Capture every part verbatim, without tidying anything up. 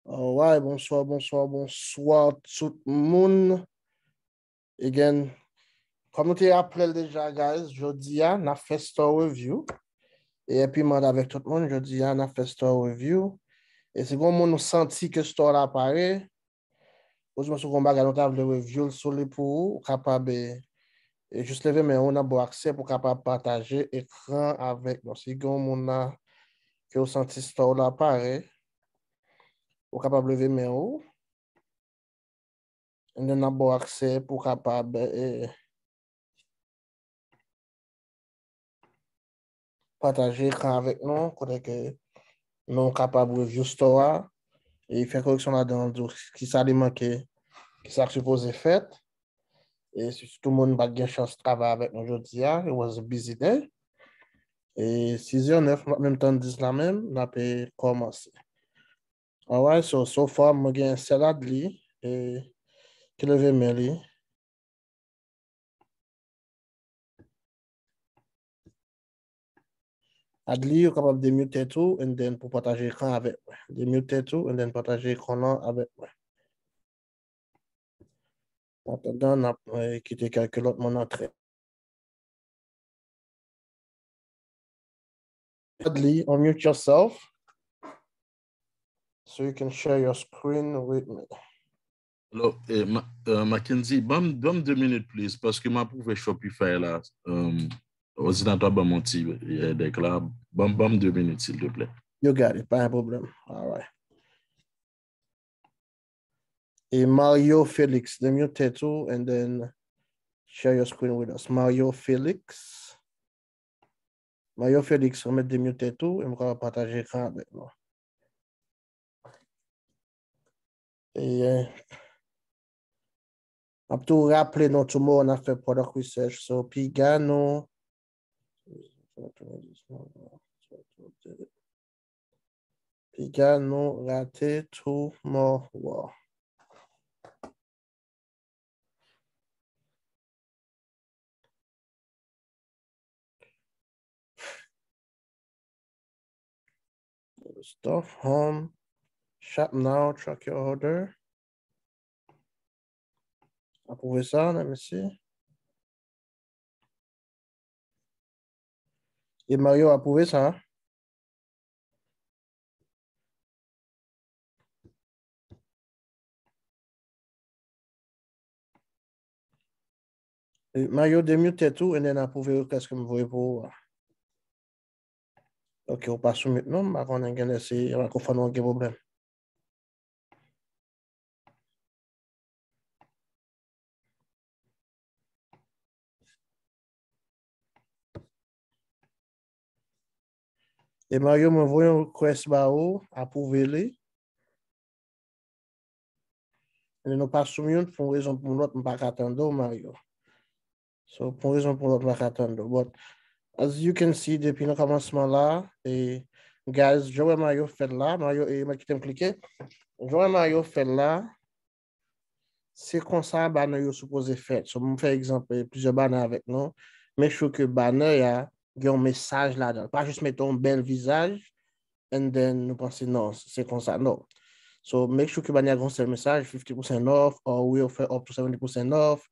Alright, bonswa, bonswa, bonswa tout moun. Again, kòm nou te raple l deja, guys, jodi a, n ap fè store review. E epi mande avèk tout moun, jodi a, n ap fè store review. E si gon moun nou santi ke store la pare, oudimwen si gon bagay nou ta vle review l sou li pou ou, ou kapab, e, e jis leve men ou nan bò aksè pou w kapab pataje ekran avèk nou. Si gen yon moun la ke w santi store la pare, ou kapab leve men ou. And then n ap ba w aksè pou w kapab, e, pataje ekran avèk nou, kote ke nou kapab review store a, e fè koreksyon ladan l, di w kisa li manke, kisa k sipoze fèt. E sitou moun pa t gen chans travay avèk nou jodi a, it was a busy day. E sis zè nèf, m pa menm tann dis la menm, n ap, e, kòmanse. Alright, so, so far, mwen gen sèl Adli, e, ki leve men li. Adli, ou kapab demute tèt ou, and then pou pataje ekran avèk mwen. Demute tèt ou, and then pataje ekran nan avèk mwen. Antandan, n ap, e, kite kèlke lòt moun antre. Adli, unmute yourself so you can share your screen with me. Hello, eh, Ma- uh, Mackenzie, ban m ban m de minit, please, paske m ap ouvè Shopify la. Um, òdinatè ban m yon ti headache la. Ban m ban m de minit, silteplè. You got it, pa gen pwoblèm. Alright. E Mario Felix, demute tèt ou, and then share your screen with us. Mario Felix. Mario Felix, remèt demute tèt ou, e m kapab pataje ekran avèk nou. E, eh, m ap tou raple nou, tomorrow n ap fè product research, so piga nou piga nou rate tomorrow. Stuff, home, shop now, track your order. Apwouve sa, let me see. E Mario apwouve sa. E Mario, demute tèt ou, and then apwouve request ke m voye pou ou a. Ok, ou pa sou mute non, m pa konnen genlè se microphone ou gen pwoblèm. E Mario, mwen voye yon request ba ou, apwouve li. E nou pa sou mute, pou yon rezon pou yon lòt, m pa ka tande w, Mario. So, pou yon rezon pou yon lòt, m pa ka tande w. But, as you can see, depi nan kòmansman la, e, guys, jan w wè Mario fè l la, Mario, e, mwen kite m klike. Jan w wè Mario fè l la, se konsa banner yo sipoze fèt. So, m fè egzanp, e, plizyè banner avèk nou. Make sure ke banner a gen yon mesaj ladan l. Pa jis mete yon bèl vizaj, and then nou panse non, se konsa, non. So, make sure ke banner a gen yon sèl mesaj, fifty percent off, or we offer up to seventy percent off.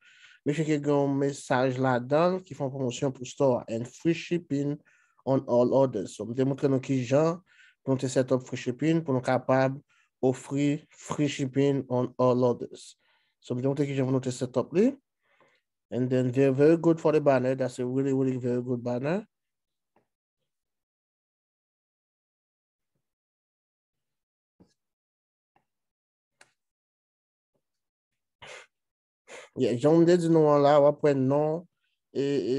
Make sure ke gen yon mesaj ladan l ki fè yon pwomosyon pou store a, and free shipping on all orders. So, m te montre nou kijan pou nou te set up free shipping, pou nou kapab ofri free shipping on all orders. So, m te montre kijan pou nou te set up li. And then they're very good for the banner. That's a really, really very good banner. Yeah, jan m te di nou an la, w ap wè non e, e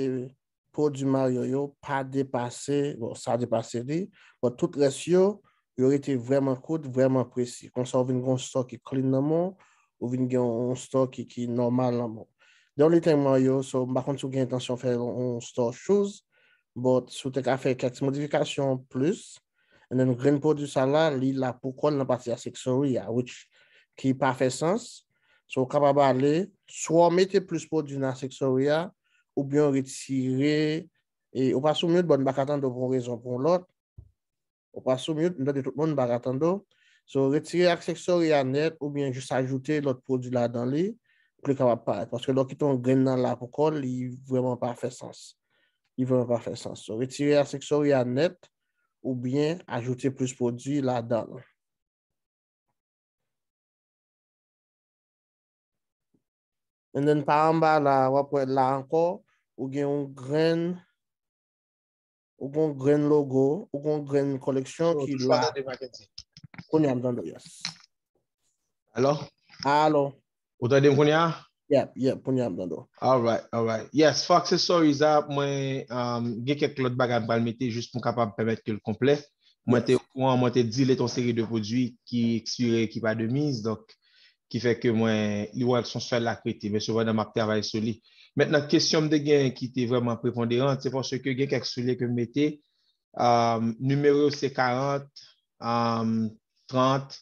pwodui Mario yo pa depase, bon, sa depase li, but tout rès yo, yo rete vrèman kout, vrèman presi. Konsa, ou vin gen yon store ki clean nan men w, ou vin gen yon store ki, ki nòmal nan men w. The only thing, Mario, so, m pa konn si w gen entansyon fè yon, yon store shoes, but si w te ka fè kèk ti modifikasyon plis, and then grenn pwodui sa la, li la pou kò l nan pati accessory a, which ki pa fè sans. So, w kapab ale, swa w mete plis pwodui nan accessory a, oubyen w retire, e ou pa sou mute, but m pa ka tande w pou yon rezon pou yon lòt. Ou pa sou mute, m tande tout moun, m pa ka tande w. So, retire aksesori a nèt oubyen jis ajoute lòt pwodui ladan li pou li kapab parèt. Paske lè w kite yon grenn nan la pou kò l, li vrèman pa fè sans. Li vrèman pa fè sans. So, retire aksesori a nèt oubyen ajoute plis pwodui ladan l. And then pa anba la, w ap wè la ankò, ou gen yon grenn, ou gen yon grenn logo, ou gen yon grenn koleksyon ki la. Kounye a m tande w, yes. Alo? Alo? Ou tande m kounye a? Yep, yep, kounye a m tande w. Alright, alright. Yes, for accessories a, mwen um, gen kèk lòt bagay m pral mete jis pou m kapab pèmèt ke l konplè. Mwen te okouran, mwen te delete yon seri de pwodui ki ekspire, ki pa de miz, donk ki fè ke mwen, li wè l son sèl la k rete, men sepandan m ap travay sou li. Mentnan, kesyon m te gen ki te vrèman preponderan, se paske gen kèk soulye ke m mete, um, nimewo yo se karant, um, trant,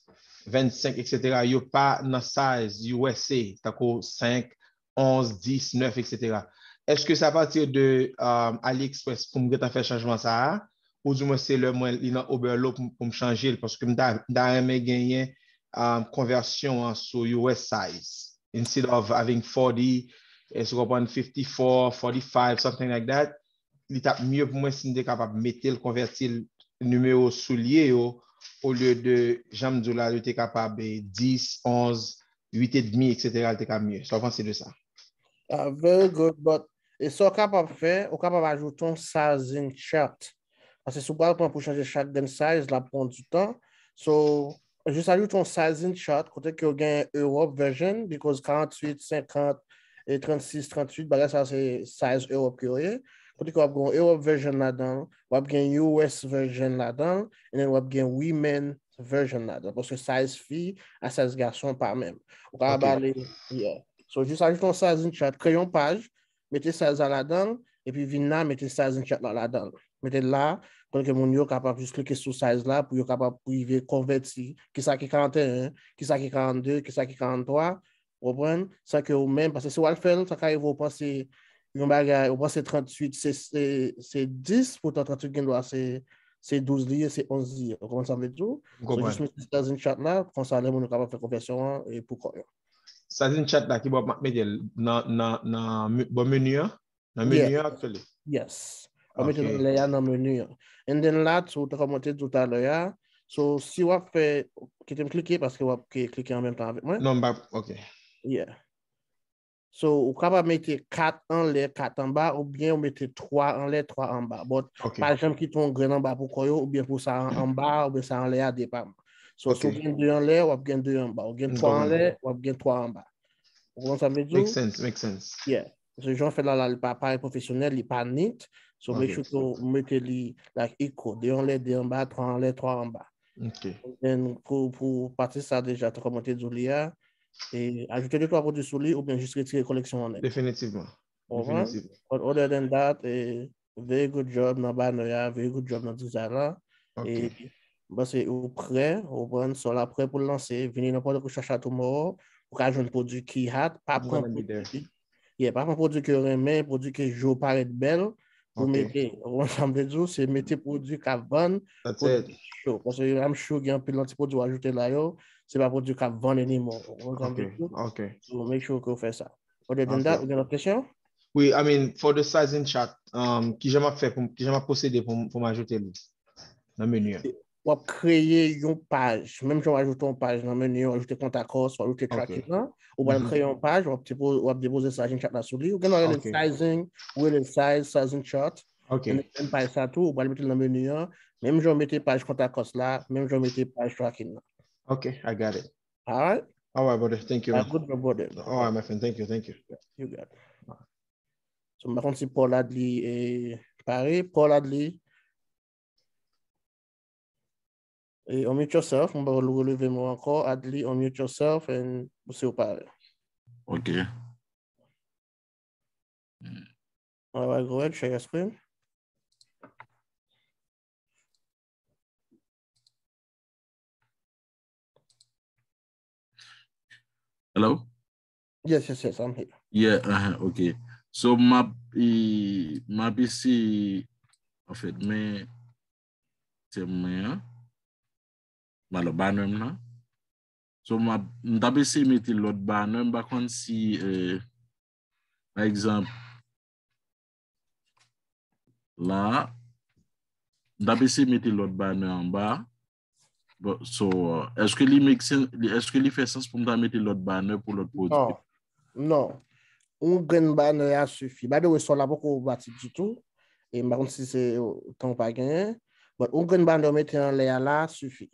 vennsenk, etsetera, yo pa nan size U S A, tankou senk, onz, dis, nèf, etsetera. Èske se apati de um, AliExpress pou m gentan fè chanjman sa a? Ou di mwen se lè mwen li nan Oberlo pou m chanje l, paske m ta renmen genyen um, konvèsyon an sou U S size. Instead of having forty, èske w konprann, fifty-four, forty-five, something like that, li t ap mye pou mwen si m te kapab mete l, konvèti l nimewo soulye yo, olye de jan m di w la, yo te kapab eh, dis, onz, uit edmi, etsetera, li te ka mye. Sa w panse de sa? Uh, very good, but e sa w kapab fè, ou kapab ajoute yon sizing chart. Paske si w pral pran pou chanje chak grenn size, l ap pran du tan. So, jis ajoute yon sizing chart kote ke w gen Europe version, because karanntuit, senkant, e trannsis, tranntuit, bagay sa se size Europe ke yo ye. Kote ke w ap gen yon Europe version ladan l, w ap gen U S version ladan l, and then w ap gen women version ladan l. Paske size fi a size gason pa menm. Ou ka ba li, yeah. So, jis ajoute yon sizing chart, kreye yon paj, mete size la ladan l, epi vin la, mete sizing chart la ladan l. Mete l la, kote ke moun yo kapab jis klike sou size la pou yo kapab rive konvèti kisa ki karanteyen, kisa ki karannde, kisa ki karanntwa, ou konprann? San ke ou menm, paske si w al fè l, sa ka rive ou panse yon bagay, ou panse tranntuit se, se, se dis, poutan tranntuit gen dwa se, se douz li ye, se onz li ye. Ou konprann sa m vle di w? So, jis mete sizing chart la, konsa lè moun yo kapab fè konvèsyon an e pou kò yo. Sizing chart la ki bò m ap mete l nan, nan, nan bò meni an? Nan meni an, actually? Yes. W ap mete l anlè a nan meni an. And then la, tou, tankou mwen te di w talè a, so, si w ap fè, kite m klike paske w ap klike an menm tan avèk mwen. Non, m pa, ok. Yeah. So, ou kapab mete kat anlè, kat anba, oubyen ou mete twa anlè, twa anba. But, pa janm kite yon grenn anba pou kò yo, oubyen pou sa anba, oubyen sa anlè a depaman. So, si w gen de anlè, w ap gen de anba. Ou gen twa anlè, w ap gen twa anba. Ou konprann sa m vle di w? Make sense, make sense. Yeah. Paske jan w fè l la, li pa parèt pwofesyonèl, li pa neat. So, make sure ke w mete li, like, equal. De anlè, de anba, twa anlè, twa anba. Ok. And pou, pou pati sa deja, tankou mwen te di w li a, e ajoute de twa pwodui sou li oubyen jis retire koleksyon an nèt. Definitivman. Definitivman. But other than that, eh, very good job nan banner a, very good job nan design la. E m panse ou prè, ou pran sa w la prè pou l lanse, vini nan Pòtoprens Fashion Tomorrow, ou ka jwenn podui ki hot, pa pran pwodui ki, yeah, pa pran pwodui ke w renmen, pwodui ke je w parèt bèl, pou mete, ou konprann sa m vle di w, se mete pwodui k ap vann, pwodui ki cho. Paske I'm sure gen anpil nan ti pwodui w ajoute la yo, se pa pwodui k ap vann anymore. Ou konprann sa m vle di w? So make sure ke w fè sa. Other than that, ou gen lòt kesyon? Wi, I mean, for the sizing chart, um, kijan m ap fè pou, kijan m ap pwosede pou, pou m ajoute li nan meni an? W ap kreye yon paj. Menm jan w ajoute yon paj nan meni an, w ajoute contact us, w ajoute tracking nan, ou pral kreye yon paj, w ap, w ap depoze sizing chart la sou li. Ou gen dwa rele l sizing, ou rele l size, sizing chart. And then paj sa tou, ou pral mete l nan meni an. Menm jan w mete paj contact us la, menm jan w mete paj tracking nan. Ok, I got it. Alright? Alright, brother. Thank you, man. Good job, brother. Alright, my friend. Thank you, thank you. You got it. So, m pa konn si Paul Adli e pare. Paul Adli, e, unmute yourself. M pa releve mo ankò. Adli, unmute yourself and si w pare. Ok. Alright, go ahead, share your screen. Hello? Yes, yes, yes, I'm here. Yeah, uh, ok. So, m ap, m ap eseye, anfèt, men, tèm mwen an. Alò, banner m nan. So, m ap, m t ap eseye mete lòt banner, m pa konn si, eh, pa egzanp, la, m t ap eseye mete lòt banner anba. Bon, so, èske li make sense, li, èske li fè sans pou m ta mete lòt banner pou lòt pwodui? Non. Non. Yon grenn banner a sifi. By the way, Store la poko bati ditou. E m pa konn si se tan ou pa genyen. But yon grenn banner ou mete anlè a la sifi.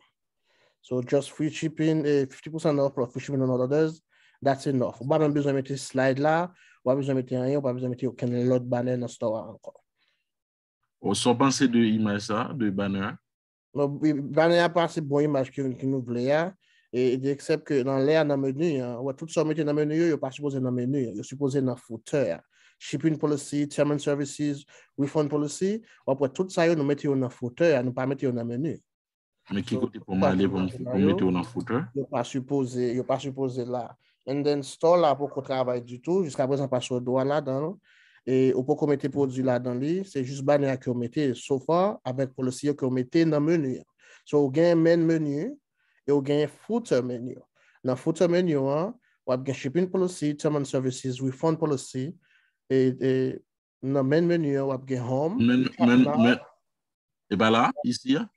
So just free shipping, eh, fifty percent off plus free shipping on all orders. That's enough. Ou pa menm bezwen mete slide la, ou pa bezwen mete anyen, ou pa bezwen mete okenn lòt banner nan store a ankò. Ou sa w panse de imaj sa, de banner a? Bon, banner a pa se bon imaj ki, ki nou vle a. E, e except ke nan lè a nan meni an, ou wè tout sa w mete nan meni yo, yo pa sipoze nan meni an. Yo sipoze nan footer a. Shipping policy, term and services, refund policy, w ap wè tout sa yo nou mete yo nan footer a, nou pa mete yo nan meni. Men ki kote pou m ale pou m pou m mete yo nan footer? Yo pa sipoze, yo pa sipoze la. And then store la poko travay ditou, jiska prezan pa sot dwa ladan l. E ou poko mete pwodui ladan li, se jis banner a ke w mete so far avèk policy yo ke w mete nan meni an. So ou gen main menu e ou gen footer menu. Nan footer menu an, w ap gen shipping policy, term and services, refund policy, e, e nan main menu an, w ap gen home, Men, men, men, e pa la, isi a?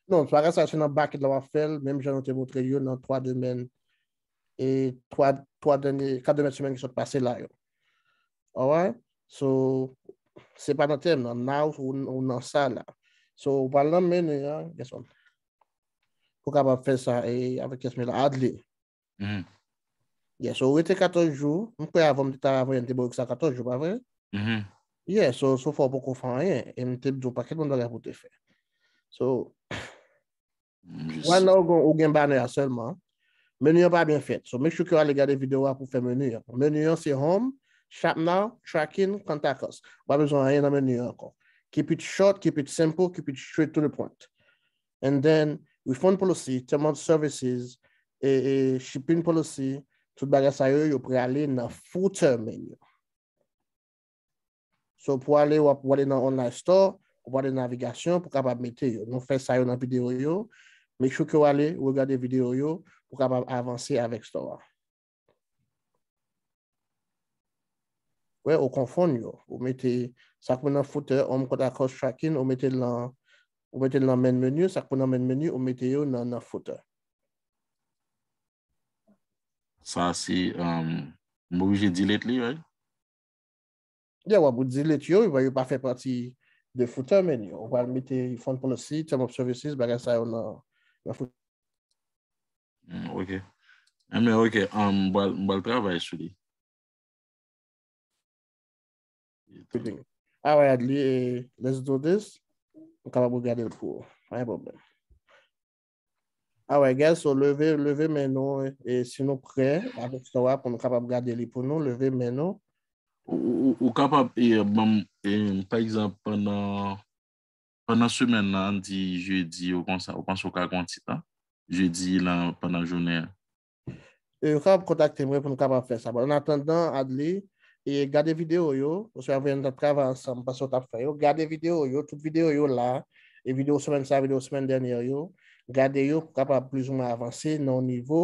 Non, bagay sa se nan bucket la w ap fè l, menm jan nou te montre yo nan twa demèn, e twa, twa dènye, kat demèn semèn ki sot pase la yo. Alright? So, se pa nan tèm nan, now ou, ou nan sa la. So, ou pral nan meni an, guess what? Pou kapab fè sa, e avèk yes men la, Adli. Mhm. Yeah, so ou rete katòz jou, m kwè avan m te ta avan, m te ba w sa katòz jou, pa vre? Mhm. Yeah, so, so far ou poko fè anyen, e m te di w pakèt bon bagay pou w te fè. So, Mm, jis- right now, ou gen, ou gen banner a sèlman. Meni an pa byen fèt. So, make sure ke w ale gade videyo a pou fè meni an. Meni an se home, shop now, tracking, contact us. Ou pa bezwen anyen nan meni an ankò. Keep it short, keep it simple, keep it straight to the point. And then, refund policy, term of services, e, e shipping policy, tout bagay sa yo, yo prale nan footer menu. So, pou ale, w ap, w ale nan online store, ou prale nan navigasyon pou kapab mete yo. Nou fè sa yo nan videyo yo. Make sure ke w ale, ou regade videyo yo pou kapab avanse avèk store a. Wè, ou konfonn yo. Ou mete sa k pou nan footer, home, contact us, tracking, ou mete l nan, ou mete l nan main menu, sa k pou nan main menu, ou mete yo nan, nan footer. Sa se, um, m oblije delete li, right? Yeah, w ap delete yo, yo pa fè pati de footer menu. Ou pral mete refund policy, term of services, bagay sa yo nan, nan footer. Mm, ok. Enben, ok, um, m pral, m pral travay sou li. Alright, Adli, eh, let's do this. Nou kapab regade l pou ou. Pa gen pwoblèm. Alright, guys, so leve, leve men nou, e si nou prè avèk store a pou nou kapab gade li pou nou, leve men nou. Ou, ou, ou, ou kapab, e, ban m, e, pa egzanp, pandan, pandan semèn nan, ann di jedi, ou konsa, ou panse ou ka gen yon ti tan? Jedi, lan, pandan jounen an. E, ou kapab kontakte mwen pou nou kapab fè sa. Bon, an atandan, Adli, e gade videyo yo, oswa voye nou t ap travay ansanm, panse w t ap fè yo. Gade videyo yo, tout videyo yo la, e videyo semèn sa, videyo semèn dènyè yo, gade yo pou kapab plizoumwen avanse nan yon nivo,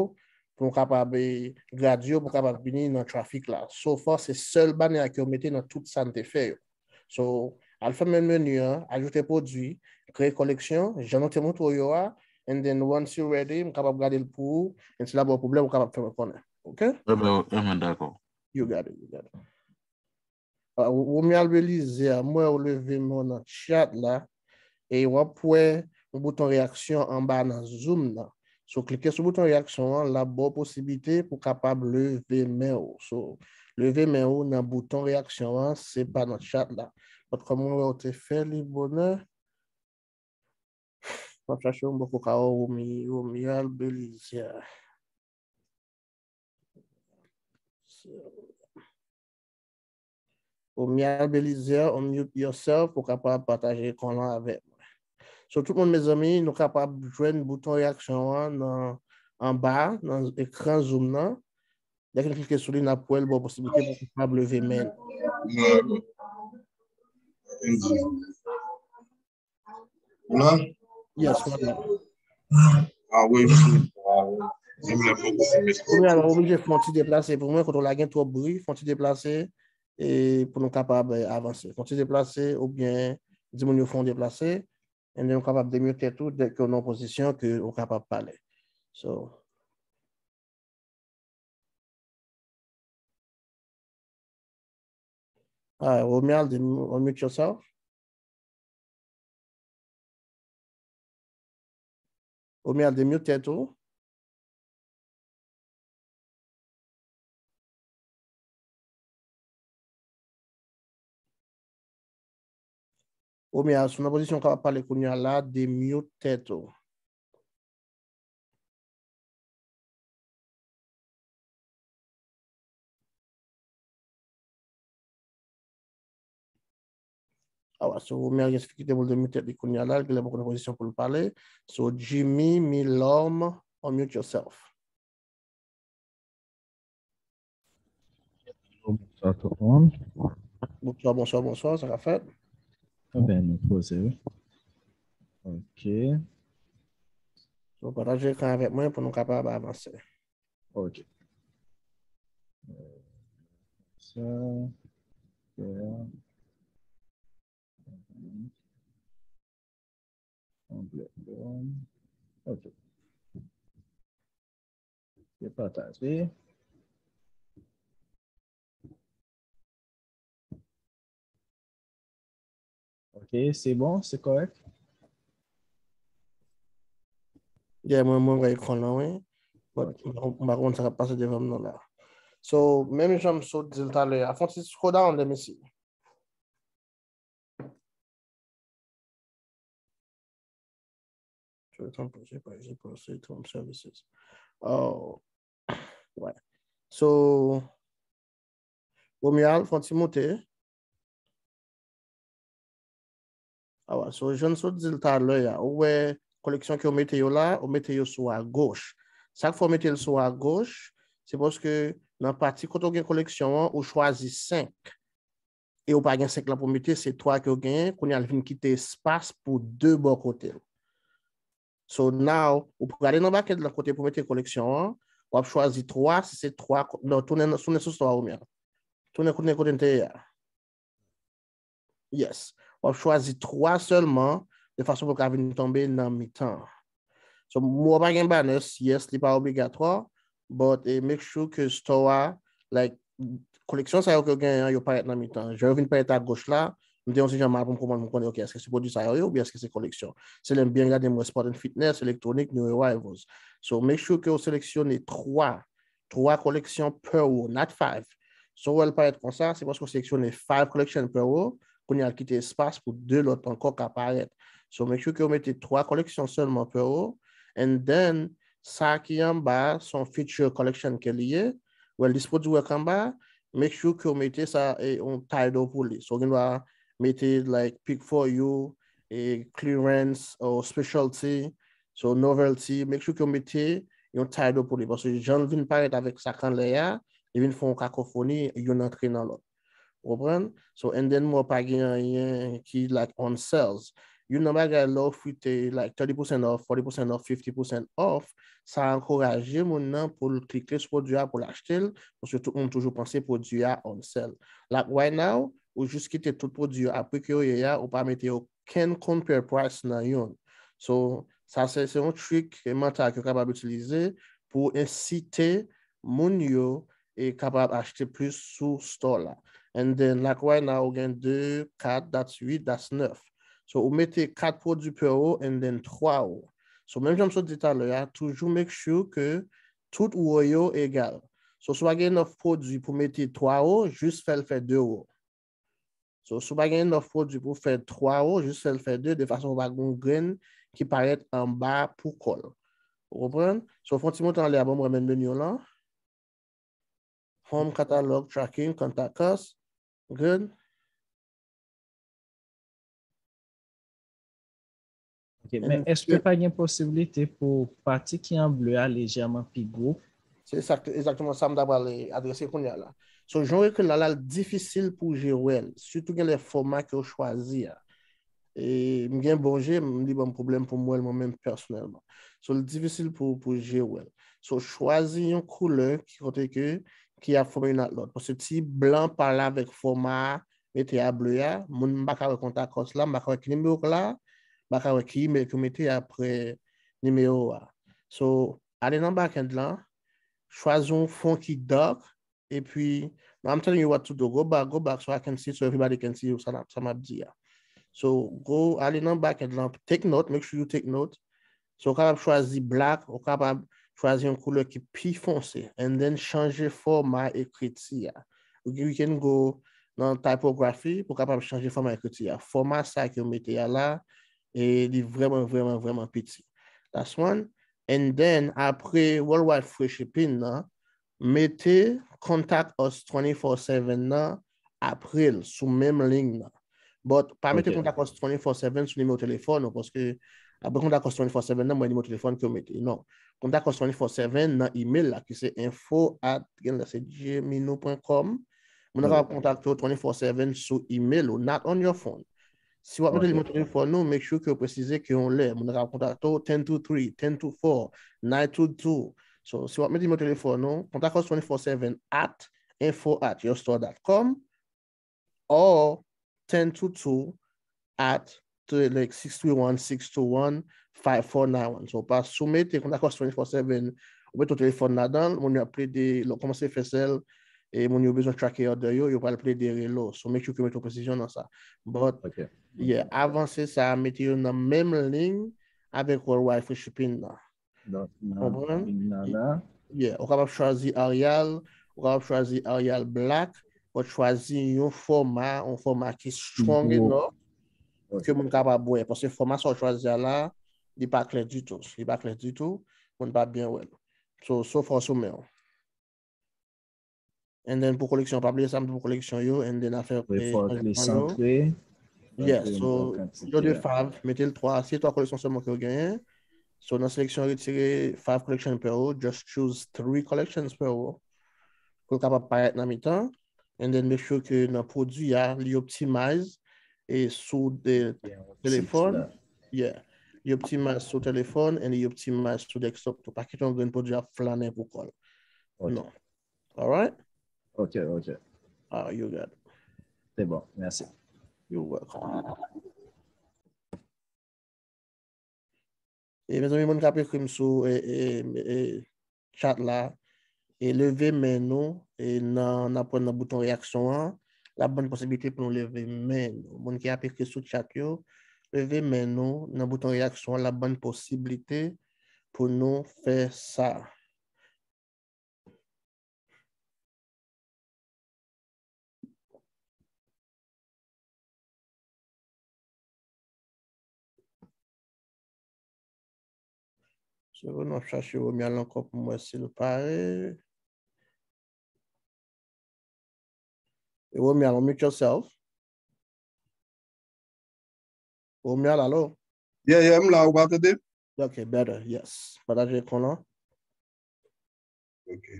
pou nou kapab, e, gradye yo, pou kapab vini nan traffic la. So far, se sèl banner a ke yo mete nan tout sa n te fè yo. So, al fè main menu an, ajoute pwodui, kreye koleksyon, jan nou te montre w yo a, and then once you ready, m kapab gade l pou ou, and si l ap ba w pwoblèm, ou kapab fè mwen konnen. Ok? Enben, enben, dakò. You got it, you got it. Ah, Romuald Belizaire, m wè ou leve men w nan chat la, e w ap wè yon bouton reyaksyon anba nan Zoom nan. So, klike sou bouton reyaksyon an, l ap ba w posiblite pou w kapab leve men w. So, leve men w nan bouton reyaksyon an, se pa nan chat la. But kòm mwen wè w te fè li bonè, m ap chache yon bò koka Romi, Romuald Belizaire. Romuald Belizaire, unmute yourself pou kapab pataje ekran lan avèk mwen. So, tout moun, mezanmi, nou kapab jwenn bouton reyaksyon an nan, anba, nan ekran Zoom nan. Dèke n klike sou li, n ap wè l ba w posiblite pou w kapab leve men. Mwen la. Mwen la? Yes, mwen la. Ah wi, wi, wi. Menm lè m poko fin met. Kounye a, nou oblije fè yon ti deplase pou mwen, kote w la gen twòp bri, fè yon ti deplase e pou nou kapab eh, avanse. Fè yon ti deplase oubyen di moun yo fè yon deplase, and then ou kapab demute tèt ou dèk ke w nan pozisyon ke ou kapab pale. So, All right, Romuald, unmute yourself. Romuald, demute tèt ou. Romuald, si w nan pozisyon w kapab pale kounye a la, demute tèt ou. Awa, so Romuald gen difikilte pou l demute tèt li kounye a la, li genlè poko nan pozisyon pou l pale. So Jimmy, Milorm, unmute yourself. Bonsoir tout moun. Bonswa, bonswa, bonswa, sa ka fèt? Ebyen, nou poze wi. Ok. So pataje ekran avèk mwen pou nou kapab avanse. Ok. Sa. Ok. Se pataje. Ok, se bon, se kòrèk? Yeah, mwen, mwen wè ekran nan, wi. But m pa konn sa k ap pase devan m nan la. So, menm jan m sot di l talè a, fè yon ti scroll down, let me see. Oh, ouais. So, Romuald, fè yon ti moute. Awa, so jan n sot di l talè a, ou wè koleksyon ke w mete yo la, ou mete yo sou agoch. Sa k fè w mete l sou agoch, se paske nan pati kote w gen koleksyon an, ou chwazi senk. E ou pa gen senk lan pou mete, se twa ke w genyen, kounye a l vin kite espas pou de bò kote l. So now, ou prale nan bucket lan kote pou mete koleksyon an, w ap chwazi twa, si se twa, non, tounen, tounen sou store ou menm. Tounen, tounen kote n te ye a. Yes. W ap chwazi twa sèlman, de fason pou l ka vin tonbe nan mitan. So, mwen pa gen banners, yes, li pa obligatwa, but eh, make sure ke store a, like, koleksyon sa yo ke w genyen an, yo parèt nan mitan. Jan yo vin parèt agoch la, m te yon ti jan mal pou m konprann, pou m konnen, ok, èske se pwodui sa yo ye, oubyen èske se koleksyon. Se lè m byen gade, m wè Spartan Fitness, Electronic, New Arrivals. So, make sure ke w seleksyone twa twa koleksyon per row, not five. Si w wè l parèt konsa, se paske w seleksyone five collection per row, kounye a l kite espas pou de lòt ankò ka parèt. So, make sure ke w mete twa koleksyon sèlman per row, and then, sa ki anba a, se yon feature collection ke li ye. Well, lis pwodui w wè k anba a, make sure ke w mete sa, e, yon title pou li. So, w gen dwa mete, like, pick for you, e, clearance, or specialty, so, novelty, make sure ke w mete yon title pou li. Paske jan l vin parèt avèk sa k anlè a, li vin fè yon kakofoni, youn antre nan lòt. Ou konprann? So, and then mwen pa gen anyen ki, like, on sales. Youn nan bagay lè w ofri te, like, thirty percent off, forty percent off, fifty percent off, sa ankouraje moun nan pou l klike sou pwodui a, pou l achte l, paske tout moun toujou panse pwodui a on sale. Like, right now, ou jis kite tout pwodui yo a pri ke yo ye a, ou pa mete okenn compare price nan youn. So, sa se, se yon trik mantal ke w kapab itilize pou ensite moun yo e kapab achte plis sou store la. And then, like right now, ou gen de, kat, that's uit, that's nèf. So, ou mete kat pwodui per row and then twa row. So, menm jan m sot di talè a, toujou make sure ke tout row yo egal. So, si w pa gen enough pwodui pou mete twa row, jis fè l fè de row. So, si w pa gen enough pwodui pou fè twa row, jis fè l fè de, de fason pou pa gen yon grenn ki parèt anba pou kò l. Ou konprann? So, fè yon ti monte anlè a, ban m wè menn meni w lan. Home, catalog, tracking, contact us. Good. Ok, men èske pa gen posiblite pou pati ki an ble a lejèman pi gwo? Se egzakteman sa m ta pral adrese kounye a la. So, jan w ekri l la, la l difisil pou w wè l, sitou gen lè fòma ke w chwazi a. E m gen bon je, m li ban m pwoblèm pou m wè l mwen menm pèsonèlman. So, l difisil pou, pou je wè l. So, chwazi yon koulè ki kote ke, ki ap fòme youn ak lòt. Paske ti blan pa la avèk fòma a, mete a ble a, moun m pa ka wè kontakòs la, m pa ka wè ki nimewo k la, m pa ka wè ki imèl ke w mete apre nimewo a. So, ale nan backend lan, chwazi yon fon ki dark, epi, I'm telling you what to do. Go back, go back so I can see, so everybody can see sa, sa m ap di a. So, go, ale nan backend lan, take note, make sure you take note. So, ou kapab chwazi black, ou kapab chwazi yon koulè ki pi fonse, and then chanje fòma ekriti a. You can go nan typography pou kapab chanje fòma ekriti a. Fòma sa ke yo mete a la, e li vrèman, vrèman, vrèman piti. That's one. And then, apre Worldwide Free Shipping nan, mete Contact Us twenty-four seven nan apre l sou menm liy nan. But pa mete Contact Us twenty-four seven sou nimewo telefòn ou, paske apre Contact Us twenty-four seven nan, mwen nimewo telefòn ke w mete. Non. Contact Us twenty-four seven nan email la, ki se info at, gen lè se gmail com. Moun nan kapab kontakte w twenty-four seven sou email ou, not on your phone. Si w ap mete nimewo telefòn nou, make sure ke w presize ke yon lè. Moun nan kapab kontakte w ten to three, ten to four, nine to two. So, si w ap mete nimewo telefòn nou, Contact Us twenty-four seven at info at yourstore dot com or ten to two at, like, six three one, six two one, five four nine one. So, pa sou mete Contact Us twenty-four seven, ou mete yon telefòn ladan l, moun yo ap plede, lè w kòmanse fè sèl, e moun yo bezwen tracke order yo, yo pral plede rele w. So, make sure ke w mete yon presizyon nan sa. But, yeah, avanse sa, mete yo nan menm liy avèk Worldwide Free Shipping nan. Konprann? Yeah, ou kapab chwazi Arial, ou kapab chwazi Arial Black, but chwazi yon fòma, yon fòma ki strong enough ke moun kapab wè. Paske fòma sa w chwazi a la, li pa klè ditou. Li pa klè ditou, moun pa byen wè l. So, so far sou men w. And then pou koleksyon, pa bliye sa m di pou koleksyon yo, and then afè, eh, fòk li santre. Yes, so, yo de five, mete l twa, se twa koleksyon sèlman ke yo genyen. So, nan seleksyon retire five collection per row, just choose three collections per row. Pou l kapab parèt nan mitan. And then make sure ke nan pwodui a, li optimize e sou de telefòn. Yeah. Li optimize sou telefòn and li optimize sou desktop tou. Pa kite yon grenn pwodui ap flannen pou kò l. Non. Alright? Ok, ok. Ah, you got it. Se bon, mèsi. You're welcome. E mezanmi, moun k ap ekri m sou, e, e, e, chat la, e leve men nou, e nan, n ap pran nan bouton reyaksyon an, l ap ban n posiblite pou nou leve men nou. Moun ki ap ekri sou chat yo, leve men nou nan bouton reyaksyon an, l ap ban n posiblite pou nou fè sa. Segonn, m ap chache Romuald ankò pou m wè si l pare. Romuald, unmute yourself. Romuald, alo? Yeah, yeah, m la, ou pa tande? Ok, better, yes. Pataje ekran lan. Ok.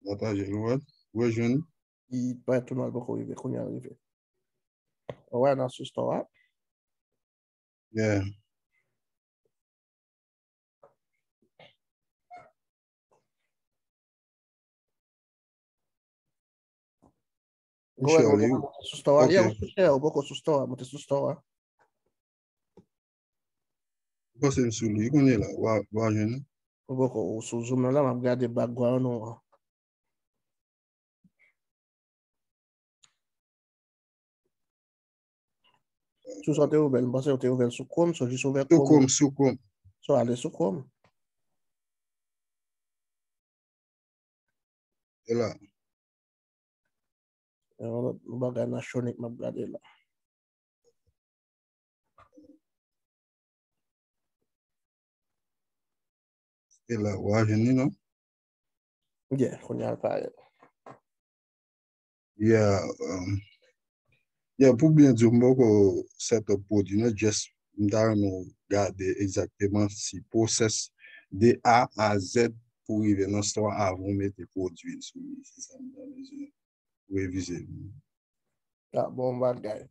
Pataje l, ou wè? Ou wè, jwenn? Li parèt tou nwa, l poko rive, kounye a l rive. Alright, nan sou store a. Yeah. Ou wè, ou sou store a, yeah, ou sou share, ou poko sou store a, monte sou store a. Ou panse m sou li, kounye la, w a, w a jwenn li. Ou poko, ou sou Zoom nan la, m ap gade background ou an. Sou sa w te ouvè l, m panse w te ouvè l sou Chrome, so jis ouvè Chrome. Sou Chrome, sou Chrome. So ale sou Chrome. E la. E yon lòt bagay nan Sonic m ap gade la. E la, w a jwenn li, non? Yeah, kounye a l parèt. Yeah, um, yeah, pou byen di w, m poko set up pwodui non, just m ta renmen w gade egzakteman si pwosès de A a Z pou rive nan store avan w mete pwodui sou li. Se sa m ta bezwen revize. Ah, bon bagay.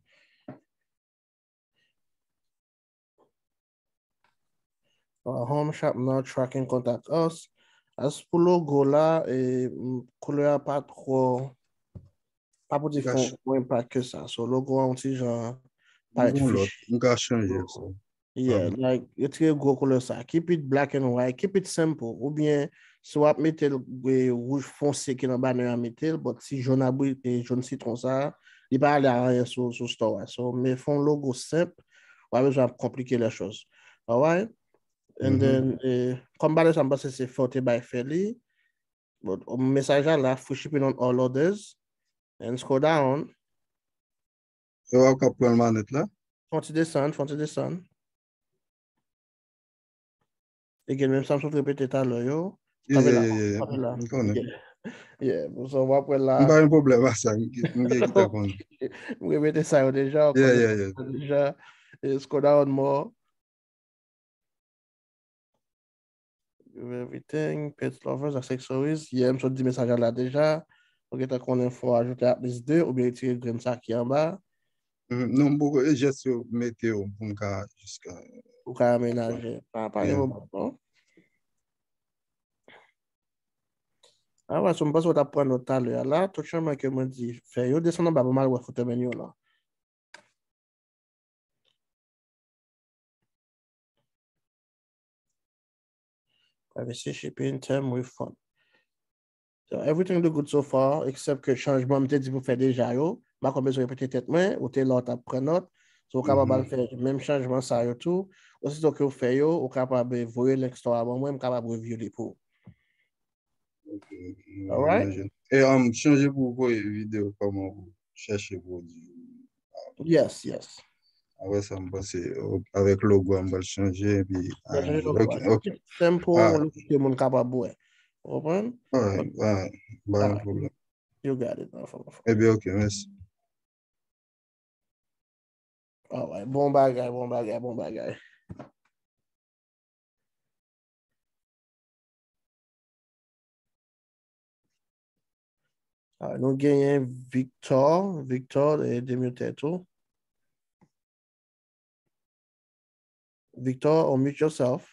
Uh, home shop now tracking contact us. As pou logo la, e, m, koulè a pa twò, pa pou di fè yon enpak ke sa. So, logo a yon ti jan parèt fishi. M ka chanje sa. Yeah, like, retire gwo koulè sa. Keep it black and white, keep it simple. Oubyen, si w ap mete l, e, wouj fonse ki nan banè a, mete l, but si jòn abri, e, jòn sitwon sa, li pa ale a anyen sou, sou store a. So, men fè yon logo senp, w pa bezwen ap konplike lè choz. Alright? And then, e, kòm banè sa, m panse se fè w te bay fè li. But, um, mesaj la la, free shipping on all orders. And scroll down. E w ap ka pran manèt la? Fon ti desann, fon ti desann. E gen menm sa m sot repete talè yo. Yeah, yeah, yeah, yeah. M konnen. Yeah, pou sa w ap wè la. M pa gen pwoblèm ak sa. M gen ki ta konnen. M repete sa yo deja. Yeah, yeah, yeah. Deja. E scroll down more. Give everything, pets, lovers, accessories. Yeah, m sot di mesaj la deja. Ou gentan konnen fò ajoute at least de oubyen retire grenn sa ki anba. Non, m poko, e jès yo mete yo pou m ka jiska. Ou ka amenaje. Pa pa gen pwoblèm non. Alright, so m panse w t ap pran nòt talè a la. Tout chanjman ke mwen di fè yo, desann anba pou m al wè foto menyo lan. Privacy, shipping, term, refund. So, everything look good so far, except ke chanjman m te di pou fè deja yo, m pa konn bezwen repete tèt mwen, ou te la w t ap pran nòt. So, ou kapab al fè menm chanjman sa yo tou. Osito ke w fè yo, ou kapab voye link store a ban mwen, m kapab review li pou ou. Alright? E, um, chanje pou voye videyo kòman pou chèche pwodui. Yes, yes. Apre sa, m panse avèk logo a, m pral chanje epi. Simple, look ke moun kapab wè. Ou konprann? Alright, alright. Pa gen pwoblèm. You got it. Ebyen, ok, mèsi. Alright, bon bagay, bon bagay, bon bagay. Alright, nou genyen Victor. Victor, e, demute tèt ou. Victor, unmute yourself.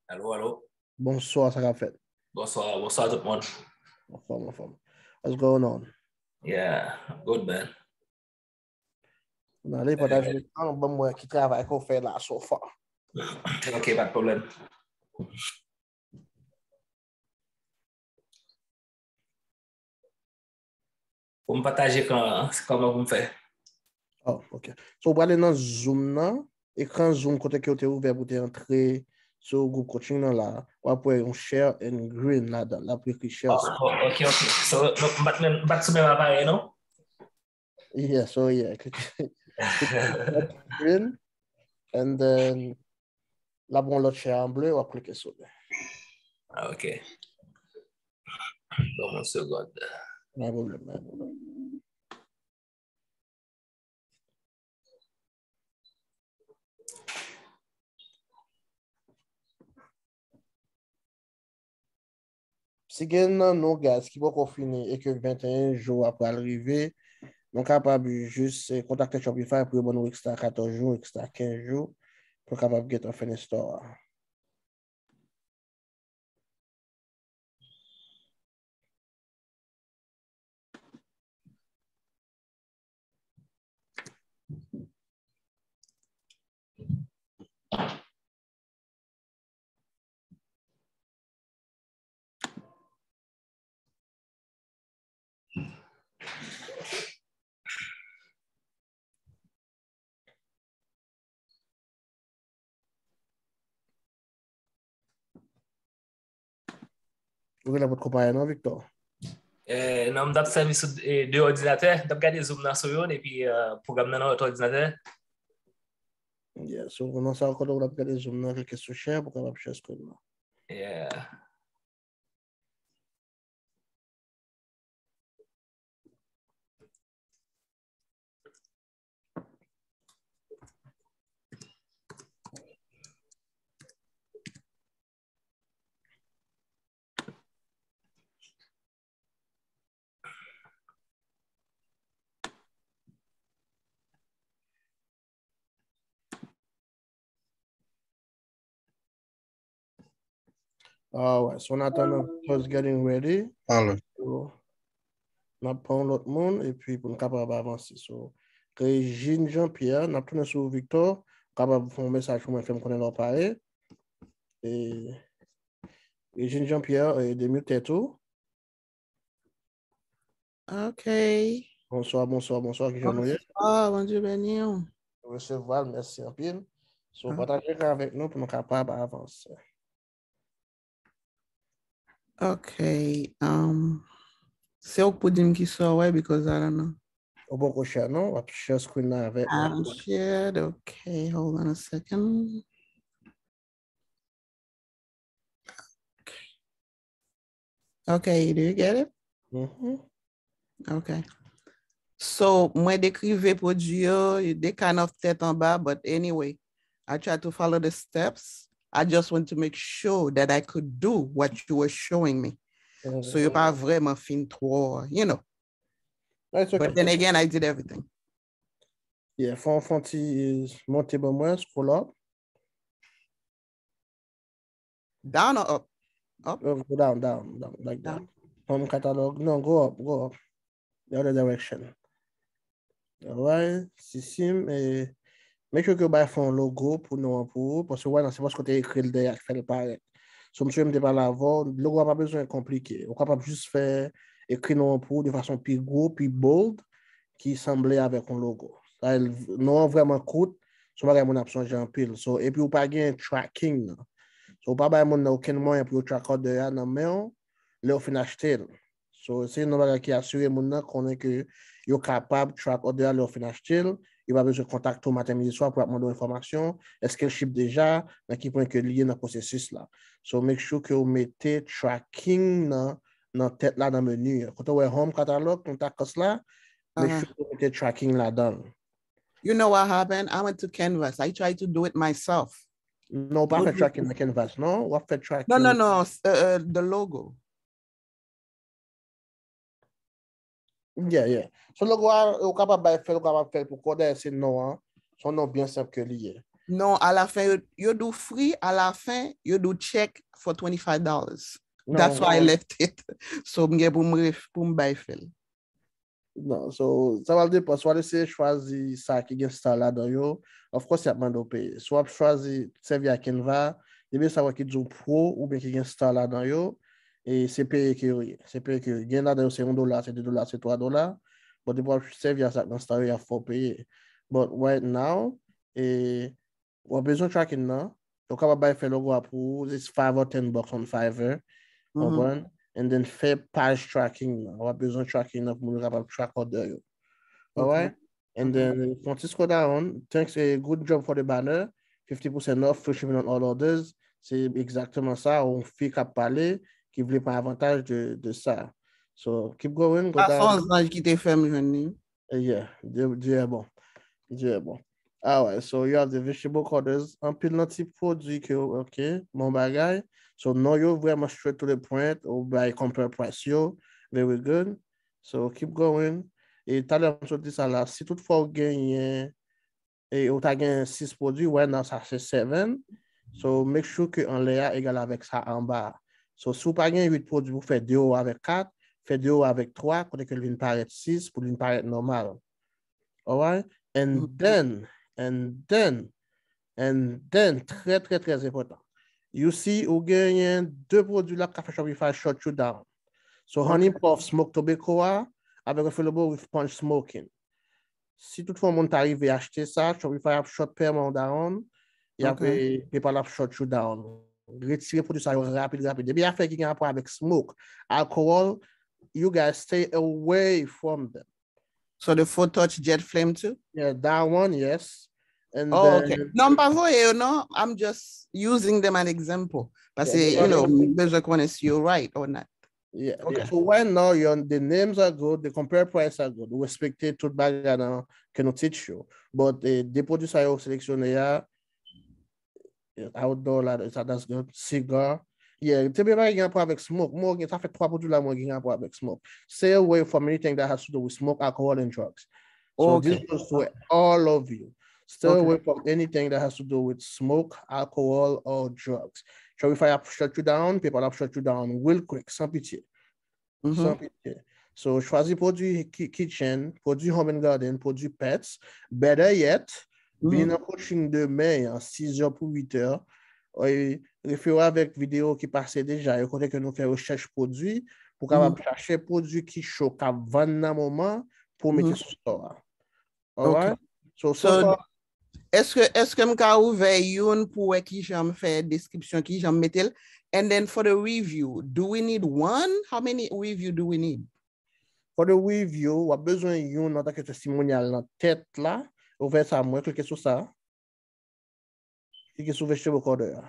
Alo, alo. Bonswa, sa k ap fèt? Bonswa, bonswa tout moun. Anfòm, anfòm. What's going on? Yeah, I'm good, man. N ale pataje ekran, ban m wè ki travay ke w fè la so far. Ok, pa de pwoblèm. Pou m pataje ekran an, se kòman pou m fè? Oh, ok. So, ou prale nan Zoom nan, ekran Zoom kote ke w te ouvè pou te antre sou gwoup coaching nan la, w ap wè yon share and green ladan l, l ap ekri share. Oh, oh, ok, ok. So, m pa t menm, m pa t sou menm aparèy, non? Yeah, so yeah. Click, click green, and then l ap gen yon lòt share an ble, w ap klike sou li. Ah, ok. Ban m yon segond. Pa gen pwoblèm, pa gen pwoblèm. Si gen nan nou, guys, ki poko fini e ke venteyen jou a pral rive, nou kapab jis, eh, kontakte Shopify pou yo ban nou ekstra katòz jou, ekstra kenz jou, pou yo kapab gentan fini store a. Ou genlè potko parèt non, Victor? Eh, non, m t ap sèvi sou, eh, de òdinatè. M t ap gade Zoom nan sou youn, epi, eh, pwogram nan nan lòt òdinatè. Yeah, so, nan sa kote ou t ap gade Zoom nan, klike sou share pou w kapab share screen nan. Yeah. Ah ouais, so n atann Victor's getting ready. Alright. So, n ap pran yon lòt moun epi pou n kapab avanse. So, Regine Jean-Pierre, n ap tounen sou Victor, kapab fè yon mesaj pou mwen, fè m konnen lè w pare. E Regine Jean-Pierre, e, demute tèt ou. Ok. Bonswa, bonswa, bonswa, kijan nou ye? Bonswa, Bondye beni w. Resevwa l, mèsi anpil. So, Ah. pataje ekran avèk nou pou nou kapab avanse. Ok. Um, se ou k pou di m ki sa w wè, because I don't know. Ou poko share non, w ap share screen nan avèk I haven't shared. Ok, hold on a second. Ok, do you get it? Mhm. Ok. So, mwen dekrive pwodui yo, they kind of tèt anba, but anyway, I try to follow the steps. I just want to make sure that I could do what you were showing me. So, yo pa vrèman fin twò, you know. No, it's okay. But then again, I did everything. Yeah, fon fon ti monte ban mwen, scroll up. Down or up? Up? Uh, go down, down, down, like that. Down. Home catalog. No, go up, go up. The other direction. Alright, Sisim, e make sure ke w bay fon logo pou non an pou ou, paske wè nan se paske w te ekri l dèyè k fè l parèt. So, m swete m te pale avè w, logo a pa bezwen konplike. Ou kapab jis fè ekri non an pou ou de fason pi gwo, pi bold, ki sanble avèk yon logo. Sa, non an vrèman kout, se yon bagay moun ap sonje anpil. So, epi ou pa gen tracking nan. So, ou pa bay moun nan okenn mwayen pou yo track order a nan men w, lè w fin achte l. So, se yon bagay ki asire moun nan konnen ke yo kapab track order a lè w fin achte l. Yo pa bezwen kontakte w maten, midi, swa pou y ap mande w enfòmasyon. Èske l ship deja? Nan ki pwen ke l ye nan pwosesis la? So, make sure ke w mete tracking nan, nan tèt la, nan meni an. Kote w wè home catalog, kontakòs la, make Aha. Sure ke w mete tracking ladan l. You know what happened? I went to Canvas. I tried to do it myself. Non, w pa fè But tracking nan Canvas, non? W ap fè tracking. No, no, no. s- Uh, uh, the logo. Yeah, yeah. So, logo a, ou kapab bay fè l, ou kapab fè l pou kò, dayè se non an. Se yon non byen senp ke li ye. Non, alafen, yo, yo do free, alafen, yo do check for twenty-five dollars. Non, That's why I non. Left it. So, m gen pou m ref, pou m bay fè l. Non, so, sa va depann. So, w al eseye chwazi sa ki gen star ladan yo. Of course, y ap mande w peye. So, w ap chwazi sèvi ak Canva. Depi sa wè ki di w pro oubyen ki gen star ladan yo, e se peye ke yo ye. Se peye ke yo ye. Gen ladan yo se yon dola, se de dola, se twa dola. But depi w ap sèvi a sa k nan star yo, y ap fè w peye. But right now, e, w ap bezwen tracking nan. Yo kapab bay fè logo a pou ou, it's five or ten bucks on Fiverr. Mhm. Konprann? And then fè page tracking nan. W ap bezwen tracking nan pou moun yo kapab track order yo. Ok. Alright? And Ok. Then, fon ti scroll down. Thanks, eh, good job for the banner. Fifty percent off, free shipping on all orders. Se egzakteman sa, yon fi k ap pale, ki vle pran avantaj de, de sa. So, keep going, go Pa fè down. Yon zanj ki te fè m jwenn li. Yeah, Dye, Dye bon. Dye bon. Alright, so you have the vegetable corders. Anpil nan ti pwodui ke, ok, bon bagay. So, non yo vrèman straight to the point, ou bay compare price yo. Very good. So, keep going. E talè m sot di sa la, si toutfwa ou genyen, e ou ta gen sis pwodui, wè nan sa se seven. So, make sure ke anlè a egal avèk sa anba a. So, si ou pa gen uit pwodui pou fè de yo avèk kat, fè de yo avèk twa, kote ke l vin parèt sis, pou l vin parèt nòmal. Alright? And Mhm. Then, and then, and then, trè, trè, trè enpòtan. You see, ou genyen de pwodui la k ka fè Shopify shut you down. So, Honey Puff Smoke Tobacco a, avèk Available with Punch Smoking. Si toutfwa moun ta rive achte sa, Shopify ap shut pèman w down, y ap, Ok. eh, PayPal ap shut you down. Retire pwodui sa yo rapid, rapid. Depi afè ki gen rapò avèk smoke, alcohol, you guys stay away from them. So the Four Touch Jet Flame too? Yeah, that one, yes. And Oh, okay. Then, Non, m pa voye yo, non. I'm just using them an example. Paske, Yeah, you know, yeah. Bezwen konnen si you're right or not. Yeah. Okay. So right now, your, the names are good, the compare price are good. Ou respekte tout bagay nan ke nou teach yo. But eh, de pwodui sa yo seleksyone a, yeah, outdoor la, sa that's good. Cigar. Yeah, te byen pa gen rapò avèk smoke. Mwen gen, sa fè twa pwodui la mwen gen rapò avèk smoke. Stay away from anything that has to do with smoke, alcohol, and drugs. So this Okay. Goes to all of you. Stay Okay. Away from anything that has to do with smoke, alcohol, or drugs. Shopify ap shut you down, PayPal ap shut you down real quick, san pitye. San pitye. So, chwazi pwodui ki- kitchen, pwodui home and garden, pwodui pets. Better yet, vini nan coaching demen an, sis è pou uit è. E, refere w avèk videyo ki pase deja yo, kote ke nou fè rechèch pwodui, pou kapab chache pwodui ki cho, k ap vann nan moman, pou w mete sou store a. Alright? So, so So, far, èske èske m ka ouvè youn pou wè kijan m fè deskripsyon, kijan m mete l? And then for the review, do we need one? How many review do we need? For the review, w ap bezwen youn antanke testimonial nan tèt la. Ouvè sa, mwen klike sou sa. Klike sou vegetable quarter a.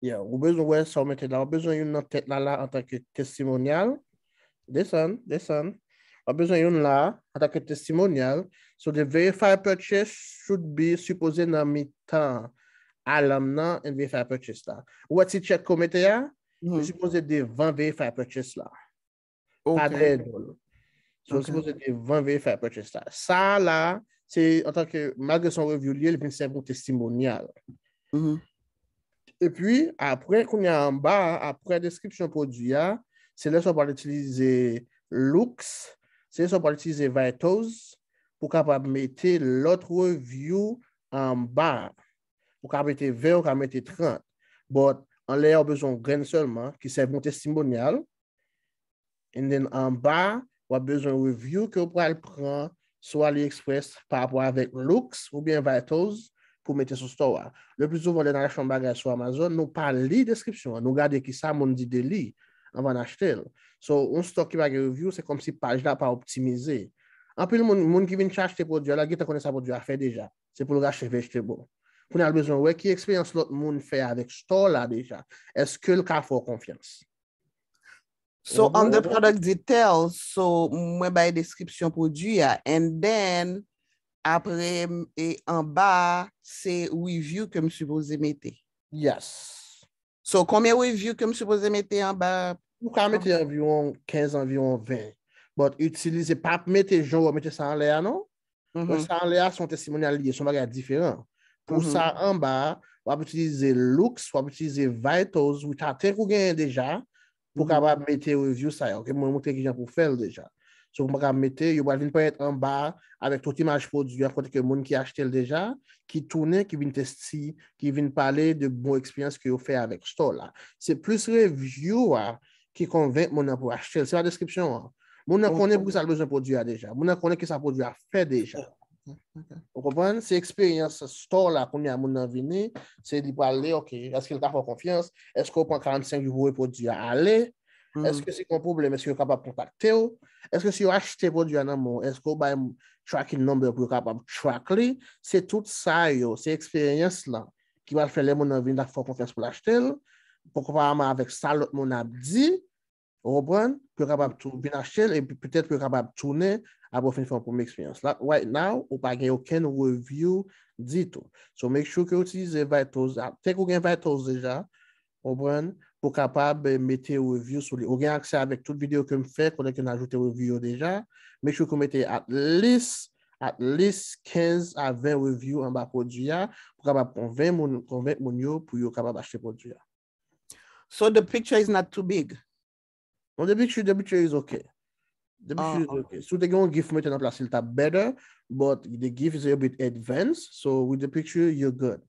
Yeah, ou bezwen wè sa w mete la. W ap bezwen youn nan tèt la la antanke testimonial. Desann, desann. W ap bezwen youn la antanke testimonial. So the verified purchase should be, sipoze nan mitan alarm nan and verified purchase la. Ou wè ti check ke w mete a? Li sipoze devan verified purchase la. Pa dèyè do l. So, sipoze devan verified purchase la. Sa la, se antanke, malgre se yon review li ye, li vin sèvi yon testimonial. Epi, apre, kounye a anba, apre deskripsyon pwodui a, se lè sa w pral itilize looks, se lè sa w pral itilize vitals pou kapab mete lòt review anba. Ou ka mete ven, ou ka mete trant. But, anlè a, ou bezwen yon grenn sèlman, ki sèvi yon testimonial. And then, anba, w ap bezwen review ke w pral pran sou AliExpress pa rapò avèk looks oubyen vitals pou mete sou store a. Le pli souvan, lè n al achte yon bagay sou Amazon, nou pa li deskripsyon an, nou gade kisa moun di de li anvan n achte l. So, yon store ki pa gen review, se kòmsi paj la pa optimize. Anpil moun, moun ki vin achte pwodui a la, gentan konnen sa pwodui a fè deja. Se pou l rachte vegetable. Kounye a l bezwen wè ki eksperyans lòt moun fè avèk store la deja. Èske l ka fè w konfyans? So, on the product details, so, mwen bay deskripsyon pwodui a, and then, apre, e anba, se review ke m sipoze mete. Yes. So, konbyen review ke m sipoze mete anba? Ou ka mete anviwon kenz, anviwon ven. But itilize, pa mete jan w mete sa anlè a, non. Donk, sa anlè a, se yon testimonial li ye, se yon bagay diferan. Pou sa anba a, w ap itilize looks, w ap itilize vitals, which I think ou genyen deja, pou kapab mete review sa yo. Ok, mwen montre kijan pou fè l deja. So, mwen kapab mete, yo pral vin parèt anba avèk tout imaj pwodui a, kote ke moun ki achte l deja, ki tounen, ki vin testi, ki vin pale de bon eksperyans ke yo fè avèk store la. Se plis review a ki konvenk moun nan pou achte l. Se pa deskripsyon an. Moun nan konnen poukisa l bezwen pwodui a deja. Moun nan konnen kisa pwodui a fè deja. Ou konprann? Se eksperyans store la kounye a moun nan vini, se li pral li, ok, èske l ka fè w konfyans? Èske w pran karannsenk jou pou wè pwodui a ale? Èske si gen yon pwoblèm, èske yo kapab kontakte w? Èske si yo achte pwodui a nan men w, èske w bay tracking number pou yo kapab track li? Se tout sa yo, se eksperyans lan ki pral fè lè moun nan vin, l ap fè w konfyans pou l achte l, konpareman avèk sa lòt moun ap di, ou konprann, pou yo kapab tou vin achte l, epi petèt pou yo kapab tounen apre w fin fè yon premye eksperyans. La, right now, ou pa gen okenn review ditou. So, make sure ke w itilize vitals, a, tank ou gen vitals deja, konprann, pou kapab, eh, mete review sou li. Ou gen aksè avèk tout videyo ke m fè, kote ke n ajoute review yo deja. Make sure ke w mete at least, at least kenz a ven review anba pwodui a, pou kapab konvenk moun, konvenk moun yo pou yo kapab achte pwodui a. So the picture is not too big. Non, the picture, the picture is okay. The picture is okay. Si w te gen yon gif mete nan plas li, t ap better, but the gif is a bit advanced, so with the picture, you're good.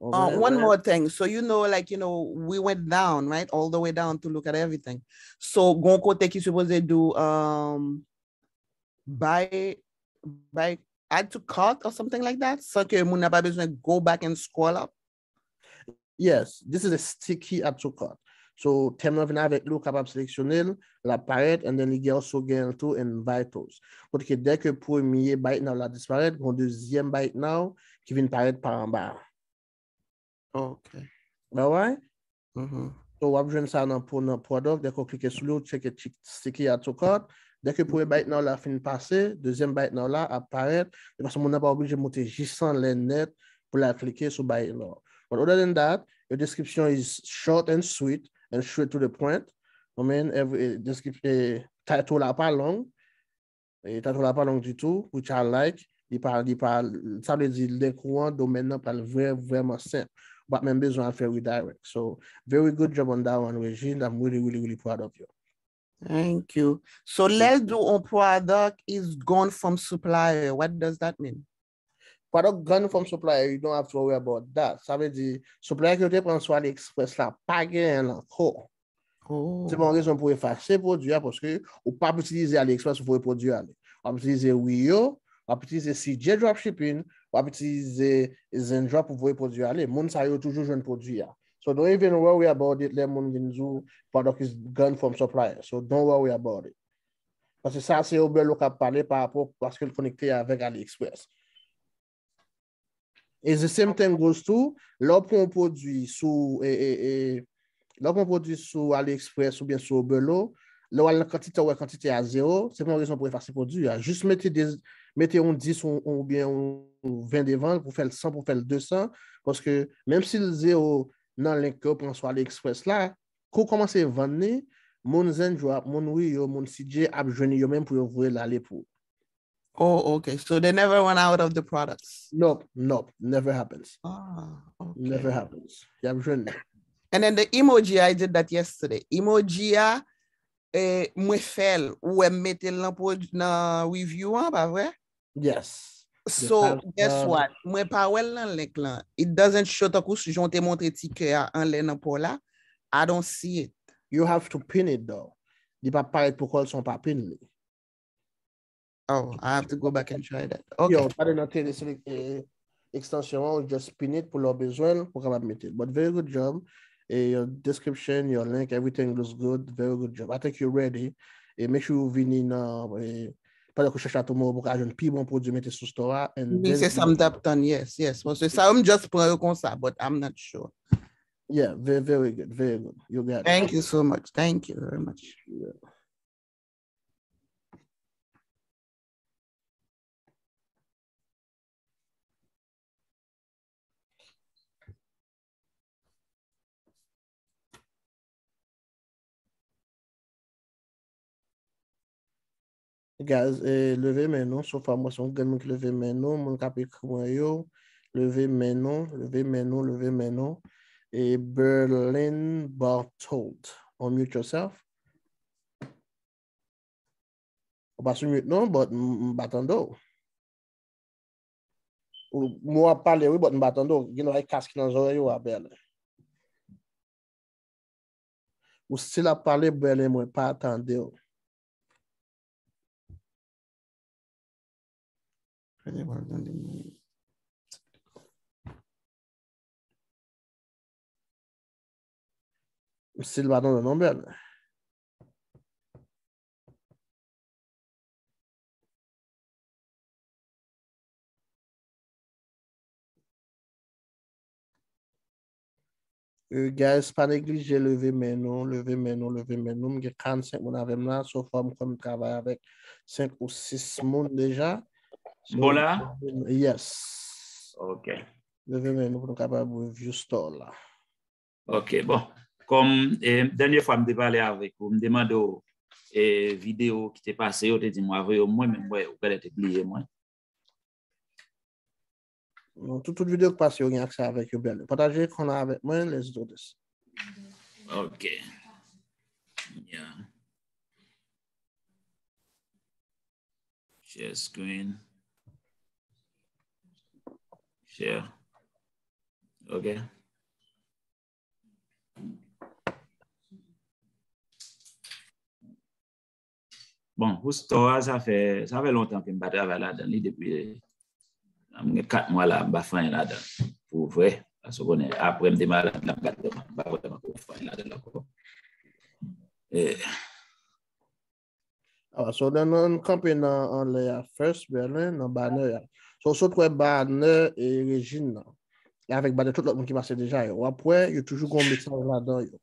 Uh, one more thing. So, you know, like, you know, we went down, right? All the way down to look at everything. So, gon kote ki sipoze do, um, buy, buy, add to cart or something like that, san ke moun nan pa bezwen go back and scroll up. Yes, this is a sticky add to cart. So, tèm nan vin avèk li, ou kapab seleksyone l, l ap parèt, and then li gen also gen l tou in vitals. Kote ke dè ke premye buy it now la disparèt, gon dezyèm buy it now ki vin parèt pa anba. Ok. Alright? So, w ap jwenn sa nan, nan product, dè ke w klike sou li, ou tcheke sticky add to cart. Dè ke premye buy it now la fin pase, dezyèm buy it now la ap parèt. E paske moun nan pa oblije monte jis anlè nèt pou l al klike sou buy it now. But other than that, your description is short and sweet and straight to the point. I mean, every, eh, descrip-, eh, title la pa long. E title la pa long ditou, which I like. Li pa, li pa, sa vle di, link ou an, domèn nan pral vrè, vrèman senp. Ou pa menm bezwen al fè redirect. So, very good job on that one, Regine. I'm really, really, really proud of you. Thank you. So, lè l di yon product is gone from supplier, what does that mean? Product gone from supplier, you don't have to worry about that. Sa vle di, supplier ke w te pran sou AliExpress la, pa genyen l ankò. Se pa yon rezon pou efase pwodui a, paske ou p ap itilize AliExpress pou voye pwodui a ale. W ap itilize Wio, w ap itilize C J Dropshipping, w ap itilize Zendrop pou voye pwodui a ale. Moun sa yo toujou jwenn pwodui a. So don't even worry about it lè moun vin di w product is gone from supplier. So don't worry about it. Paske sa se Oberlo k ap pale pa rapò paske l konekte avèk AliExpress. It's the same thing goes to, lè w pran yon pwodui sou, e, e, e, lè w pran yon pwodui sou AliExpress oubyen sou Oberlo, lè w al nan kantite, w wè kantite a zewo, se pa yon rezon pou efase pwodui a. Jis mete de, mete yon dis ou, oubyen yon ven devan l pou fè l san, pou fè l de san, paske menm si l zewo nan link ke w pran sou AliExpress la, kou w kòmanse vann li, moun Zendrop, moun Wio, moun C J ap jwenn li yo menm pou yo voye l ale pou ou. Oh, okay. So they never run out of the products. Nope, nope, never happens. Ah, okay. Never happens. Y ap jwenn li. And then the emoji, I did that yesterday. Emoji a, eh, mwen fè l, ou wè m mete l nan, nan review an, pa vre? Yes. So, guess what? Mwen pa wè l nan link lan. It doesn't show tankou jan w te montre ti kè a anlè nan pa w la. I don't see it. You have to pin it though. Li pa parèt pou kòl son pa pin li. Oh, I have to go back and try that. Okay. Yo, pa de nan tele select, eh, extension an, just pin it pou lè w bezwen l, pou kapab mete l. But very good job. E your description, your link, everything looks good. Very good job. I think you're ready. E make sure you vini nan, eh, pandan ke w chèche a tou, ou ka jwenn pi bon pwodui mete sou store a. And Wi, se sa m t ap tann, yes, yes. Paske sa yo m just pran yo konsa, but I'm not sure. Yeah, very, very good, very good. You got it. Thank you so much. Thank you very much. Yeah. Guys, eh, leve men nou. So far, mwen se yon grenn moun ki leve men nou. Moun k ap ekri mwen yo, leve men nou, leve men nou, leve men nou. E Berlin Barthold, unmute yourself. Ou pa sou mute non, but m pa tande w. Ou, m wè w ap pale wi, but m pa tande w. Gen lòt kas ki nan zòrèy ou a, Berlin. Ou still ap pale, Berlin, mwen pa tande w. M still pa tande w non, Berlin. Euh, guys, pa neglije leve men nou, leve men nou, leve men nou. M gen karannsenk moun avè m la. So far, m kwè m travay avèk senk ou sis moun deja. So, bon la? Yes. Ok. Leve men nou pou nou kapab review store la. Ok, bon. Kòm eh, dènye fwa m te pale avèk ou, m te mande w eh, videyo ki te pase, ou te di m w a voye w mwen, men m wè ou genlè te bliye mwen. Non, tout, tout videyo ki pase, yo gen aksè avèk yo, Berlin. Pataje ekran nan avèk mwen, let's do this. Ok. Yeah. Share screen. Share. Ok. Bon, pou store a, sa fè, sa fè lontan ke m pa travay ladan li, depi m gen kat mwa la, m pa fè anyen ladan pou vre. Paske w konnen, apre m te malad la, m pa, m pa vrèman ko fè anyen ladan l ankò. Eh, Ah, so, nan, nan, kanpe nan anlè a first, Berlin, nan banner a. So, sot wè banner e Regine nan. E avèk banner tout lòt moun ki pase deja yo. W ap wè, yo toujou gon mesaj ladan yo.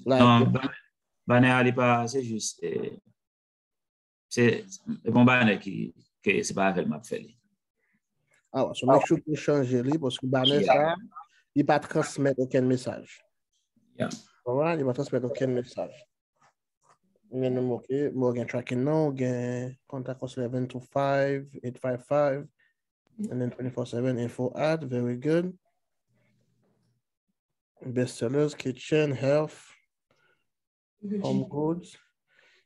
Like, non, banner, banner a li pa, se jis, eh, se, se bon banner ki, ke se pa avè l m ap fè li. Ah, so make sure pou chanje li, paske banner sa, li pa transmèt okenn mesaj. Yeah. Alright, li pa transmèt okenn mesaj. Gen nou, ok, bon, gen tracking non, gen contact us eleven two five, eight five five, And then twenty-four seven info ad, very good. Bestsellers, kitchen, health, home goods.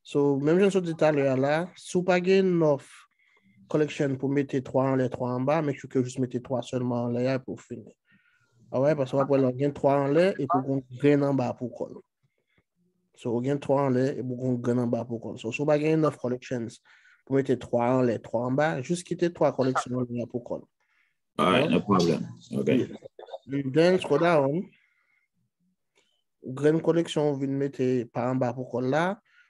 So, menm jan m sot di talè a la, si w pa gen enough collection pou mete twa anlè, twa anba, make sure ke w jis mete twa sèlman anlè a pou w fini. Alright, paske w ap wè lè w gen twa anlè, epi w gen yon grenn anba pou kò l. So, ou gen twa anlè, epi w gen yon grenn anba pou kò l. So, si w pa gen enough collections pou mete twa anlè, twa anba, jis kite twa collection anlè a pou kò l. Alright, no problem. Ok. And then scroll down. Grenn collection ou vin mete pa anba pou kò l la,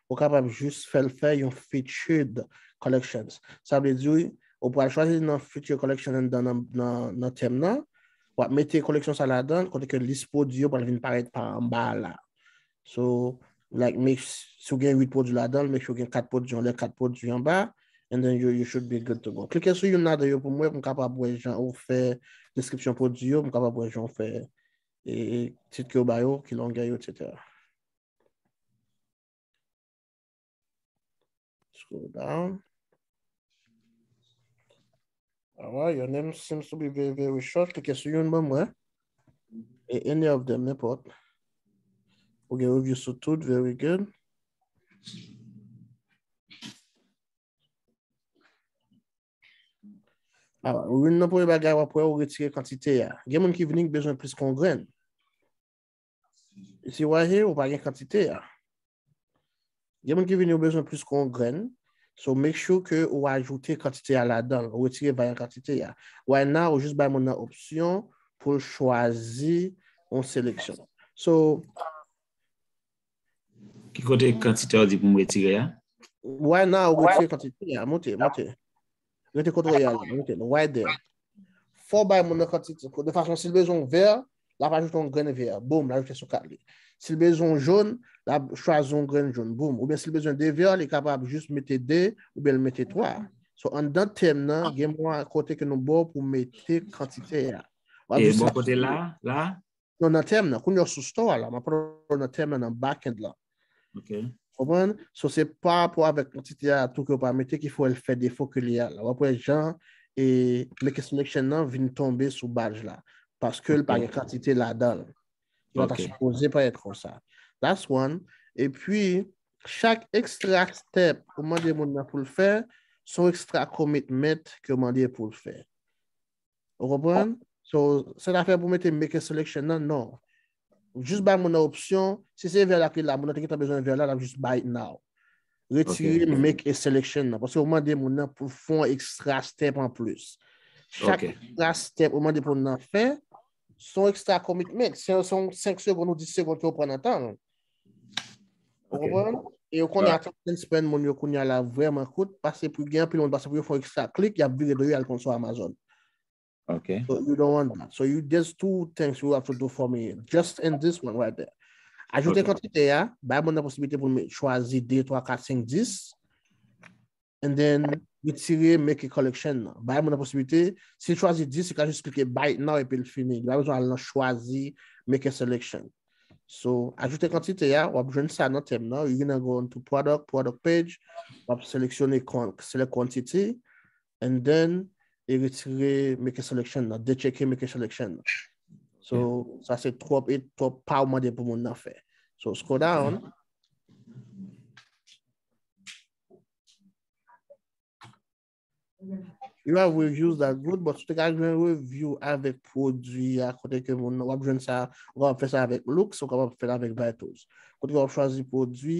ou kapab jis fè l fè yon featured collections. Sa vle di, ou pral chwazi nan featured collection anndan nan, nan, nan tèm nan, w ap mete collection sa ladan, kote ke lis pwodui yo pral vin parèt pa anba la. So, like, make, si w gen uit pwodui ladan, make sure w gen kat pwodui anlè, kat pwodui anba, and then you, you should be good to go. Klike sou youn ladan yo pou mwen, pou m kapab wè jan ou fè deskripsyon pwodui yo, pou m kapab wè jan ou fè e, e tit ke w ba yo, ki longè yo, et cetera. Scroll down. Alright, your name seems to be very, very short. Klike sou youn ban mwen. E any of them, nenpòt. Ou gen review sou tout, very good. Alright, youn nan premye bagay w ap wè, ou retire kantite a. Gen moun ki vini ki bezwen plis ke yon grenn. You see right here, ou pa gen kantite a. Gen moun ki vini, ou bezwen plis ke yon grenn. So, make sure ke ou ajoute kantite a ladan l, ou retire varyant kantite a. Right now, ou jis bay moun nan opsyon pou l chwazi yon seleksyon. So, Ki kote kantite a w di pou m retire a? Right now, ou retire kantite a, monte, monte. Rete kote w ye a la, rete la, right there. Fò w bay moun nan kantite, de fason si l bezwen yon vè, l ap ajoute yon grenn vè, boum, l ajoute sou kat li. Si l bezwen yon jòn, l ap chwazi yon grenn jòn, boum. Oubyen si l bezwen de vè, li kapab jis mete de, oubyen l mete twa. So, anndan tèm nan, gen mwa kote ke nou ba w pou mete kantite a. W ap E jis bò kote la, la? Non, nan tèm nan, kounye a w sou store la, m ap pran nan tèm nan, nan backend la. Ok. Konprann? So, se pa rapò avèk kantite a tou ke w pa mete ki fè l fè defo ke li a la. W ap wè jan e make a selection nan vin tonbe sou badge la. Paske l pa gen kantite ladan l. Li pa ta Ok. sipoze parèt konsa. That's one. Epi, chak extra step ou mande moun nan pou l fè, se yon extra commitment ke w mande pou l fè. Ou konprann? So, se ta fè pou mete make a selection nan, non. Jis bay moun nan opsyon, si se vè la ki la, moun nan te gentan bezwen vè la, l ap jis buy it now. Retire make a selection nan, paske ou mande moun nan pou l fè yon extra step an plis. Chak Ok. Extra step ou mande pou moun nan fè, se yon extra commitment. Se se yon senk segonn ou dis segonn ke w pran nan tan l. Ou Ok. konprann? E ou konnen Right. attention span moun yo kounye a la vrèman kout, pase pou gen anpil moun, pase pou yo fè yon extra klik, y ap vire do yo al pran sou Amazon. Ok. So you don't want that. So you, there's two things you have to do for me. Just in this one right there. Ajoute Ok. kantite a, bay moun nan posiblite pou l chwazi de, twa, kat, senk, dis. And then, retire make a collection nan. Bay moun nan posiblite, si l chwazi dis, li ka jis klike buy it now epi l fini. Li pa bezwen al nan chwazi make a selection. So, ajoute kantite a, w ap jwenn sa nan tèm nan. You're gonna go into product, product page, w ap seleksyone quan- select quantity, and then, e retire make a selection nan, decheke make a selection nan. So, sa se twòp e twòp pa w mande pou moun nan fè. So, scroll down. You have reviews that good, but si w te ka jwenn review avèk pwodui a, kote ke moun nan, w ap jwenn sa, ou kapab fè sa avèk Loox, ou kapab fè l avèk Vitals. Kote ke w ap chwazi pwodui,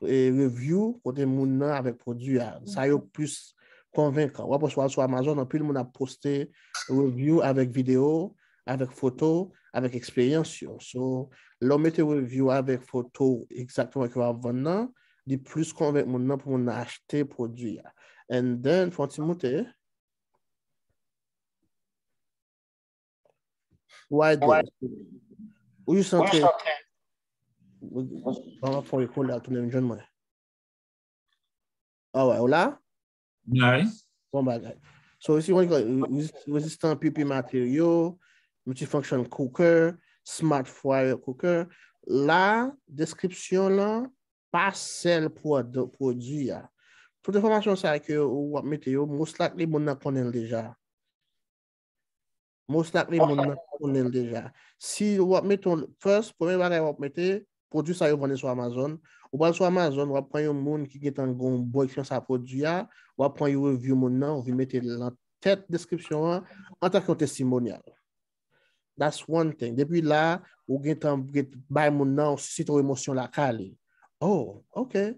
e, review, kote moun nan avèk pwodui a. Sa yo plis konvenkan. W ap wè sou, sou Amazon, anpil moun ap poste review avèk videyo, avèk foto, avèk eksperyans yo. So, lè w mete review avèk foto egzakteman ke w ap vann nan, li plis konvenk moun nan pou moun nan achte pwodui a. And then, fè yon ti moute. Right there. Ou jis antre. Ban m fè yon ekole al tounen vin jwenn mwen. Alright, ou la? Alright. Bon bagay. So, isi, w resist- resistan P P material, multifunction cooker, smart fryer cooker. La, deskripsyon lan, pa sèl pwod- pwodui a. Tout enfòmasyon sa ke ou ap mete yo, most likely moun nan konnen l deja. Most likely, moun nan konnen l deja. Si w ap mete yon, first, premye bagay w ap mete, pwodui sa yo vann sou Amazon. Ou pral sou Amazon, w ap pran yon moun ki gentan gen yon bon eksperyans a pwodui a, w ap pran yon review moun nan, ou vin mete l nan tèt deskripsyon an, antanke yon testimonyal. That's one thing. Depi la, ou gentan gen bay moun nan, ou sisite yon emosyon lakay li. Oh, okay.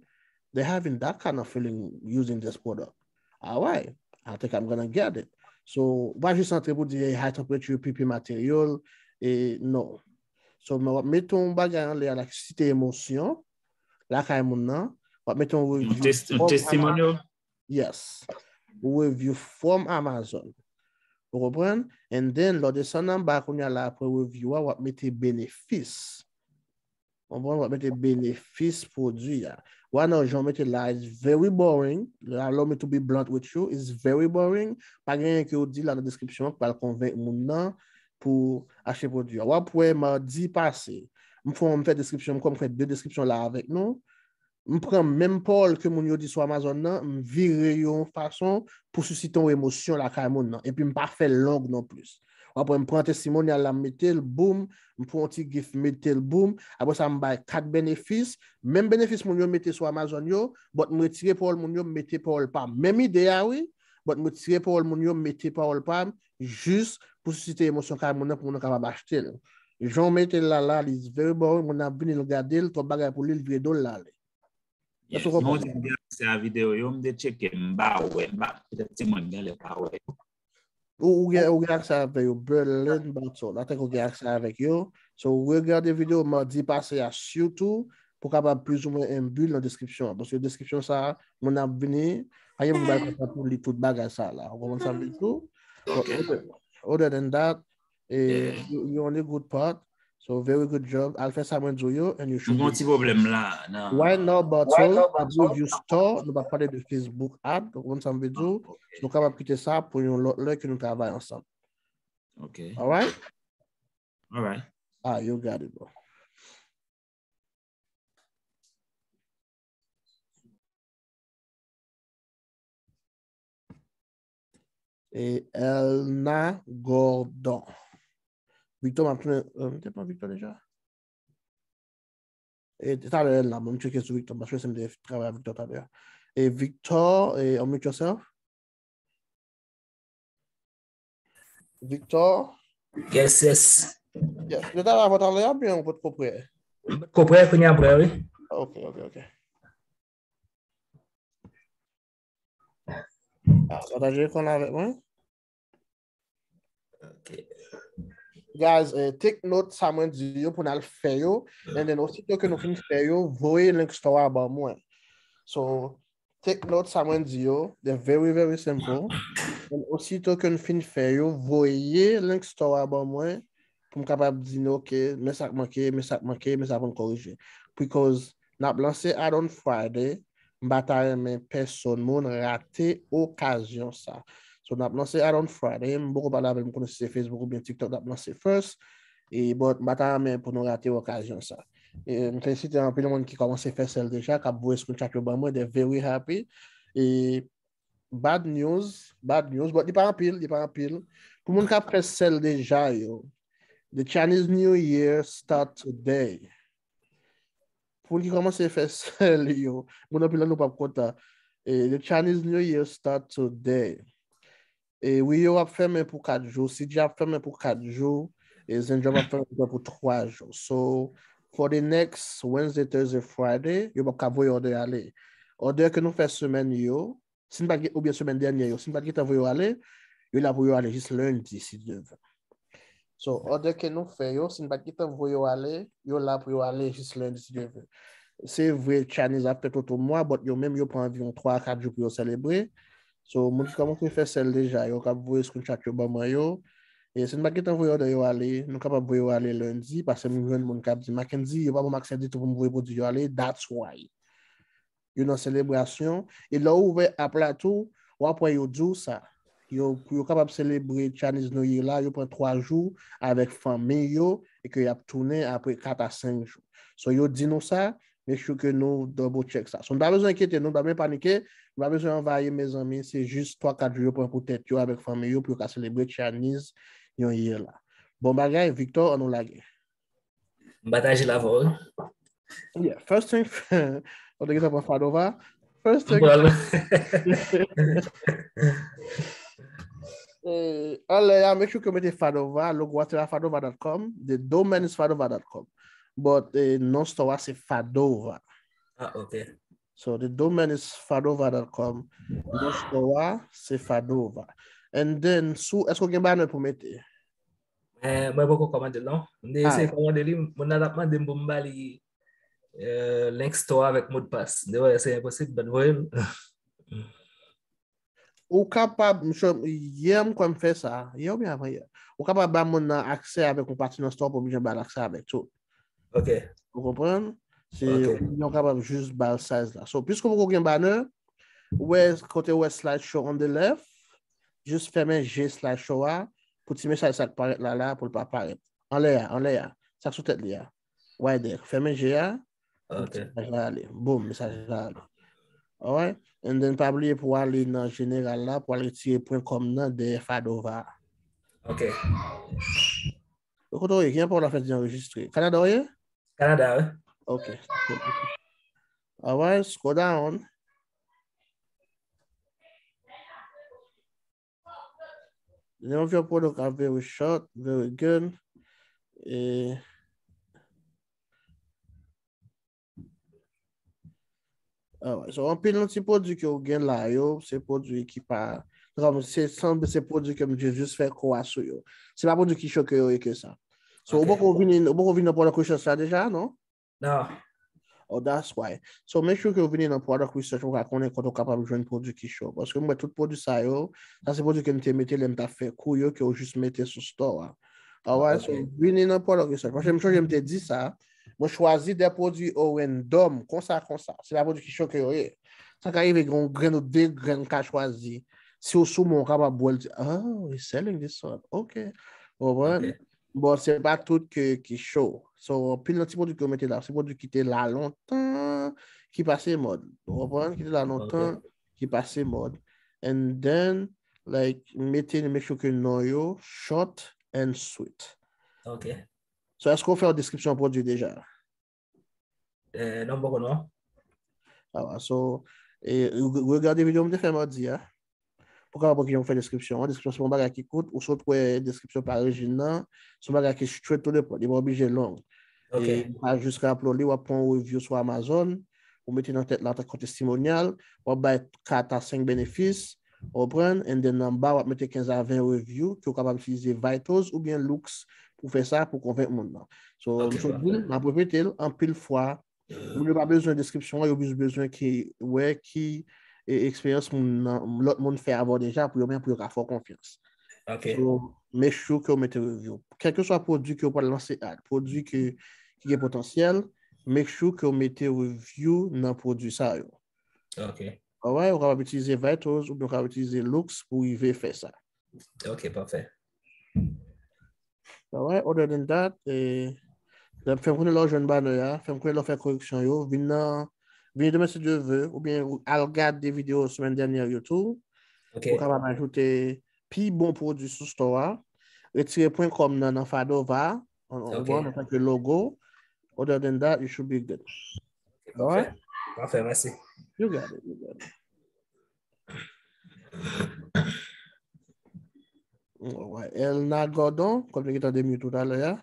They're having that kind of feeling using this product. All right. I think I'm gonna get it. So, ou pa jis antre pou di, "Hey, high temperature, pipi material." E, no. So, men w ap mete yon bagay anlè a, like, sisite emosyon lakay moun nan. W ap mete yon review. Yon tes-, yon testimonial? Yes. Ou review from Amazon. Ou konprann? And then, lè w desann anba, kounye a la, apre review a, w ap mete benefis. Konprann? W ap mete benefis pwodui a. Right now, jan w mete la, it's very boring. Allow me to be blunt with you. It's very boring. Pa gen anyen ke w di la nan deskripsyon an ki pral konvenk moun nan pou achte pwodui a. W ap wè, madi pase, m fè, m fè deskripsyon, m kwè m fè de deskripsyon la avèk nou. M pran menm pawòl ke moun yo di sou Amazon nan, m vire yo yon fason pou sisite yon emosyon lakay moun nan. Epi m pa fè l long non plis. W ap wè m pran testimonyal la, m mete l, boum, m pran yon ti gif, m mete l, boum. Apre sa, m bay kat benefis. Menm benefis moun yo mete sou Amazon yo, but m retire pawòl moun yo, m mete pawòl pa m. Menm ide a, wi, but m retire pawòl moun yo, m mete pawòl pa m, jis pou sisite emosyon kay moun nan, pou moun nan kapab achte l. Jan w mete l la, la, it's very boring, moun nan ap vini, l gade l, twòp bagay pou li, l vire do l, l ale. Yes. Èske w konprann? Mwen di m gen aksè a videyo yo, m te tcheke, m pa wè, m pa, petèt timoun gen lè pa wè. Ou, ou gen, ou gen aksè avè yo, Berlin Battle, atake ou gen aksè avèk yo. So, ou regade videyo madi pase a, sitou, pou kapab plizoumwen enbi l nan deskripsyon an. Paske deskripsyon sa a, moun ap vini, pa gen moun bay konsa pou li tout bagay sa a la. Ou konprann sa m vle di tou? But other, other than that, eh, you, you on a good path. So, very good job. Al fè sa mwen di w yo, and you should be. M gon ti pwoblèm la. Nan right now, Battle, ap review store, nou pa pale de Facebook ad, ou konprann sa m vle di w? Ah, ok. Nou kapab kite sa pou yon lòt lè ke nou travay ansanm. Ok. All right? All right. Ah, you got it, bro. E Elna Gordon. Victor, m ap tounen, euh, m te pran Victor deja? E talè Elna, bon, m tcheke sou Victor, paske se m te travay ak Victor talè a. E Victor, e unmute yourself. Victor? Yes, yes. Yes. Yo t al avè w talè a, oubyen ou potko prè? M potko prè, kounye a m prè, wi. Ok, ok, ok. Ah, pataje ekran avèk mwen. Ok. Guys, eh, take note sa mwen di yo pou n al fè yo. And then, osito ke nou fin fè yo, voye link store a ban mwen. So, take note sa mwen di yo. They're very, very simple. And osito ke nou fin fè yo, voye link store a ban mwen pou m kapab di nou, ok, men sa k manke, men sa k manke, men sa pou n korije. Because n ap lanse ad on Friday, m pa ta renmen pèsonn moun rate okazyon sa. So, n ap lanse ad on Friday, m poko pale avè l, m konnen si se Facebook oubyen TikTok n ap lanse first. E, but, m pa ta renmen pou nou rate okazyon sa. E, m felisite anpil moun ki kòmanse fè sèl deja, k ap voye screenshot yo ban mwen, they're very happy. E, bad news, bad news, but li pa anpil, li pa anpil. Pou moun k ap fè sèl deja yo, the Chinese New Year start today. Pou moun ki kòmanse fè sèl yo, moun anpil nan nou p ap kontan. E, the Chinese New Year start today. E, Rio ap fèmen pou kat jou, C J ap fèmen pou kat jou, e Zenjob ap fèmen pou twa jou. So, for the next Wednesday, Thursday, Friday, yo p ap ka voye òdè ale. Òdè ke nou fè semèn yo, si n pa t gen, oubyen semèn dènye yo, si n pa t gentan voye yo ale, yo la pou yo ale jis lendi, si Dye vle. So, òdè ke nou fè yo, si n pa t gentan voye yo ale, yo la pou yo ale jis lendi, si Dye vle. Se vre, Chinese ap fèt otou mwa, but yo menm yo pran anviwon twa a kat jou pou yo selebre. So, moun ki kòmanse fè sèl deja, yo k ap voye screenshot yo ban mwen yo. E si n pa t gentan voye òdè yo ale, nou kapab voye yo ale lendi, paske m jwenn moun k ap di, "Mackendy, yo pa ban m aksè ditou pou m voye pwodui yo ale, that's why." Yo nan selebrasyon. E lè w ouvè app la tou, w ap wè yo di w sa. Yo, pou yo kapab selebre Chinese New Year la, yo pran twa jou avèk fanmi yo e ke y ap tounen apre kat a senk jou. So, yo di nou sa, make sure ke nou double check sa. So, nou pa bezwen enkyete nou, nou pa bezwen panike, nou pa bezwen anvayi, mezanmi, se jis twa kat jou yo pran pou tèt yo avèk fanmi yo pou yo ka selebre Chinese yon year la. Bon bagay, Victor, ann nou lage. M pataje la avè w. Yeah, first thing, ou te gentan pran Fadova. First M thing, pran l. eh, anlè a, make sure ke w mete Fadova, logo a se la fadova dot com, the domain is fadova dot com. But eh, non store a se Fadova. Ah, ok. So the domain is fadova dot com. Non store a se Fadova. And then, sou, èske w gen banner pou mete? Eh, mwen poko kòmande l non. M te eseye kòmande li, moun nan t ap mande m pou m ba li eh, link store avèk modpas. M te wè se enposib, ban voye l. Ou kapab, m sure, yè m kwè m fè sa, yè oubyen avan yè. Ou kapab ba moun nan aksè avèk yon pati nan store, pa oblije ba l aksè avèk tout. Ok. Ou konprann? Se Ok. Ou kapab jis ba l size la. So, piske w poko gen banner, ou wè kote ou wè slide show on the left, jis fèmen je slide show a pou ti mesaj sa k parèt la la pou l pa parèt. Anlè a, anlè a. Sa k sou tèt li a. Right there. Fèmen je a. Ok. Mesaj la ale. Boom, mesaj la ale. Alright? And then pa bliye pou ale nan jeneral la, pou al retire pwen kòm nan dèyè Fadova. Ok. Kote w ye, ki enpò w la fè di anrejistre? Kanada w ye? Kanada, wi. Ok. Alright, scroll down. The name of your product are very short, very good. E Alright, so anpil nan ti pwodui ke w gen la yo, se pwodui ki pa, kòm se sanble se pwodui ke m jis fè kwa sou yo. Se pa pwodui ki cho ke yo ye ke sa. So, ou Ok. poko vini, ou poko vini nan product research la deja, non? Non. Oh, that's why. So, make sure ke w vini nan product research pou w ka konnen kote w kapab jwenn pwodui ki cho. Paske m wè tout pwodui sa yo, sa se pwodui ke m te mete lè m t ap fè kou yo, ke w jis mete sou store a. Alright, so Ok. Vini nan product research. Paske m sonje m te di sa, mwen chwazi de pwodui o random, konsa, konsa. Se pa pwodui ki cho ke yo ye. Sa ka rive gen yon grenn ou de grenn ka chwazi. Si w sou mwen, w kapab wè l di, oh, he's selling this one. Ok. Ou konprann? Ok. Bon, se pa tout ke, ki cho. So, anpil nan ti pwodui ke yo mete la, se pwodui ki te la lontan, ki pase mòd. Ou konprann? Ki te la lontan, ki pase mòd. And then, like, mete, make sure ke non yo, short and sweet. Ok. So, èske w fè yon deskripsyon pwodui deja? Eh, non, m poko non. Alright, so, e, re- regade videyo m te fè madi a. Pou kapab wè kijan pou fè deskripsyon an. Deskripsyon se yon bagay ki kout, ou sot wè deskripsyon pa Regine nan, se yon bagay ki straight to the point, li pa oblije long. Ok. E pa jis raple w li, w ap pran yon review sou Amazon, ou mete nan tèt la antanke testimonial, w ap bay kat a senk benefis, ou konprann, and then anba w ap mete kenz a ven review ke w kapab itilize Vitals oubyen Loox pou fè sa, pou konvenk moun nan. So, Ok, m sot di l, m ap repete l, anpil fwa, moun yo pa bezwen deskripsyon an, yo jis bezwen ki wè ki e, eksperyans moun nan, lòt moun fè avè w deja pou yo menm, pou yo ka fè w konfyans. Ok. So, make sure ke w mete review. Kèlkeswa pwodui ke w pral lanse ad, pwodui ke, ki gen potansyèl, make sure ke w mete review nan pwodui sa yo. Ok. Alright, ou kapab itilize Vitals oubyen ou kapab itilize Loox pou rive fè sa. Ok, pafè. Alright, other than that, eh, fè m konnen lè w jwenn banner a, fè m konnen lè w fè koreksyon yo, vin nan, vin demen si Dye vle, oubyen al gade videyo semèn dènyè yo tou, Ok. ou kapab ajoute pi bon pwodui sou store a, retire pwen kòm nan, nan Fadova, an, an, Ok. bon, antanke logo. Other than that, you should be good. Alright? Pafè, mèsi. You got it, you got it. Alright. Elna Gordon, kòm nou te tande m yo toutalè a.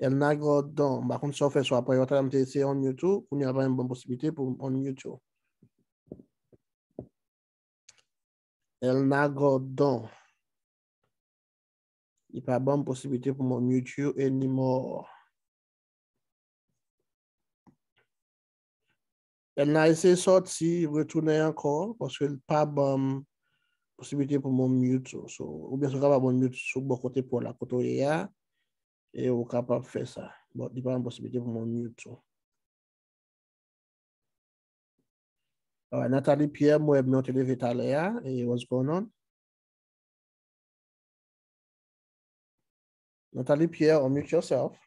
Elna Gordon, m pa konn sa w fè sou apay yo, talè m te eseye unmute ou, kounye a pa menm ban m posiblite pou m unmute ou. Elna Gordon. Li pa ban m posiblite pou m unmute you anymore. Elna eseye sòti, retounen ankò, paske l pa ban m posiblite pou m unmute ou. So, oubyen si w kapab unmute sou bò kote pa w la, kote w ye a, e ou kapab fè sa. Bon, li pa ban m posiblite pou m unmute ou. Alright, Nathalie Pierre, mwen wè men w te leve talè a, e what's going on? Nathalie Pierre, unmute yourself.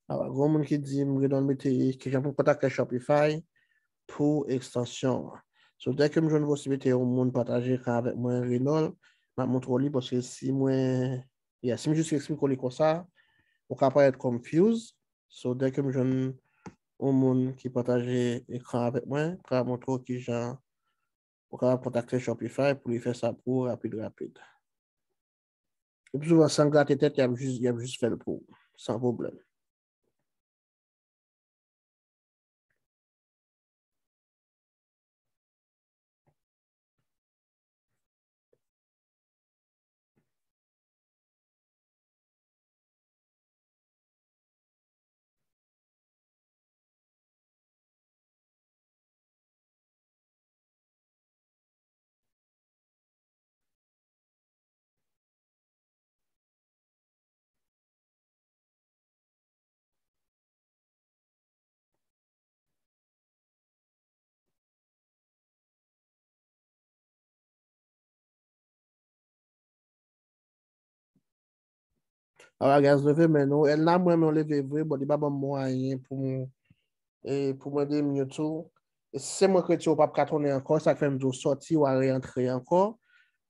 Alright, gon moun ki di m Renold mete kijan pou m kontakte Shopify pou ekstansyon an. So, dèke m jwenn posiblite yon moun pataje ekran avèk mwen, Renold, m ap montre w li paske si mwen, yeah, si m jis eksplike w li konsa, ou ka parèt confused. So, dèke m jwenn yon moun ki pataje ekran avèk mwen, m ka montre w kijan ou kapab kontakte Shopify pou li fè sa pou ou rapid, rapid. Epi souvan, san grate tèt, y ap jis, y ap jis fè l pou ou, san pwoblèm. Alright, guys, leve men nou. Elna, mwen, mwen leve vre, but li pa ban m mwayen pou m, e, pou mwen demute ou. E si se mwen ki retire w, w p ap ka tounen ankò, sa k fè m di w sòti, w a reantre ankò.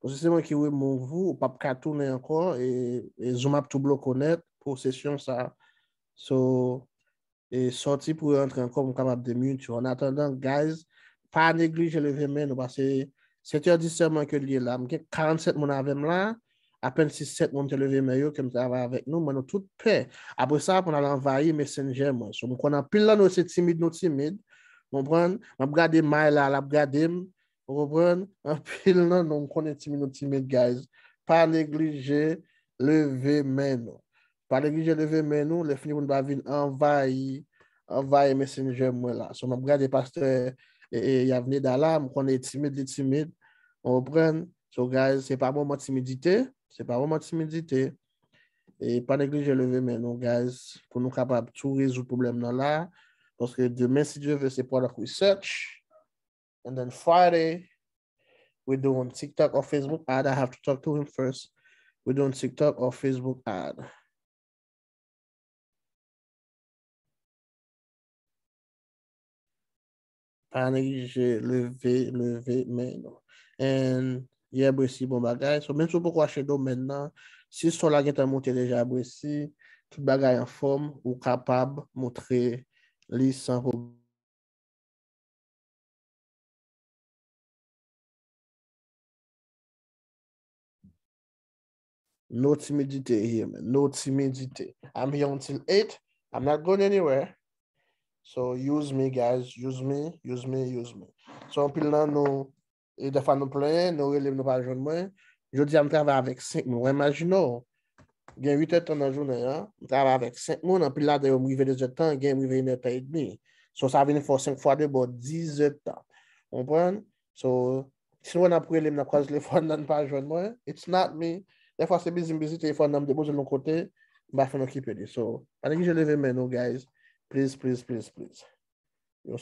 Paske se mwen ki remove ou, ou p ap ka tounen ankò, e, e Zoom ap tou bloke w nèt pou sesyon sa. So, e sòti pou rantre ankò pou m kapab demute yo. An atandan, guys, pa neglije leve men nou, paske sèt è dis sèlman ke l ye la. M gen karannsèt moun avè m la, apèn sis sèt moun te leve men yo ke m travay avèk nou, mwen nou tout pè. Apre sa, pou n al anvayi Messenger mwen. So, m konn anpil nan nou se timid, nou timid. Konprann? M ap gade May la, l ap gade m. Ou konprann? Anpil nan nou, m konnen timid nou timid, guys. Pa neglije leve men nou. Pa neglije leve men nou, lè fini pou nou pa vin anvayi, anvayi Messenger mwen la. So, m ap gade pastè, e, e, Yavneda la, m konnen li timid, li timid. Ou konprann? So, guys, se pa moman timidite, se pa moman timidite. E pa neglije leve men nou, guys, pou nou kapab tou rezoud pwoblèm nan la. Paske demen, si Dye vle, se product research. And then Friday, we're doing TikTok or Facebook ad. I have to talk to him first. We're doing TikTok or Facebook ad. Pa neglije leve, leve men nou. And yeah, Bresi, bon bagay. So, menm si w poko achte domèn nan, si son la gentan monte deja, Bresi, tout bagay anfòm, ou kapab montre li san pwoblèm. No timidite here, man. No timidite. I'm here until eight. I'm not going anywhere. So use me, guys. Use me, use me, use me. So, anpil nan nou, e dèfwa nou plenyen, nou rele m, nou pa jwenn mwen. Jodi a, m travay avèk senk moun. Ou imajine w, gen uit èdtan nan jounen an, m travay avèk senk moun, anpil ladan yo m rive de zèdtan, gen m rive inèdtan edmi. So, sa vin fè w senk fwa de bò, diz èdtan. Konprann? So, si nou wè n ap rele m, n ap kwaze telefòn nan, n pa jwenn mwen, it's not me. Dèfwa se bizi m bizi, telefòn nan m depoze l yon kote, m pa fin okipe li. So, pa neglije leve men nou, guys. Please, please, please, please. Yon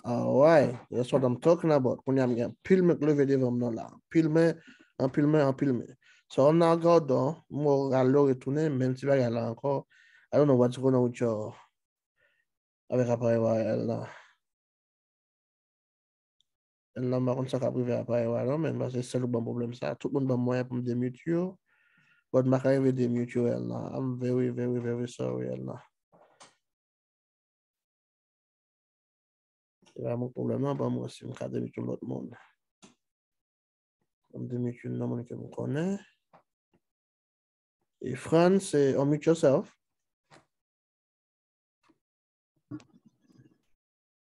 Alright, that's what I'm talking about. Kounye a m gen anpil men k leve devan m nan la. Anpil men, anpil men, anpil men. So, an nan gade, m wè w rale w retounen, menm ti bagay la ankò. I don't know what's going on with your, avèk aparèy w a Elna. Elna, m pa konn sa k ap rive aparèy w a non, men paske sèl ou ban m pwoblèm sa. Tout moun ban m mwayen pou m demute yo. But m pa ka rive demute yo, Elna. I'm very, very, very sorry, Elna. Se pa mwen pwoblèm nan, ban m wè si m ka demit yon lòt moun. Ban m demit youn nan moun ke m konnen. E Frantz, eh, unmute yourself.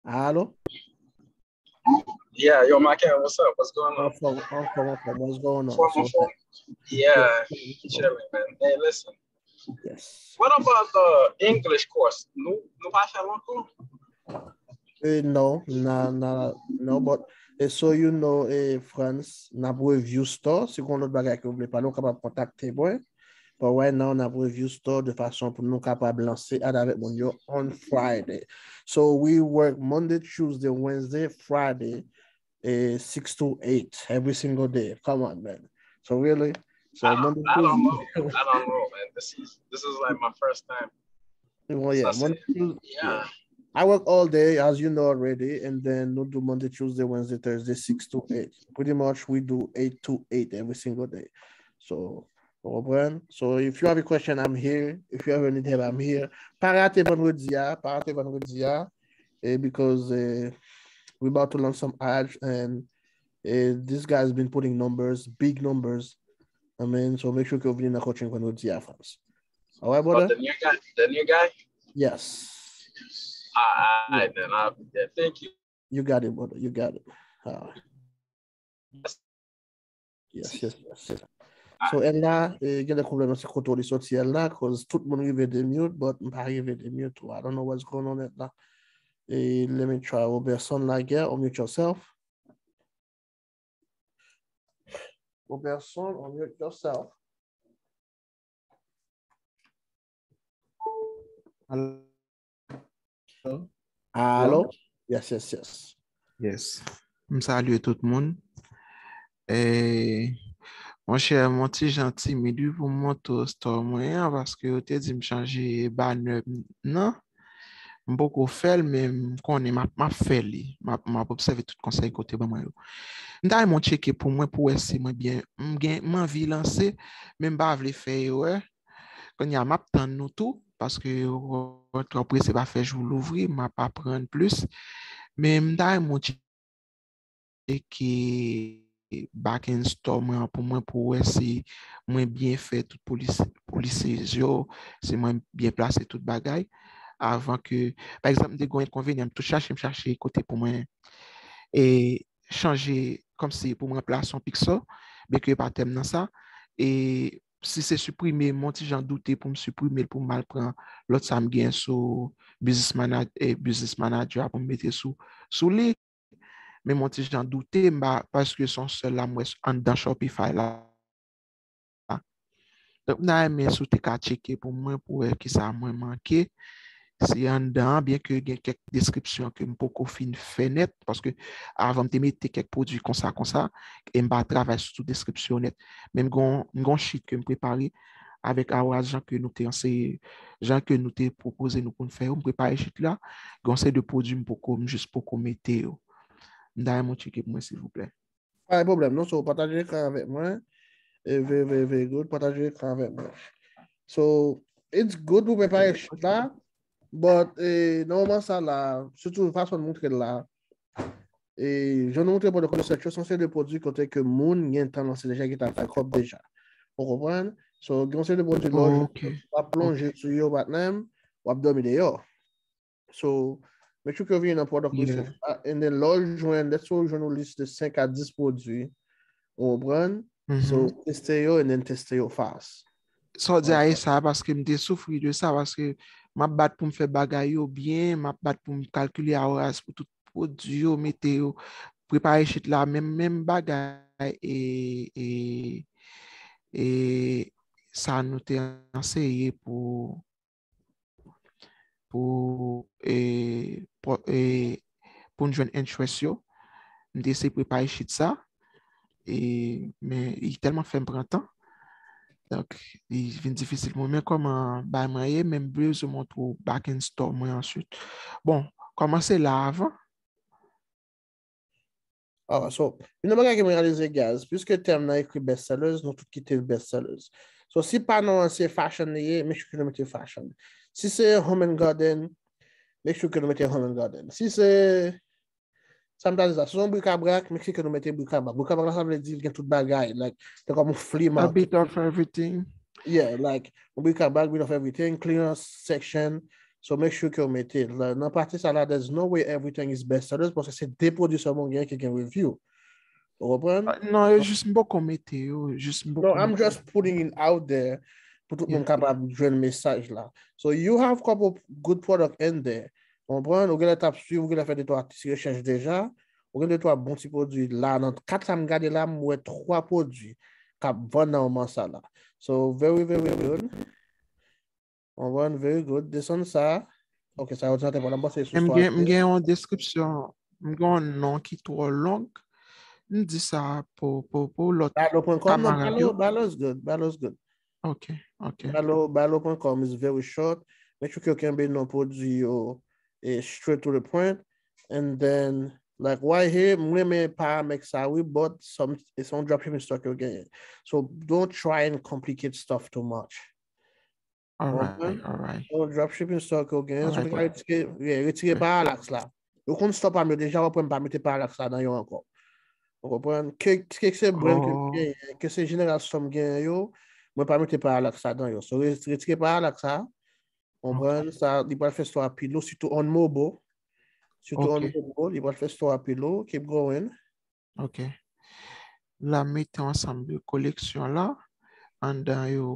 Alo? Yeah, yo, Markel, what's up? What's going on? Anfòm, anfòm, anfòm. What's going on? From, from, yeah, chilling, man. Hey, listen. Yes. What about the English course? Nou, nou pa fè l ankò? Eh, no, na, na, no, but eh, so you know, eh, Frantz, n ap review store. Si gon lòt bagay ke w vle pale, w kapab kontakte mwen. But right now, n ap review store de fason pou nou kapab lanse ad avèk moun yo on Friday. So we work Monday, Tuesday, Wednesday, Friday, eh, six to eight, every single day. Come on, man. So really, so I, Monday, I don't know. Tuesday. I don't know, man. This is this is like my first time. Well, yeah, So, Monday, Tuesday, yeah. I work all day, as you know already, and then we do Monday, Tuesday, Wednesday, Thursday, six to eight. Pretty much, we do eight to eight every single day. So, you comprend? So, if you have a question, I'm here. If you ever need help, I'm here. Pa rate vendredi, ah, pa rate vendredi, ah, eh, because eh, we about to launch some ads, and eh, this guy's been putting numbers, big numbers. I mean, so make sure you vini nan coaching vendredi, ah, Frantz. All right, But brother? The new guy, the new guy. Yes. All right, then. I, yeah, thank you. You got it, brother. You got it. All right. Yes, yes, yes, yes. So, Elna, eh, gen de pwoblèm nan se kote w li soti, Elna, cause tout moun rive demute, but m pa rive demute ou. I don't know what's going on, Elna. Eh, let me try Robertson Laguerre, unmute yourself. Robertson, unmute yourself. Alo? Alo? Yes, yes, yes. Yes. M salye tout moun. Eh, monchè, mwen ti jan timid wi pou m montre w store mwen an, paske yo te di m chanje banner nan. M poko fè l, men m konnen m ap, m ap fè li. M ap, m ap obsève tout konsèy kote ban mwen yo. M ta renmen w tcheke pou mwen pou wè si mwen byen, m gen, m anvi lanse, men m pa vle fè erè. Kounye a, m ap tann nou tou, paske w, w twò prese pa fè jou louvri, m ap aprann plis. Men m ta renmen w tcheke back end store mwen an pou mwen, pou wè si mwen byen fè tout policies yo, si mwen byen plase tout bagay. Avan ke, pa egzanp, m te gen yon enkonvenyan, m tou chache, m chache kote pou mwen e chanje, kòmsi pou mwen ranplase yon pixel, byenke yo pa tè m nan sa. E si se siprime, m yon ti jan doute pou m siprime l, pou m al pran lòt sa m gen sou business manager, e business manager a pou m mete sou, sou li. Men m yon ti jan doute, m pa, paske se yon sèl la m wè anndan Shopify la. Donk, m ta renmen si w te ka tcheke pou mwen, pou wè kisa mwen manke. Se anndan an, byenke gen kèk deskripsyon ke m poko fin fè nèt, paske avan m te mete kèk pwodui konsa, konsa, e m pa travay sou tout deskripsyon nèt. Men m gon, m gon sheet ke m prepare avèk Awaz, jan ke nou te anseye, jan ke nou te pwopoze nou pou n fè yo, m prepare sheet la, gon seri de pwodui m poko, m jis poko mete yo. M ta renmen w tcheke pou mwen, silvouplè. Pa gen pwoblèm, non, so pataje ekran avèk mwen. E very, very, very good. Pataje ekran avèk mwen. So, it's good pou prepare sheet la, but eh, nan moman sa la, sitou fason nou montre l la, e jan nou montre pwodui konsept yo, se yon seri de pwodui kote ke moun gen tan lanse deja, ki ta fè kòb deja. Ou konprann? So, gen yon seri de pwodui lò, Ok. w ap plonje sou yo, patnè m, w ap dòmi deyò. So, make sure ke w vini nan product Yeah. research la, and then lè w jwenn, let's say w jwenn yon lis de senk a dis pwodui, ou konprann? So, Mhm. teste yo and then teste yo fast. Sa w di a Alright. E sa, paske m te soufri de sa, paske m ap bat pou m fè bagay yo byen, m ap bat pou m kalkile Awaz pou tout pwodui yo, mete yo, prepare sheet la, menm, menm bagay e, e, e sa nou te anseye pou, pou, e, pou, e, pou n jwenn interest yo. M te eseye prepare sheet sa, e, men li tèlman fè m pran tan. Donk, li vin difisil pou mwen. Men kòman bay mwen ye, men m bezwen montre w back end store mwen answit. Bon, kòmanse la avan. Ah, so, yon bagay ke mwen reyalize, guys, piske tèm nan ekri best sellers, nou tout kite best sellers. So, si pa non an se fashion li ye, make sure ke nou mete fashion. Si se home and garden, make sure ke nou mete home and garden. Si se Sa m ta di sa. Si se yon brikabrak, make sure ke nou mete brikabrak. Brikabrak la, sa vle di l gen tout bagay. Like, se kòm yon flea market. A bit of everything. Yeah, like, yon brikabrak, bit of everything, clearance section. So make sure ke w mete l. Nan pati sa la, there's no way everything is best sellers, paske se de pwodui sèlman w genyen ki gen review. Ou konprann? Ah, non, yo jis m poko mete yo, jis m poko mete. No, I'm just putting it out there pou tout moun kapab jwenn mesaj la. So you have couple good product in there. Ou konprann? Ou genlè t ap swiv, ou genlè fè de twa ti rechèch deja. Ou gen de twa bon ti pwodui la. Nan kat sa m gade la, m wè twa pwodui k ap vann nan moman sa la. So, very, very good. Ou konprann? Very good. Desann sa. Ok, sa yo ti nan tèt mwen, m panse sou M gen, m gen yon deskripsyon, m gen yon non ki twò long. M di sa pou, pou, pou lòt Balo pwen kòm, non, kamarad Balo, yo. Balo is good. Balo is good. Ok, ok. Balo, balo pwen kòm is very short. Make sure ke w kenbe non pwodui yo e straight to the point. And then, like, right here, m renmen paramèt sa, wi, but some, it's on dropshipping stock yo genyen. So, don't try and complicate stuff too much. Alright, alright. Yon dropshipping store ke w genyen, so w ka retire, yeah, retire parallax la. Ou konn store pa m yo deja, w ap wè m pa mete parallax ladan yo ankò. Ou konprann? Ke, ke se brand ke m genyen, ke se General Store m genyen yo, mwen pa mete parallax ladan yo. So, re-, retire parallax sa, konprann sa, li pral fè store a pi lou, sitou on mobile. Sitou on mobile, li pral fè store a pi lou. Keep going. Ok. La mete ansanm de koleksyon la, anndan yo,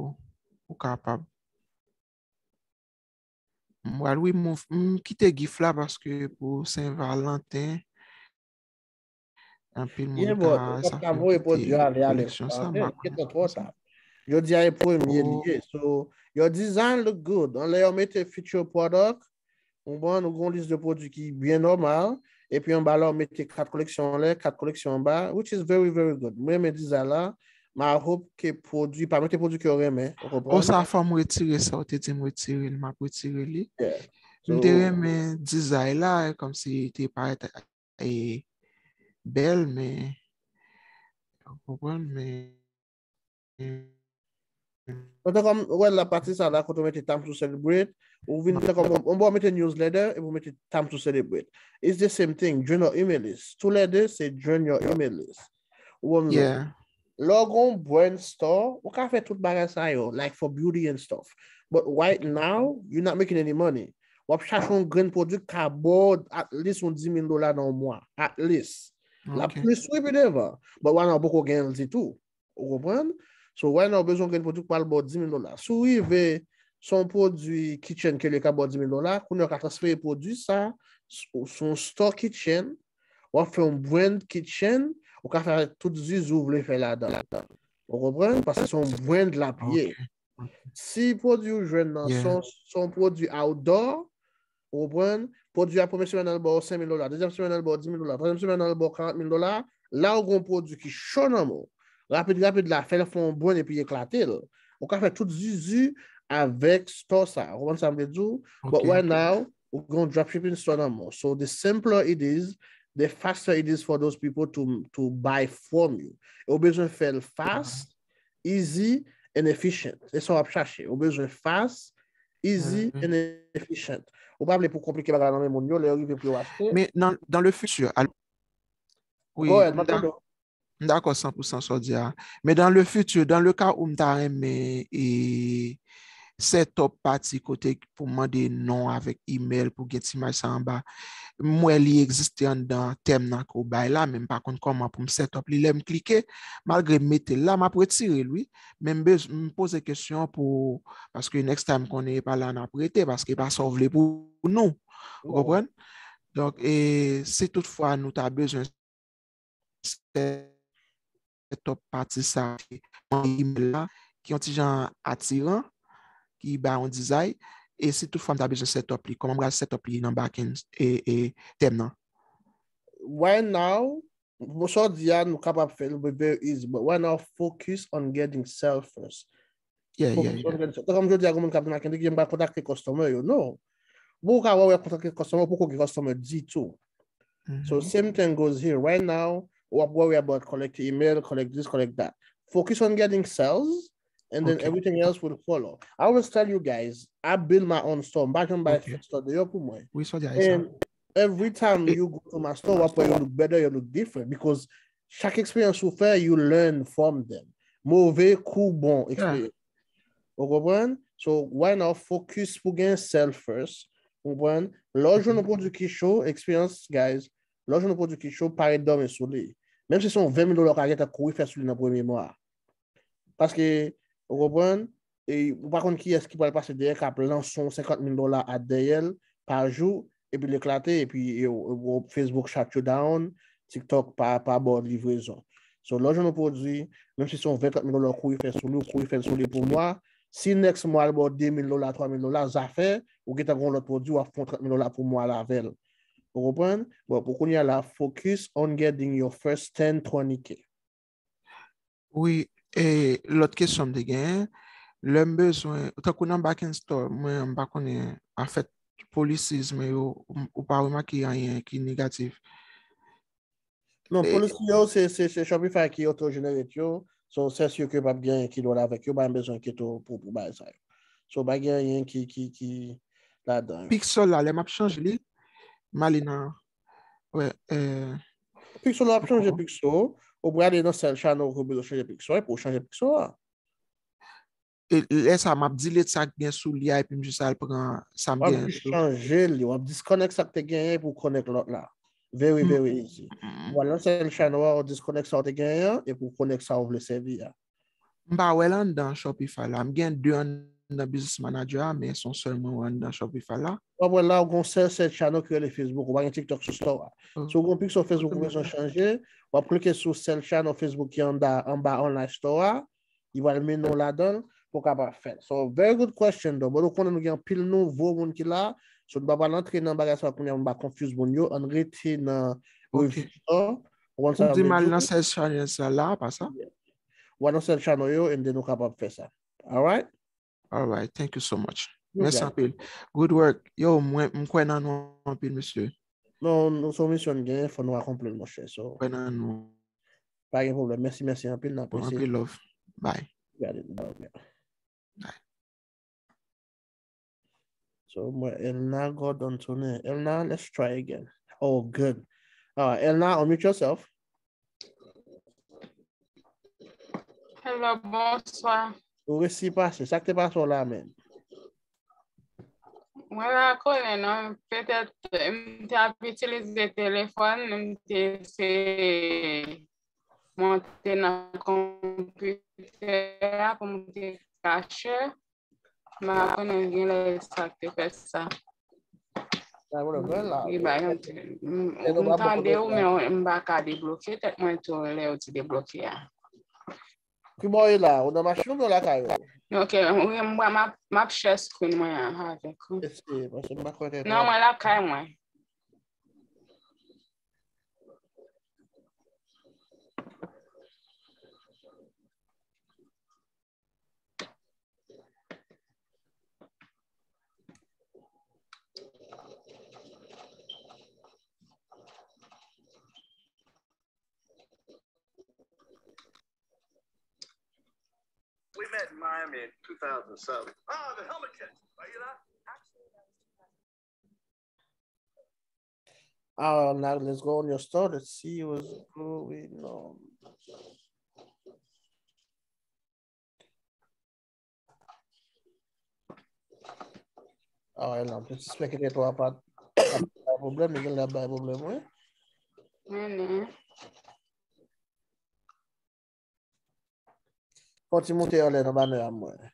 ou kapab. M pral remove, m kite gif la paske pou Sen Valanten, anpil moun ka sa fè voye pwodui ale, ale. Gentan twò ta. Jodi a e premye li ye. So, your design look good. Anlè yo mete feature product, ou konprann, ou gon lis de pwodui ki byen nòmal, epi anba la, ou mete kat koleksyon anlè, kat koleksyon anba, which is very, very good. Mwen renmen design la, m a hope ke pwodui, pa mete pwodui ke w renmen, ou konprann? O, sa fò m retire sa, ou te di m retire l, m ap retire li. M te renmen design la, kòmsi te parèt e, bèl, men, ou konprann, men, Mwen te kòm, ou wè la pati sa la, kote w mete time to celebrate, ou vin te kòm, on bò w mete newsletter, epi w mete time to celebrate. It's the same thing, join your email list. Toulède, se join your email list. Ou wè m nan. Lè w gon brand store, ou ka fè tout bagay sa yo, like for beauty and stuff. But right now, you're not making any money. W ap chache yon grenn pwodui k ka ba w at least yon dis mil dola nan yon mwa. At least. L ap plis wi pi devan. But right now, w poko genyen l ditou. Ou konprann? So, right now, w bezwen yon grenn pwodui k pral ba w dis mil dola. Si w rive, se yon pwodui kitchen ke li ka ba w dis mil dola, kounye a w ka transfere pwodui sa sou, sou yon store kitchen, w ap fè yon brand kitchen, ou ka fè tout zuzu w vle fè ladan. Ou konprann? Paske se yon brand l ap ye. Si pwodui ou jwenn nan se yon, se yon pwodui outdoor, ou konprann? Pwodui a premye semèn nan l ba w senk mil dola, dezyèm semèn nan l ba w dis mil dola, twazyèm semèn nan l ba w karant mil dola, la ou gen yon pwodui ki cho nan men w. Rapid, rapid la, fè l fè yon brand epi eklate l. Ou ka fè tout zuzu avèk store sa. Ou konprann sa m vle di w? But right now, ou gen yon dropshipping store nan men w. So the simpler it is, the faster it is for those people to, to buy from you. E ou bezwen fè l fast, easy and efficient. Se sa w ap chache. Ou bezwen fast, easy and efficient. Ou pa vle pou konplike bagay la nan men moun yo, lè yo rive pou yo achte. Men nan, dans le futur, al-, wi, m dakò san pou san sa w di a. Men dans le futur, dans le cas où m ta renmen e, set up pati kote pou mande non avèk email pou gen ti imaj sa anba. M wè li egziste anndan tèm nan ke w bay la, men m pa konn kòman pou m set up li. Lè m klike, malgre m mete l la, m ap retire l, wi. Men m bez-, m poze kesyon pou, paske next time konnen e pa la n ap rete, paske e pa sa w vle pou nou. Ou konprann? Donk, e, si toutfwa nou ta bezwen set up pati sa, email la, ki yon ti jan atiran, ki ba yon dizay, e si toutfwa m ta bezwen set up li, kòman m pral set up li nan backend e, e tèm nan? Right now, bon, sa w di a, nou kapab fè l, but very easy. But right now, focus on getting sales first. Yeah, yeah, yeah. Focus on getting sales. Tankou jodi a, gen moun k ap di m, "Kendrick, jan m pral kontakte customer yo." No. Bon, ou ka wè, wè kontakte customer, ou poko gen customer ditou. So, same thing goes here. Right now, w ap worry about collect email, collect this, collect that. Focus on getting sales, and then everything else will follow. I always tell you guys, I build my own store. M pa janm bay fake store deyò pou mwen. Wi, sa w di a, e sa. And Every time you go to my store, w ap wè yo look better, yo look different. Because chak eksperyans ou fè, you learn from them. Move kou bon eksperyans. Ou konprann? So, right now, focus pou gen sales first. Ou konprann? Lè w jwenn yon pwodui ki cho, eksperyans, guys, lè w jwenn yon pwodui ki cho, pa ret dòmi sou li. Menm si se yon ven mil dola w ka gentan kouri fè sou li nan premye mwa. Paske, ou konprann? E, ou pa konn kiyès ki pral pase dèyè k ap lanse yon senkant mil dola a dèyè l pa jou, epi l eklate, epi e, e, e, Facebook shut you down, TikTok pa, pa ba w livrezon. So, lè w jwenn yon pwodui, menm si se yon ven trant mil dola w kouri fè sou li, ou kouri fè l sou li pou mwa, si next mwa l ba w de mil dola, twa mil dola, zafè, ou gentan gen yon lòt pwodui, w ap fè yon trant mil dola pou mwa la avè l. Ou konprann? Bon, pou kounye a la, focus on getting your first ten, twenty K. Wi, e lòt kesyon m te genyen, lè m bezwen, tankou nan back in store, mwen m pa konnen, anfèt, policies mwen yo, ou pa remake anyen ki negatif. Non, policy yo, se, se, se Shopify ki auto-generate yo. So, se sure ke p ap gen anyen ki dwòl avèk yo, pa bezwen enkyete w pou, pou bagay sa yo. So, pa gen anyen ki, ki, ki ladan yo. Pixel la, lè m ap chanje li, m ale nan, wè, eh, Pixel w ap chanje Pixel, ou prale nan sales channel ou bezwen chanje Pixel, epi ou chanje Pixel a. E lè sa, m ap delete sa k gen sou li a, epi m jis al pran sa m W ap gen jis sou. Chanje li, w ap disconnect sa k te genyen pou w connect lòt la. Very, very easy. W al nan sales channel a, w disconnect sa w te genyen an, epi w connect sa w vle sèvi a. M pa wè l anndan Shopify la. M gen de anndan Business Manager a, men se yon sèl mwen wè anndan Shopify la. W ap wè la, ou gen yon sales channel ki rele Facebook, ou pa gen TikTok sou store a. So, ou gen yon Pixel Facebook ou bezwen chanje, w ap klike sou sales channel Facebook ki anba, anba online store a, li pral mennen w ladan l pou w kapab fè l. So, very good question, though. But ou konnen nou gen anpil nouvo moun ki la, so nou pa pral antre nan bagay sa kounye a, nou pa confuse moun yo, ann rete nan Ok. review store. Ou konn Ou sa di vle m al di? Nan sales channel sa la, pa sa? Ou al nan sales channel yo, and then ou kapab fè sa. Alright? Alright, thank you so much. You Mèsi got it. Anpil. Good work. Yo, mwen, m kwè nan nou anpil, mesye. Non, nou se yon misyon n genyen, fò nou akonpli l, monchè. So, M kwè nan nou. Pa gen pwoblèm. Mèsi, mèsi anpil, n apresye. Anpil love. Bye. Got it. Love, yeah. So, mwen, Elna Gordon tounen. Elna, let's try again. Oh, good. Alright, Elna, unmute yourself. Hello, bonswa. Ou resi pase. Sa k te pase w la menm? Mwen pa konnen non, petèt m te ap itilize telefòn, m te se monte nan konpitè a pou m te kache. M pa konnen genlè sa k te fè sa. Sa vle vre la. Li ba yon ti- m m tande ou, men m pa ka debloke tèt mwen tou lè ou di debloke a. Ki bò w ye la? Ou nan machin oubyen w lakay ou? Ok, wi, m m ap, m ap share screen mwen an avèk ou. Eseye, paske m pa kwè ke Non, mwen lakay mwen. We met in Miami in two thousand seven. Ah, the helmet catch. Are you that? Uh, now let's go on your store. Let's see what's going on. Alright, nan, m te sispèk ke netwòk pa, pa pwoblèm, li genlè ap bay pwoblèm, wi. Mennen. Fè yon ti moute anlè nan banè a mwen.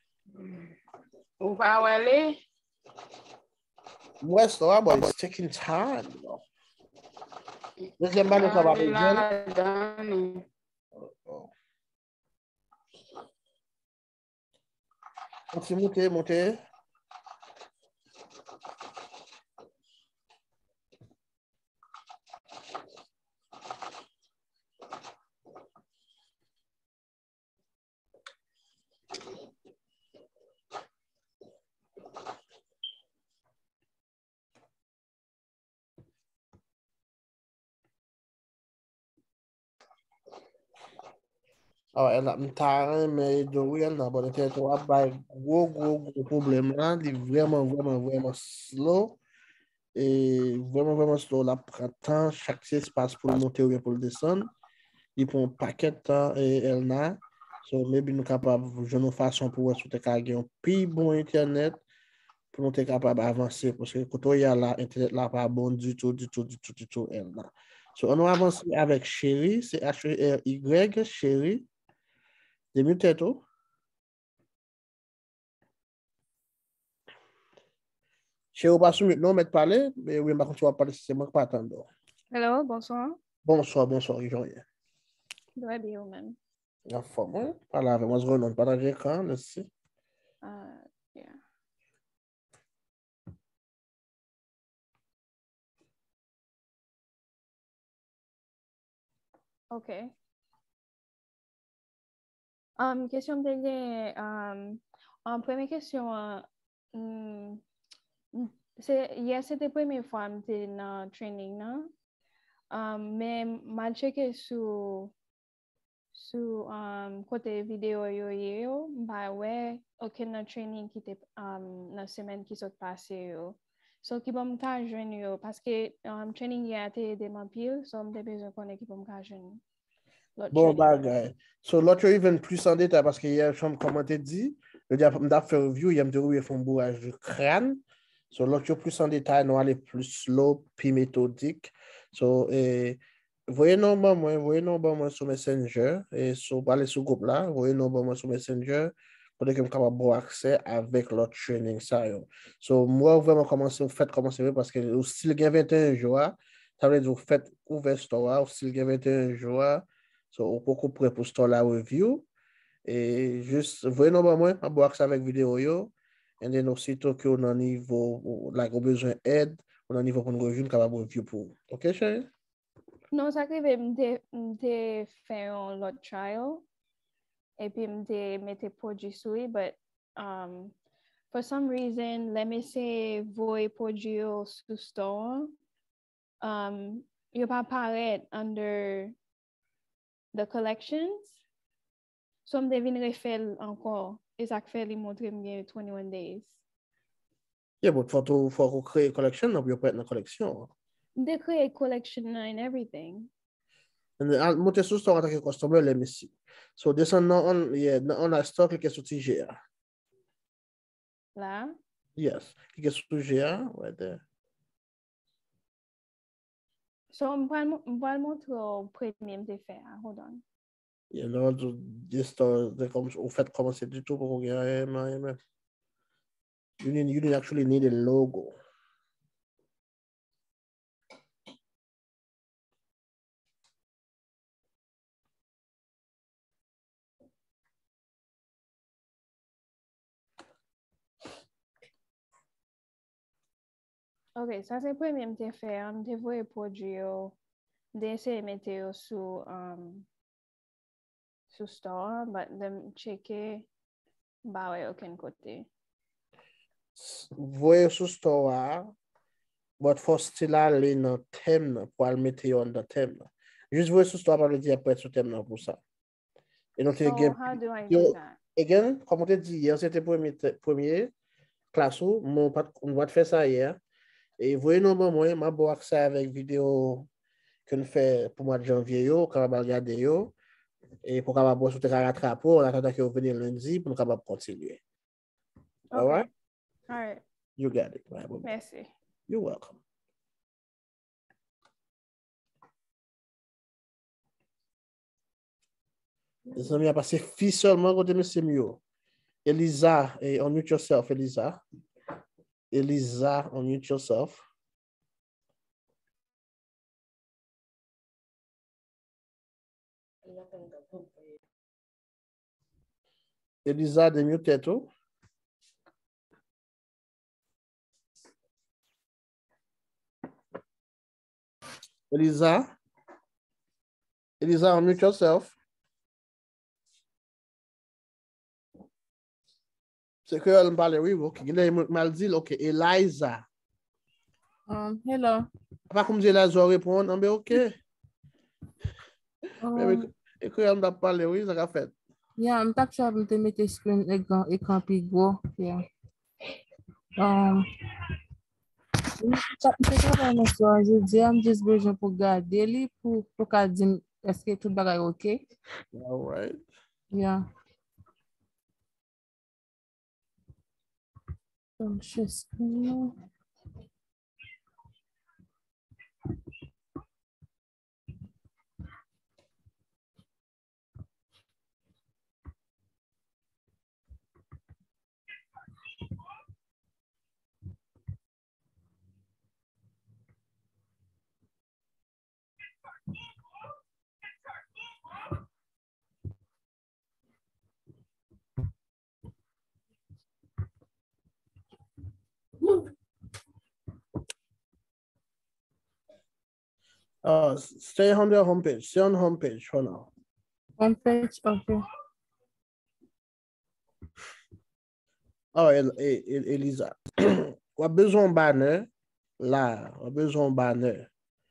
Ou pa wè li? M wè store a, but it's taking time, bro. Dezyèm banè sa pa bezwen. Ladan li. Oh, oh. Fè yon ti moute, moute. Alright, Elna, m ta renmen ede w, wi, Elna, but entènèt ou ap bay gwo, gwo, gwo pwoblèm la. Li vrèman, vrèman, vrèman slow. e vrèman, vrèman slow, l ap pran tan, chak ti espas pou l monte oubyen pou l desann. Li pran yon pakèt tan, e, Elna. So, maybe nou kapab jwenn yon fason pou wè si w te ka gen yon pi bon entènèt pou nou te kapab avanse, paske kote w ye a la, entènèt la pa bon ditou, ditou, ditou, ditou, Elna. So, ann nou avanse avèk Cheri, se H E R Y, Cheri. Demute tèt ou. Cheri, ou pa sou mute non, mèt pale, men wi, m pa konn si w ap pale, si se mwen ki pa tande w. Hello, bonswa. Bonswa, bonswa, kijan w ye? Trè byen, ou menm? Anfòm, wi. Pale avè m, what's going on? Pataje ekran, let's see. Ah, yeah. Ok. Um, kesyon m te gen, um, um, premye kesyon an, mm, m- se, yè se te premye fwa m te nan training nan. Um, men m al tcheke sou, sou um, kote videyo yo ye yo, m pa wè okenn nan training ki te um, nan semèn ki sot pase yo. So, ki bò m ka jwenn yo? Paske um, training yè a te ede m anpil, so m te bezwen konnen ki bò m ka jwenn lòt training. Bon bagay. So, lòt yo even plis an detay, paske yè, jan kòman te di, yo di ap- m t ap fè review, yè m te obliye fè yon bouraj de kràn. So, lòt yo plis an detay, nou ale plis slow, pi metodik. So, e, voye non ban mwen, voye non ban mwen sou Messenger, e si w pale sou gwoup la, voye non ban mwen sou Messenger, kote ke m kapab ba w aksè avèk lòt training sa yo. So, m wè w vrèman kòmanse, ou fèt kòmanse vre, paske ou still gen venteyen jou a, sa vle di ou fèt ouvè store a, ou still gen venteyen jou a, so, ou poko prè pou store la review, e jis voye non ban mwen, m ap ba w aksè avèk videyo yo, and then osito ke w nan nivo, ou- like, ou bezwen èd, ou nan nivo pou n review, m kapab review pou ou. Ok, cheri? Non, sa k rive, m te, m te fè yon lòt trial, epi m te mete pwodui sou li, but um, for some reason, lè m eseye voye pwodui yo sou store an, um, yo pa parèt under the collections. So, m te vin refè l ankò. E sa k fè li montre m gen twenty-one days. Yeah, but fòk ou, fòk ou kreye collection nan pou yo parèt nan koleksyon an. M te kreye collection nan and everything. And then, al monte sou store antanke customer, let me see. So, desann nan on, yeah, nan online store, klike sou ti je a. La? Yes. Klike sou je a, right there. So, m pral mo- m pral montre w premye m te fè a. Hold on. Yeah, non, to, this store, they come, ou fèt kòmanse ditou, poko gen anyen, anyen, man. You need, you need actually need a logo. Ok, sa se premye m te fè an. M te voye pwodui yo, m te eseye mete yo sou, um, sou store an, but lè m tcheke, m pa wè okenn kote. S- Voye sou store a, but fò still ale nan tèm nan pou al mete yo anndan tèm nan. Jis voye sou store a pa vle di y ap prèt sou tèm nan pou sa. E nou te So, gen how do I yo do that? Again, kòm ou te di yè, se te premye, te- premye klas ou, men w pa t, w pa t fè sa yè. E voye non ban mwen, m ap ba w aksè avèk videyo ke n fè pou mwa janvye yo, w kapab al gade yo. E pou w kapab wè si w te ka ratrape w, an atandan ke w vini lendi, pou nou kapab kontinye. Ok. Alright? Alright. You got it. Alright, bye-bye. Mèsi. You're welcome. Mezanmi, apa se fi sèlman kote mesye m yo. Eliza, eh, unmute yourself, Eliza. Eliza, unmute yourself. Eliza, demute tèt ou. Eliza? Eliza, unmute yourself. Se kreyòl m pale, wi, ok. Genlè m mal di l, ok. Eliza. Um, hello. Apa kòm di Eliza w reponn, anben ok. Men Um, e kreyòl m t ap pale, wi, sa ka fèt. Yeah, m t ap try pou m te mete screen ekran, ekran pi gwo. Yeah. Um, M te travay nan swa jodi a, m jis bezwen pou gade li, pou, pou ka di m èske tout bagay oke. Alright. Yeah. Francesco. Uh, stay on the homepage. Stay on homepage for now. Homepage, ok. Oh, El, El, Eliza. W ap bezwen yon banner la. W ap bezwen yon banner.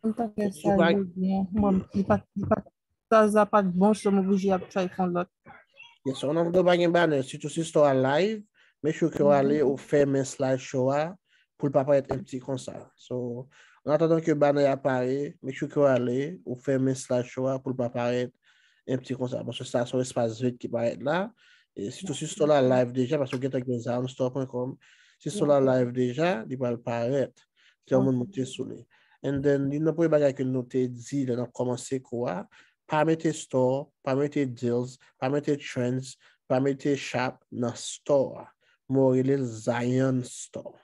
M ta fè sa jodi a. Mwen, li pa, li pa, sa pa t bon, so m oblije ap try fè yon lòt. Yes, ou nan pa gen banner, sitou si store a live, make sure ke w ale ou fèmen slide show a pou l pa parèt empty konsa. So, an atandan ke banner a pare, make sure ke w ale ou fèmen slide show a pou l pa parèt empty konsa. Paske sa se yon espas vid ki parèt la. E sitou si store la live deja, paske w gentan gen zion store point com. Si store la live deja, li pral parèt. Lè yon moun monte sou li. And then, youn nan premye bagay ke nou te di lè n ap kòmanse kou a, pa mete store, pa mete deals, pa mete trends, pa mete shop nan store a. Mwen rele l Zion Store.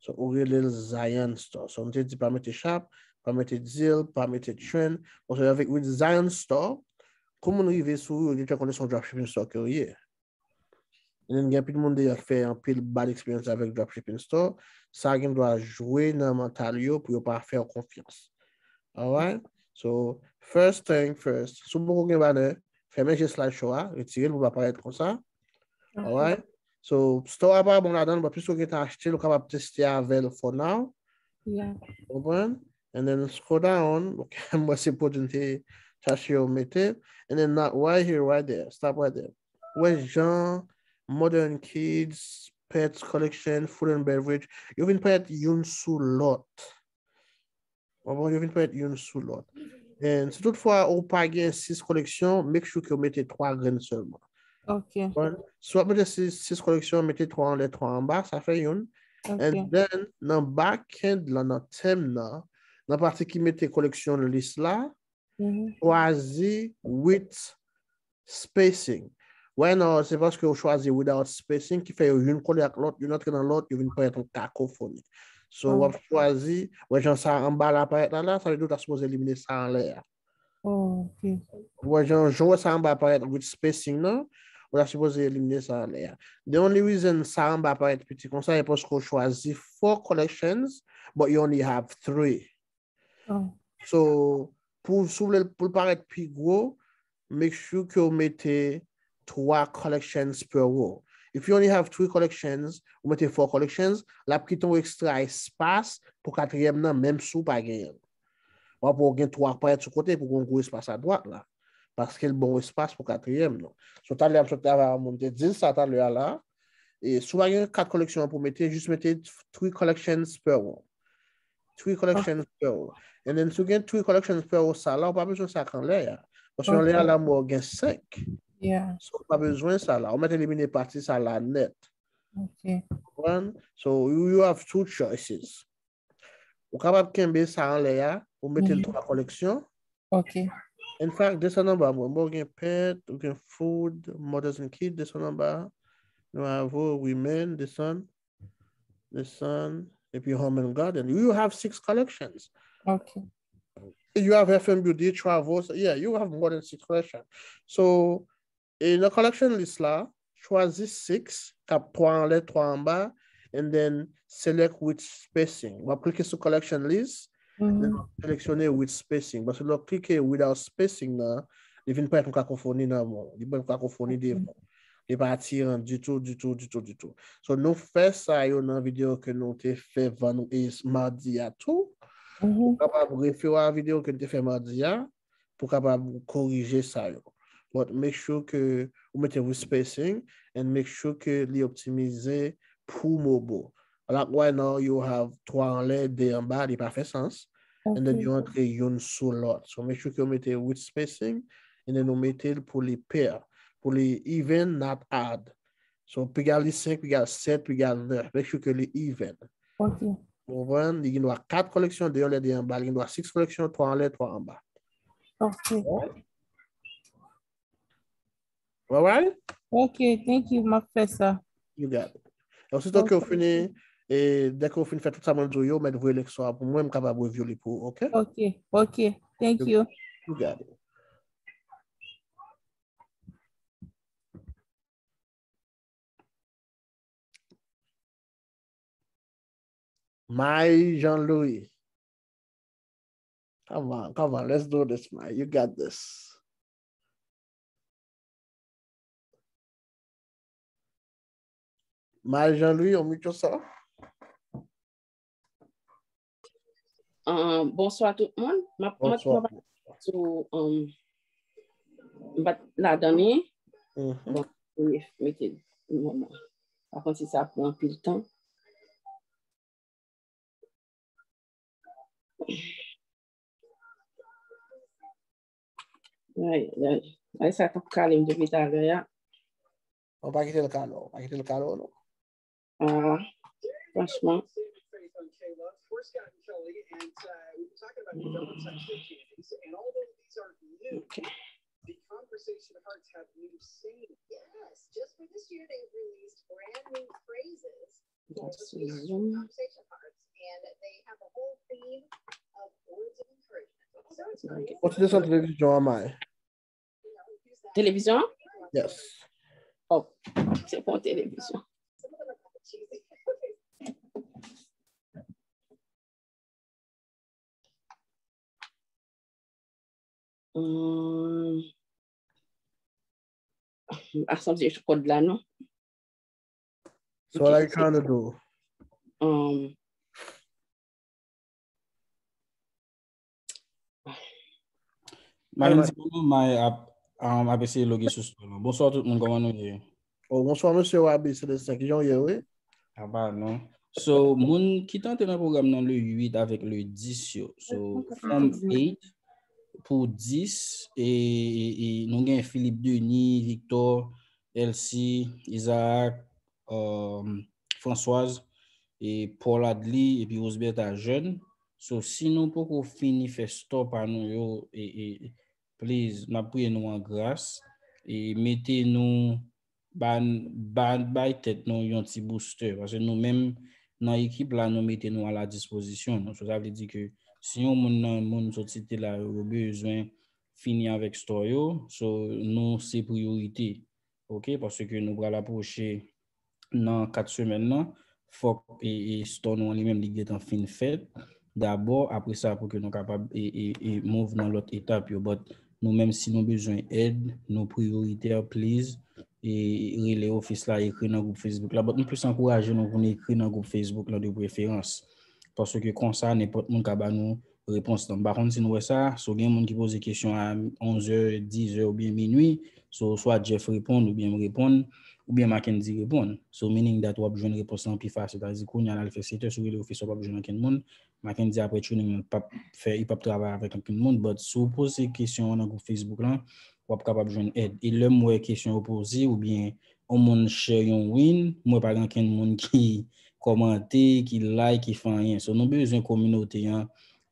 So, ou rele l Zion Store. So, nou te di pa mete shop, pa mete deal, pa mete trend. Paske avèk with Zion Store, kou moun rive sou ou, yo gentan konnen se yon dropshipping store ke w ye. And then gen anpil moun deja k fè anpil bad experience avèk dropshipping store. Sa gen dwa jwe nan mantal yo pou yo pa fè w konfyans. Alright? So, first thing first. Si w poko gen banner, fèmen je slide show a, retire l pou l pa parèt konsa. Alright? So, store a pa bon ladan l, but piske w gentan achte l, ou kapab teste avè l for now. Yeah. Konprann? And then scroll down. Ok, mwen se pwodui m te chache yo mete. And then not right here, right there. Stop right there. Ou wè jan Modern Kids, Pets Collection, Food and Beverage, yo vin parèt youn sou lòt. Ou konprann? Yo vin parèt youn sou lòt. And si toutfwa ou pa gen sis koleksyon, make sure ke w mete twa grenn sèlman. Ok. Si w ap mete sis, sis koleksyon, mete twa anlè, twa anba, sa fè youn. Ok. And then, nan back end lan, nan tèm nan, nan pati ki mete koleksyon list la, Mhm. Chwazi with spacing. Wè non, se paske ou chwazi without spacing ki fè yo youn kole ak lòt, youn antre nan lòt, yo vin parèt yon kakofoni. So, Ah. W ap chwazi, wè jan sa anba la parèt la, la, sa vle di ou ta sipoze elimine sa anlè a. Oh, ok. Wè jan, jan wè sa anba parèt with spacing nan, ou ta sipoze elimine sa anlè a. The only reason sa anba parèt piti konsa, e paske ou chwazi four collections, but you only have three. Oh. So, pou, si w vle l, pou l parèt pi gwo, make sure ke w mete twa collections per row. If you only have three collections, ou mete four collections, l ap kite yon ekstra espas pou katriyèm nan, menm si w pa genyen l. W ap wè w gen twa k parèt sou kote pou gen yon gwo espas adwat la. Paske l bon espas pou katriyèm nan. So, talè a m sot travay a moun te di l sa talè a la. E si w pa gen kat koleksyon an pou mete, jis mete three collections per row. Three collections per row. And then, si w gen three collections per row, sa la, ou pa bezwen sa k anlè a. Paske anlè a la, mwen gen senk. Yeah. So, ou pa bezwen sa la. Ou mèt elimine pati sa la nèt. Ok. Konprann? So, you, you have two choices. Ou kapab kenbe sa anlè a, ou mete l Mhm. twa koleksyon. Ok. In fact, desann anba, mwen, mwen gen pet, ou gen food, mothers and kids, desann anba. Nou avè women, desann, desann, epi home and garden. You have six collections. Ok. You have health and beauty, travel. So, yeah, you have more than six collections. So, e nan collection list la, chwazi six, k ap twa anlè, twa anba, and then select with spacing. W ap klike sou collection list, then w ap seleksyone with spacing. Paske lè w klike without spacing nan, li vin parèt yon kakofoni nan men w. Li parèt yon kakofoni devan w. Li pa atiran ditou, ditou, ditou, ditou. So, nou fè sa yo nan videyo ke nou te fè vann-, e, madi a tou. Ou kapab refere a videyo ke nou te fè madi a pou kapab korije sa yo. But make sure ke ou mete with spacing and make sure ke li optimize pou mobile. Like right now, you have twa anlè, de anba, li pa fè sans. And then you antre youn sou lòt. So make sure ke w mete with spacing, and then ou mete l pou li pair, pou li even, not odd. So piga li senk, piga l sèt, piga l nèf. Make sure ke li even. Ok. Ou konprann? Li gen dwa kat koleksyon, de anlè, de anba. Li gen dwa six koleksyon, twa anlè, twa anba. Ok. Alright? Alright? Ok, thank you. M ap fè sa. You got it. Osito ke w fini, e dè ke w fin fè tout sa mwen di w yo, mèt voye leksyon an pou mwen, m kapab review li pou ou, ok? Ok, ok. Thank you. You got it. May Jean Louis. Come on, come on, let's do this, man. You got this. May Jean Louis, unmute yourself. Uh, bonswa tout moun. M ap mwen pran sou um, m pa t ladan li. Bon, mete yon moman. Pa konn si sa pran anpil tan. Ay, ay. Ay, sa t ap kale m depi talè a. Ou pa kite l kale w, pa kite l kale w non. Ah, franchman. Ok. Kontinye sou televizyon an, May. Televizyon? Yes. Oh, se pa yon televizyon. Hmm. A sanble kòd la, non? So what are you trying to do? Um, Mwen menm di pou nou, May ap, um, ap eseye loge sou store lan. Bonswa tout moun, kòman nou ye? Oh, bonswa, mesye Wabi Celestin, kijan w ye, wi? Apa non. So, moun ki tante nan pwogram nan le uit avèk le dis yo. So, from eight pou dis, e, e, e nou gen Philippe Denis, Victor, Elsie, Isaac, um, Françoise, e Paul Adly, epi Rosberta Jeune. So, si nou poko fini fè store pa nou yo, e, e, please, n ap priye nou an gras, e mete nou, ba, ba, bay tèt nou yon ti booster, paske nou menm nan ekip la, nou mete nou a la dispozisyon nou. So, sa vle di ke si yon moun nan moun sot site la yo, yo bezwen fini avèk store yo, so, nou se priyorite. Ok, paske nou pral apwoche nan kat semèn nan, fòk e, e store nou an li menm li gentan fin fèt dabò, apre sa pou ke nou kapab e, e, e move nan lòt etap yo. But nou menm si nou bezwen èd, nou priyoritè, please, e rele ofis la, ekri nan gwoup Facebook la. But m plis ankouraje nou pou nou ekri nan gwoup Facebook la de preferans. Paske konsa, nenpòt moun ka ba nou repons lan. M pa konn si nou wè sa, so gen moun ki poze kesyon a onz è, diz è oubyen minui, so swa Jeff reponn oubyen m reponn, oubyen Mackendy reponn. So meaning that w ap jwenn repons lan pi fasil. Sa vle di kounye a l al fè sèt è, si w rele ofis la, w p ap jwenn ankenn moun. Mackendy apre training lan p ap fè, li p ap travay avèk ankenn moun, but si w poze kesyon an nan gwoup Facebook lan, w ap kapab jwenn èd. E lè m wè kesyon yo poze oubyen yon moun share yon win, m wè pa gen ankenn moun ki kòmante, ki like, ki fè anyen. So nou bezwen kominote an,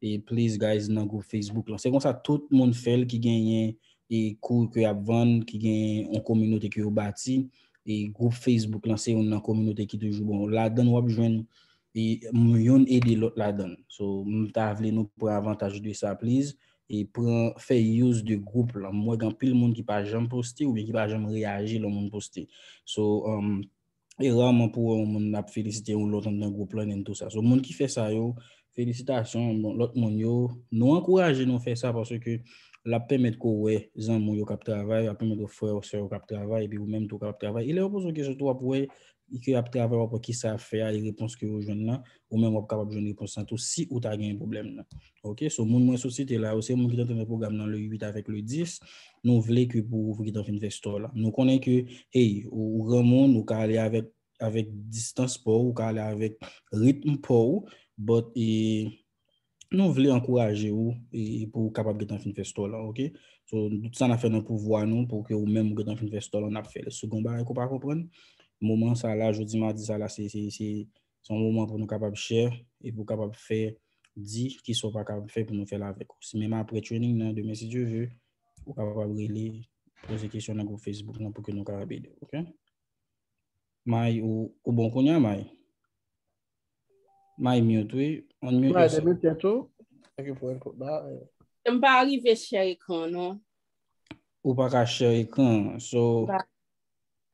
e please guys, nan gwoup Facebook lan. Se konsa tout moun fè l ki genyen e kou ke y ap vann, ki gen yon kominote ke yo bati, e gwoup Facebook lan se youn nan kominote ki toujou bon. Ladan l w ap jwenn e m- youn ede lòt ladan l. So m ta vle nou pran avantaj de sa, please, e pran, fè use de gwoup lan. M wè gen anpil moun ki pa janm poste oubyen ki pa janm reyaji lè yon moun poste. So, um, e raman pou wè yon moun ap felisite yon lòt anndan gwoup lan and tou sa. So moun ki fè sa yo, felisitasyon. Bon, lòt moun yo, nou ankouraje nou fè sa paske l ap pèmèt ke w wè zanmi w yo k ap travay, l ap pèmèt w frè w, sè w k ap travay, epi ou menm tou w k ap travay. E lè yo poze w kesyon tou, w ap wè ke y ap travay, w ap wè kisa y ap fè a, e repons ke yo jwenn nan, ou menm w ap kapab jwenn repons lan tou si ou ta gen pwoblèm nan. Ok, so moun mwen sot site la yo, se moun ki t antre nan pwogram nan le uit avèk le dis. Nou vle ke pou ou gentan fin fè store la. Nou konnen ke, hey, ou, ou granmoun, ou ka ale avèk avèk distans pa w, ou ka ale avèk ritm pa w, but e, nou vle ankouraje w e, pou w kapab gentan fin fè store lan, ok? So, tout sa n ap fè nan pouvwa nou pou ke ou menm ou gentan fin fè store lan, n ap fè l. Si w gen yon bagay ke w pa konprann, moman sa la, jodi madi sa la, se, se, se, se yon moman pou nou kapab share e pou w kapab fè, di kisa w pa kapab fè pou nou fè l avèk ou. Si menm apre training nan, demen si Dye vle, ou kapab rele, poze kesyon nan gwoup Facebook lan pou ke nou kapab ede w, ok? May, ou, ou bon kounye a, May? May mute, wi. Unmute yourself. May, demute tèt ou. Thank you for input that. M pa rive share ekran, non. Ou pa ka share ekran. So,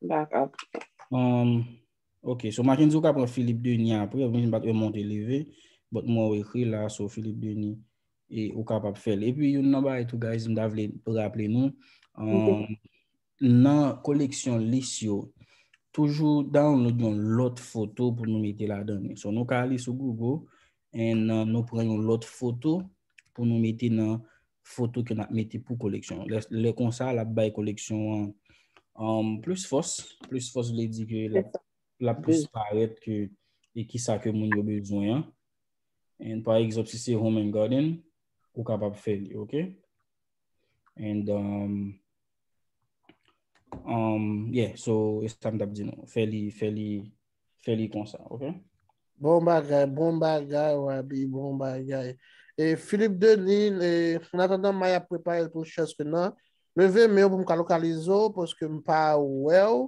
Backup. Um, ok, so Mackenzie, ou ka pran Philippe Denis apre, mwen m pa t wè monte leve, but mwen wè ekri la, so Philippe Denis, e ou kapab fè l. Epi, youn nan bagay tou, guys, m ta vle raple nou, um, nan koleksyon lis yo, toujou download yon lòt foto pou nou mete ladan li. So, nou ka ale sou Google, and uh, nou pran yon lòt foto pou nou mete nan foto ke n ap mete pou koleksyon. Lè, lè konsa, l ap bay koleksyon an um, plis fòs. Plis fòs vle di ke l ap, l ap plis parèt ke e kisa ke moun yo bezwen an. And pa egzanp, si se Home and Garden, ou kapab fè li, ok? And um, um, yeah, so e sa m t ap di nou. Fè li, fè li, fè li konsa, ok? Bon bagay, bon bagay, Wabi, bon bagay. E Philippe Denis, e, an atandan May ap prepare l pou share screen nan, leve men w pou m ka lokalize w, paske m pa wè w.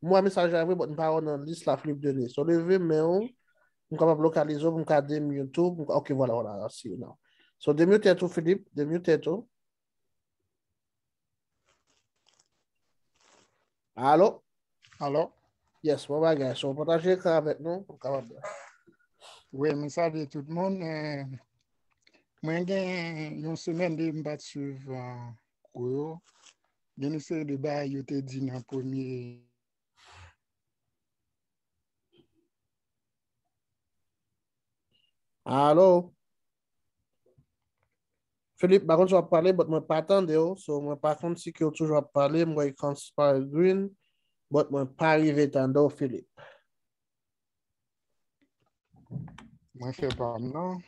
M wè mesaj la vre, but m pa wè w nan lis la, Philippe Denis. So, leve men w, m kapab lokalize w, pou m ka demute w, pou m ka, ok, vwala, vwala, I see you now. So, demute tèt ou, Philippe, demute tèt ou. Alo? Alo? Yes, bon bagay. So, pataje ekran avèk nou pou kapab. Wi, mwen salye tout moun. Eh, mwen gen yon semèn de m pa t swiv eh, kou yo. Gen yon seri de bagay yo te di nan premye. Alo? Philippe, m pa konn si w ap pale, but mwen pa tande w. So, mwen pa konn si ke w toujou ap pale, m wè ekran pa green, but mwen pa rive tande w, Philippe. Mwen fè pa m nan.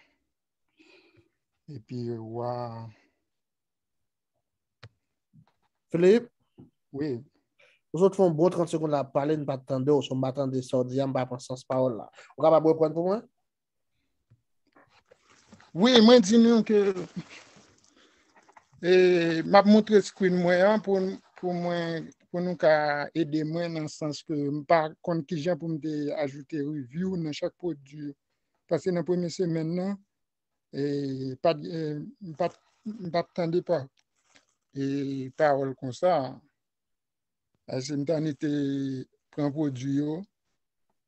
Epi, wa. Philippe? Wi. Ou sot fè yon bon trant segonn la ap pale, m pa t tande w, so m pa tande sa w di a, m pa pran sans pawòl la. Ou kapab reprann pou mwen? Wi, mwen di nou ke e, m ap montre screen mwen an pou, pou mwen, pou nou ka ede mwen nan sans ke m pa konn kijan pou m te ajoute review nan chak pwodui. Paske nan premye semèn nan, e, pa t, e, m pa t, m pa t tande pa, e, pawòl konsa. Paske m t annik te pran pwodui yo,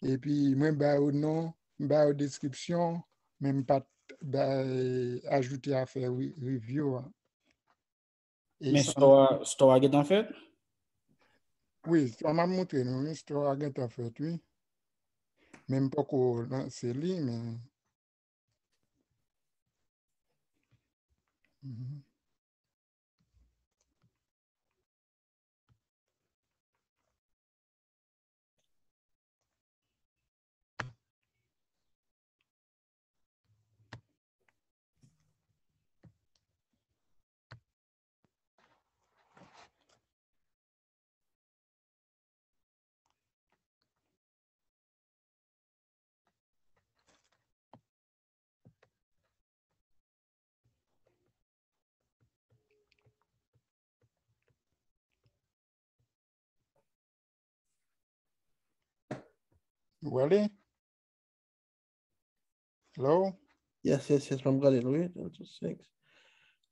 epi mwen ba yo non, m ba yo deskripsyon, men m pa t bay ajoute afè re- review a. E Men sa- store a, store a gentan fèt? Wi, sa m ap montre nou, wi, store a gentan fèt, wi. Men m poko lanse li, men. Mhm. Ou ale? Hello? Yes, yes, yes, mwen gade l, wi. Twenty-six.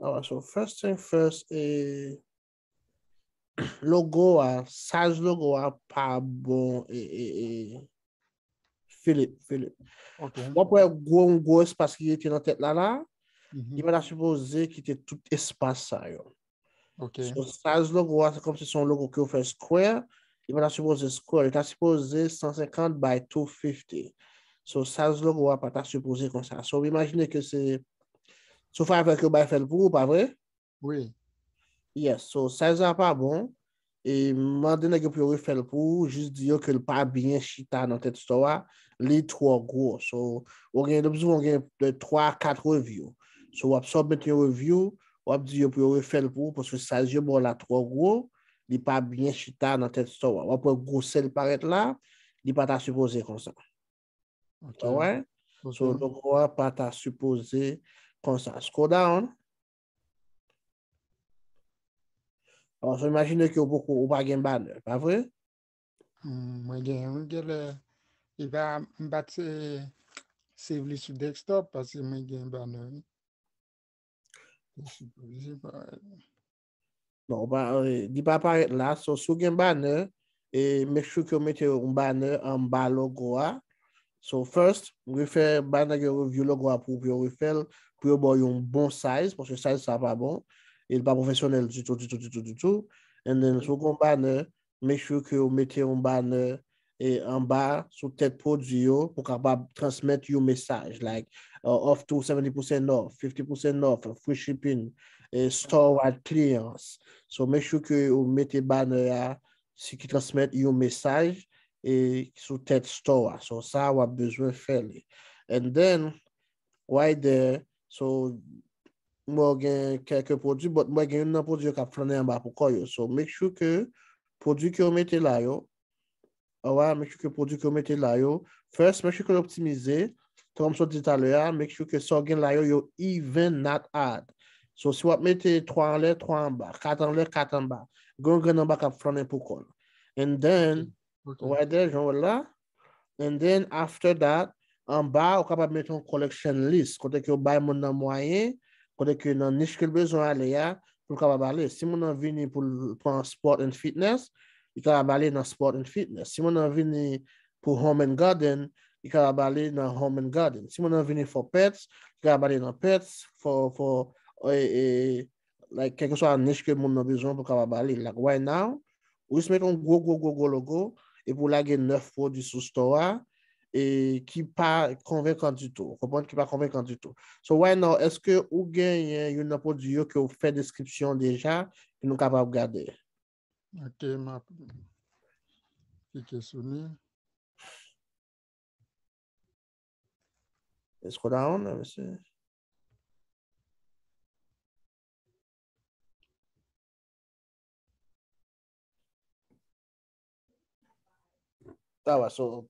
Alright, so first thing first, eh, logo a, size logo a pa bon, eh, eh, eh, Philippe, Philippe. Ok. W ap wè gwo, yon gwo espas ki rete nan tèt la la, Mhm. li pa ta sipoze kite tout espas sa yo. Ok. So, size logo a, se kòmsi se yon logo ke yo fè square, li pa ta sipoze square, li ta sipoze cent cinquante by two fifty. So, size logo a pa ta sipoze konsa. So, imajine ke se, se Fiverr ke yo bay fè l pou ou, pa vre? Wi. Yes, so size la pa bon. e mande nèg yo pou yo refè l pou ou, jis di yo ke l pa byen chita nan tèt store a, li twò gwo. So, ou gen, ou gen de twa a kat review. So, w ap submit yon review, w ap di yo pou yo refè l pou ou, paske size yo ba w la twò gwo, li pa byen chita nan tèt store a. W ap wè gwosè li parèt la, li pa ta sipoze konsa. Ok. Alright? Ok. So, logo a pa ta sipoze konsa. Scroll down. Alò, so imajine ke ou poko, ou pa gen banner, pa vre? Hmm, mwen gen, mwen gen lè, e pa, m pa t se, save li sou desktop, paske mwen gen banner, wi. Li sipoze parèt. Non, ou pa, eh, li pa parèt la. So, si w gen banner, e make sure ke w mete yon banner anba logo a. So, first, refè banner yo review logo a pou, pou yo refè l, pou yo ba w yon bon size, paske size sa pa bon. E li pa pwofesyonèl ditou, ditou, ditou, ditou. And then, si w gen yon banner, make sure ke w mete yon banner e anba sou tèt pwodui yo pou kapab transmèt yon mesaj, like, uh, up to seventy percent off, fifty percent off, free shipping, e store wide clearance. So, make sure ke ou mete banner a, si ki transmèt yon mesaj e sou tèt store a. So, sa w ap bezwen fè li. And then, right there, so, mwen gen kèk pwodui, but mwen gen youn nan pwodui yo k ap flannen anba pou kò yo. So, make sure ke pwodui ke w mete la yo, Alright, make sure ke pwodui ke w mete la yo. First, make sure ke l optimize. Tankou m sot di talè a, make sure ke sa w gen la yo, yo even, not odd. So, si w ap mete twa anlè, twa anba, kat anlè, kat anba, gen yon grenn anba k ap flannen pou kò l. And then, right there, jan w wè l la. And then, after that, anba, ou kapab mete yon collection list, kote ke w bay moun nan mwayen, kote ke nan nich ke l bezwen ale a, pou l kapab ale. Si moun nan vini pou l pran sport and fitness, li kapab ale nan sport and fitness. Si moun nan vini pou home and garden, li kapab ale nan home and garden. Si moun nan vini for pets, li kapab ale nan pets, for, for, e, e, like, kèlkeswa nich ke moun nan bezwen pou kapab ale. Like, right now, ou jis mete yon gwo, gwo, gwo, gwo logo, epi w lage nèf pwodui sou store a, e ki pa konvenkan ditou. Ou konprann? Ki pa konvenkan ditou. So, right now, èske ou genyen youn nan pwodui yo ke w fè deskripsyon deja, ke nou kapab gade? Ok, m ap klike sou li. Let's go down, let me see. Sa va, so,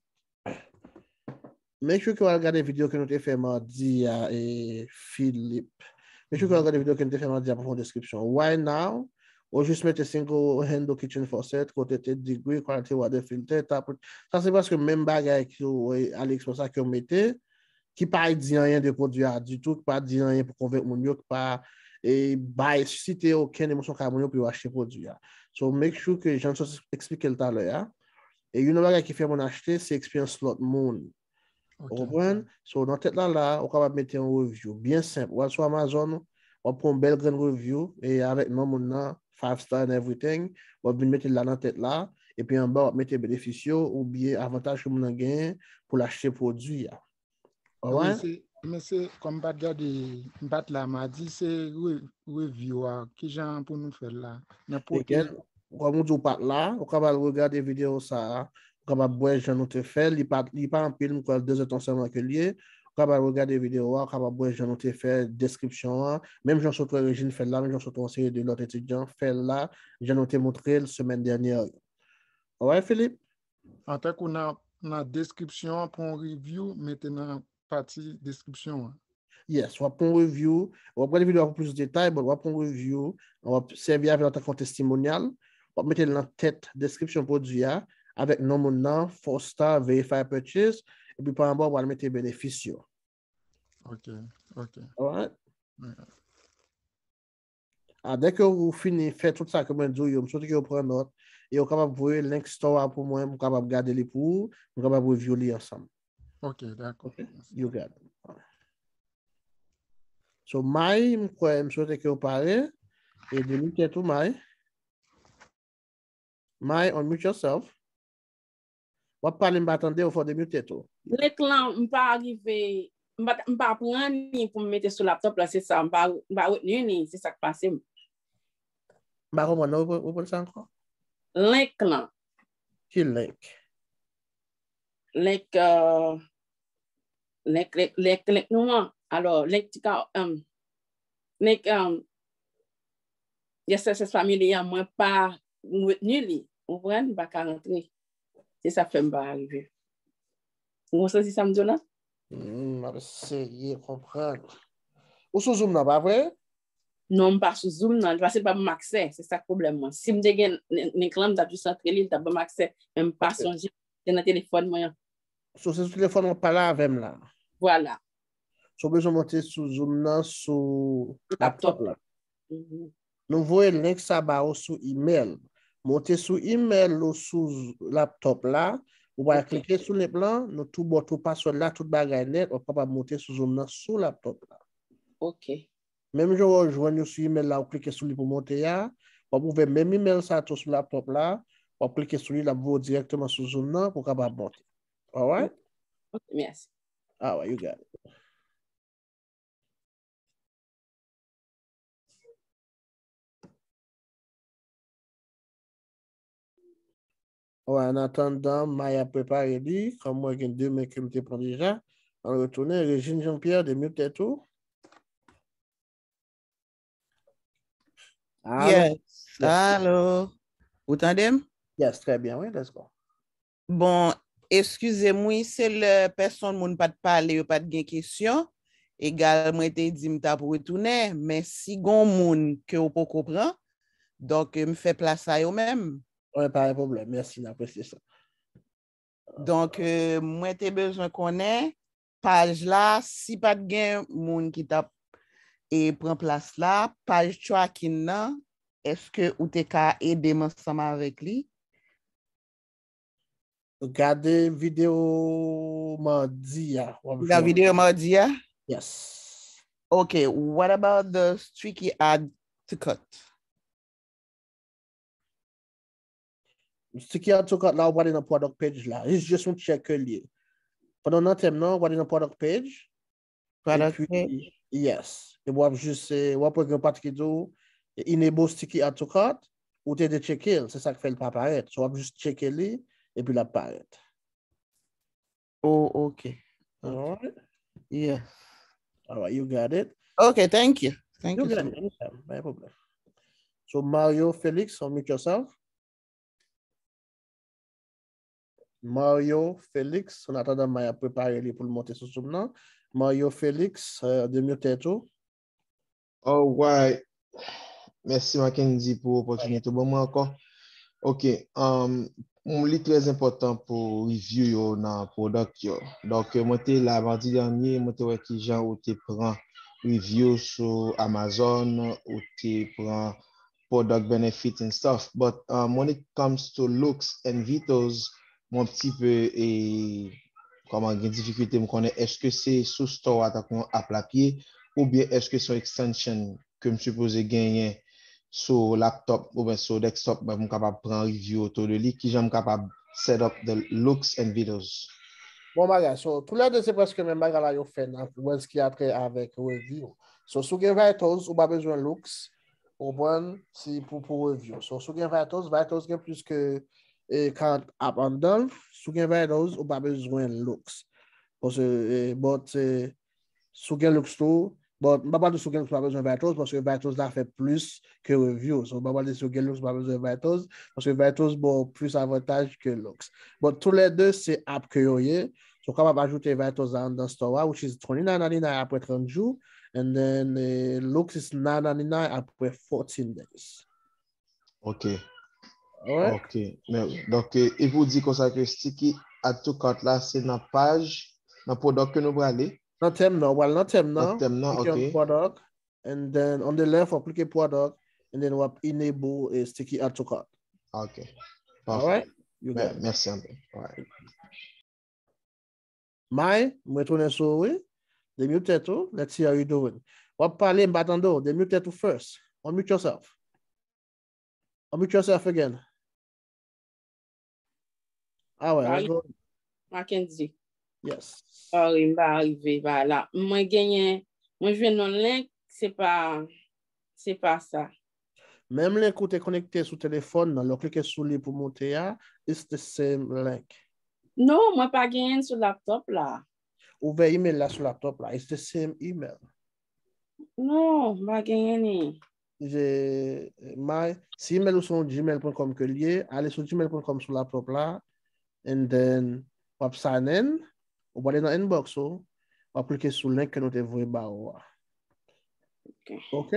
make sure ke w al gade videyo ke nou te fè madi a, e, Philippe. Make sure ke w al gade videyo ke nou te fè madi a pou fè yon deskripsyon. Right now, ou jis mete single handle kitchen faucet, kote te degree, quality water filter, tap. Sa se prèske menm bagay ki sou, e, AliExpress la ke w mete, ki pa di anyen de pwodui a ditou, ki pa di anyen pou konvenk moun yo, ki pa, e, bay, sisite okenn emosyon kay moun yo pou yo achte pwodui a. So, make sure ke jan m sot eksplike l talè a, e youn nan bagay ki fè moun achte, se eksperyans lòt moun. Ou konprann? So, nan tèt la la, ou kapab mete yon review byen senp. W al sou Amazon, w ap pran yon bèl grenn review, e avèk non moun nan, five star and everything, w ap vin mete l la nan tèt la, epi anba, w ap mete benefis yo, oubyen avantaj ke moun nan genyen pou l achte pwodui a. Alright? Wi, se, men se, kòm m pa t gade, m pa t la madi, se re-, review a, kijan pou nou fè l la? Nan pwoteje. Kòm ou di w pa t la, ou kapab regade videyo sa a, ou kapab wè jan nou te fè l, li pa, li pa anpil, m kwè de zèdtan sèlman ke l ye, ou kapab regade videyo a, ou kapab wè jan nou te fè deskripsyon an, menm jan w sot wè Regine fè l la, menm jan w sot wè yon seri de lòt etidyan fè l la, jan nou te montre l semèn dènyè yo. Alright, Philippe? An tankou nan, nan deskripsyon an, pran yon review, mete nan pati deskripsyon an. Yes, w ap pran yon review, w ap gade videyo a pou plis detay, but w ap pran yon review, w ap sèvi avè l antanke yon testimonyal, w ap mete l nan tèt deskripsyon pwodui a, avèk non moun nan, four star, verify purchase, epi pa anba w pral mete benefis yo. Ok, ok. Alright? Alright. A, dèke ou fini fè tout sa ke mwen di w yo, m swete ke w pran nòt, e ou kapab voye link store a pou mwen, m kapab gade li pou ou, m kapab review li ansanm. Ok, dakò. Ok, you got it. So, May, m kwè, m swete ke w pare, e demute tèt ou, May. May, unmute yourself. W ap pale, m pa tande w, fò w demute tèt ou. Link lan, m pa rive, m pa, m pa pran ni pou m mete sou laptop la, se sa, m pa, m pa retni ni, se sa k pase m. M pa konprann, non, reprann, reprann sa ankò. Link lan. Ki link? Link, euh, link, link, link, link nou an. Alò, link ti ka, um, link, um, Yes S S Family an, mwen pa retni li. Ou konprann? M pa ka rantre. Se sa k fè m pa rive. Ou konn santi sa m di w la? Hmm, m ap eseye konprann. Ou sou Zoom nan, pa vre? Non, m pa sou Zoom nan. Paske l pa ban m aksè. Se sa k pwoblèm mwen. Si m te gen link lan, m t ap jis antre li, l t ap ban m aksè. Men m pa sonje. Se nan telefòn mwen an. So, se sou telefòn mwen pale avè m la. Vwala. So, w bezwen monte sou Zoom nan sou laptop la. Nou voye link sa ba ou sou email. Monte sou email ou sou laptop la. Ou va klike sou link lan, nou tou ba w tou password la, tout bagay nèt, w ap kapab monte sou Zoom nan sou laptop la. Ok. Menm jan w jwenn yo sou email la, ou klike sou li pou monte a, w ap ouvè menm email sa tou sou laptop la, w ap klike sou li, l ap voye w dirèkteman sou Zoom nan pou w kapab monte. Alright? Ok, mèsi. Alright, you got it. Alright, an atandan, Maya prepare li. Kòm mwen gen de men ke m te pran deja, an retounen, Regine Jean-Pierre, demute tèt ou. Yes. Alo. Ou tande m? Yes, trè byen, wi, let's go. Bon, eskize m, wi, se lè pèsonn moun pa t pale, yo pa t gen kesyon. Egal, mwen te di m t ap retounen, men si gon moun ke w poko pran, donk, m fè plas a yo menm. Wi, pa gen pwoblèm. Mèsi, n apresye sa. Donk, euh, mwen te bezwen konnen paj la, si pa t gen moun ki t ap e pran plas la, paj tracking nan, èske ou te ka ede m ansanm avèk li? Gade videyo madi a. Gade videyo madi a? Yes. Ok, what about the sticky add to cart? Sticky add to cart la, ou prale nan product page la. It's just yon check ke li ye. Pandan nan tèm nan, ou prale nan product page. Product page? Yes. E w ap jis, w ap wè gen yon pati ki di w enable sticky add to cart, ou te de tcheke l, se sa k fè l pa parèt. So, w ap jis tcheke li, epi l ap parèt. Oh, ok. Alright. Yes. Alright, you got it. Ok, thank you. Thank you. Anytime, no problem. So, Mario Felix, unmute yourself. Mario Felix, an atandan Maya prepare li pou l monte sou Zoom nan. Mario Felix, euh, demute tèt ou. Alright. Mèsi Mackendy pou opòtinite ou ban mwen ankò. Ok, um, li trè enpòtan pou review yo nan product yo. Donk, mwen te la madi dènye, mwen te wè kijan ou te pran review sou Amazon, ou te pran product benefits and stuff. But um, when it comes to looks and vitals, mwen pti pe e kòman gen difikilte m konnen èske se sou store a tankou yon app l ap ye oubyen èske se yon extension ke m sipoze genyen sou laptop oubyen sou desktop mwen pou m kapab pran review oto de li, kijan m kapab set up the looks and vitals. Bon bagay, so tou lè de se prèske menm bagay la yo fè nan wè ki atre avèk review. So si w gen vitals, ou pa bezwen looks, ou konprann, si pou pou review. So si w gen vitals, vitals gen plis ke e, karant app anndan l, si w gen vitals, ou pa bezwen looks. Paske, e, but, e, si w gen looks tou, but m pa pral di si w gen looks ou pa bezwen vitals, paske vitals la fè plis ke review. So m pa pral di si w gen looks ou pa bezwen vitals, paske vitals ba w plis avantaj ke looks. But tou lè de se app ke yo ye. So w kapab ajoute vitals la anndan store a, which is twenty-nine ninety-nine apre trant jou, and then, e, looks is nine ninety-nine apre fourteen days. Ok. Ok. Donk, e pou di konsa ke sticky add to cart la, se nan paj, nan product ke nou prale? Nan tèm nan, w al nan tèm nan. Nan tèm nan, ok. Product, and then on the left, w ap klike product, and then w ap enable e sticky add to cart. Ok. Alright? You got it. Mèsi anpil. Alright. May, mwen tounen sou ou, wi. Demute tèt ou, let's see how you doing. W ap pale, m pa tande w. Demute tèt ou first. Unmute yourself. Unmute yourself again. Ah ouais, let's go. Mackendy. Yes. Sorry, m pa rive pa la. Mwen genyen, mwen jwenn yon link, se pa, se pa sa. Menm link ou te konekte sou telefòn nan, lè w klike sou li pou moute a, it's the same link. Non, mwen pa genyen l sou laptop la. Ouvè email la sou laptop la, it's the same email. Non, m pa genyen li. Je, my, si email ou se yon gmail point com ke l ye, ale sou gmail point com sou laptop la, and then w ap sign in, ou prale nan inbox ou, w ap klike sou link ke nou te voye ba ou a. Ok. Ok?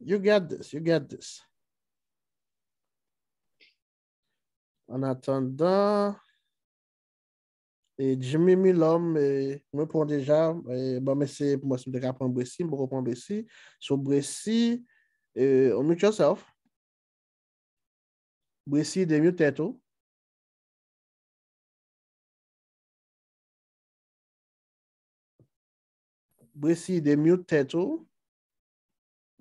You get this, you get this. An atandan, e Jimmy Milom, e, mwen pran deja, e, ban m eseye pou mwen si m te ka pran Bresi, m poko pran Bresi. So Bresi, e, unmute yourself. Bresi, demute tèt ou. Bresi, demute tèt ou.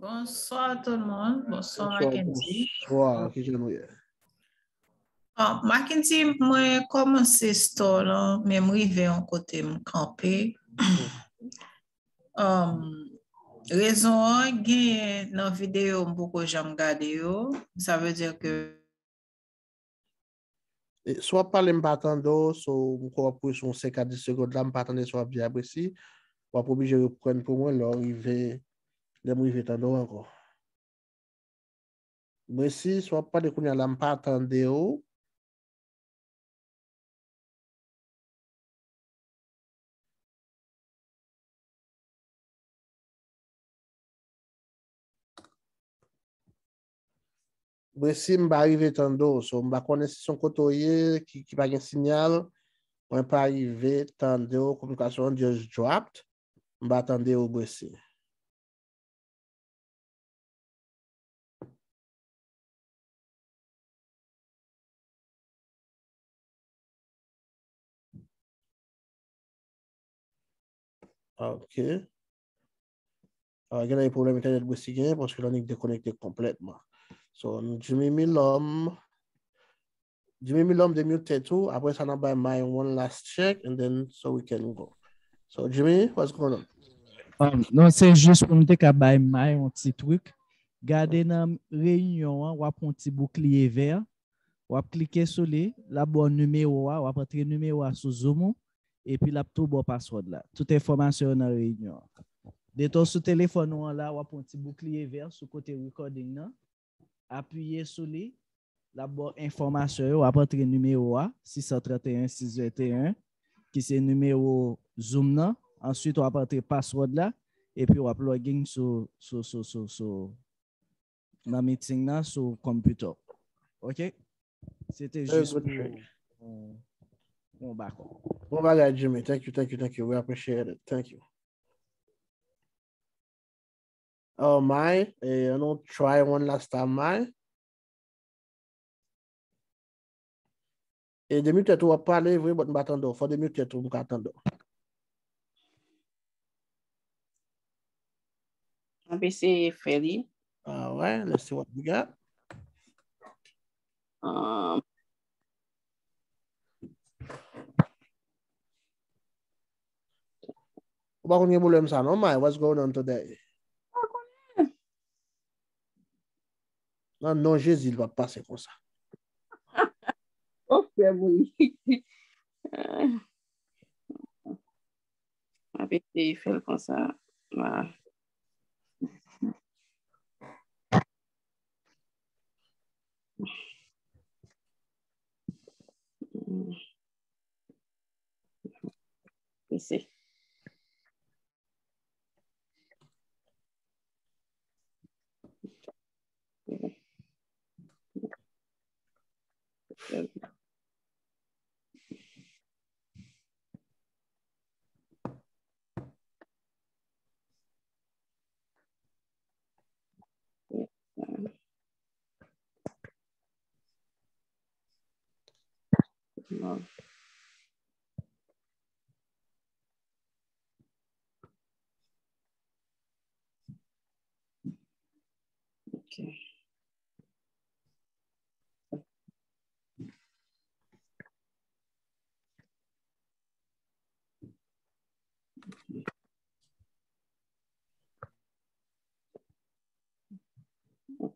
Bonswa tout moun. Bonswa Mackendy. Bonswa, kijan nou ye? Ah, Mackendy, mwen kòmanse store lan, men m rive yon kote m kanpe. Um, rezon an genyen nan videyo m poko janm gade yo. Sa vle di ke E, si w ap pale, m pa tande w, so m kwè w ap pran sou yon senk a dis segonn la, m pa tande sa w ap di a Bresi. W ap oblije reprann pou mwen lè w rive, lè m rive tande w ankò. Bresi, si w ap pale kounye a la, m pa tande w. Bresi, m pa rive tande w, so m pa konnen si se yon kote w ye ki, ki pa gen sinyal. Mwen pa rive tande w, kominikasyon an just dropped. M pa tande w, Bresi. Ok. Ah, gen yon pwoblèm entènèt Bresi genyen paske l annik dekonekte konplètman. So, Jimmy Milom, Jimmy Milom, demute tèt ou. Apre sa, n ap bay May one last check and then so we can go. So, Jimmy, what's going on? Um, non, se jis pou m te ka bay May yon ti trik. Gade nan reyinyon an, w ap yon ti boukliye vè. W ap klike sou li, l ap ba w nimewo a, w ap antre nimewo a sou Zoom ou, epi l ap tou ba w password la. Tout enfòmasyon yo nan reyinyon an. Detan w sou telefòn ou an la, w ap yon ti boukliye vè sou kote recording nan. Apiye sou li, l ap ba w enfòmasyon yo, w ap antre nimewo a, sis san trannteyen, sis venteyen, ki se nimewo Zoom nan. Answit, w ap antre password la, epi w ap login sou, sou, sou, sou, sou, nan meeting nan sou computer. Ok? Se te jis pou yon, yon bakòp. Bon bagay, Jimmy. Thank you, thank you, thank you. We appreciate it. Thank you. Oh, May, eh, ann nou try one last time, May. E demute tèt ou, w ap pale vre, but m pa tande w. Fò demute tèt ou, m ka tande w. M ap eseye fè li. Alright, let's see what we got. Um, Ou pa konn gen pwoblèm sa non, May. What's going on today? Nan non Jezi, li p ap pase konsa. Oh, frè Moyiz. M ap eseye fè l konsa. Ah. Isi. Ok.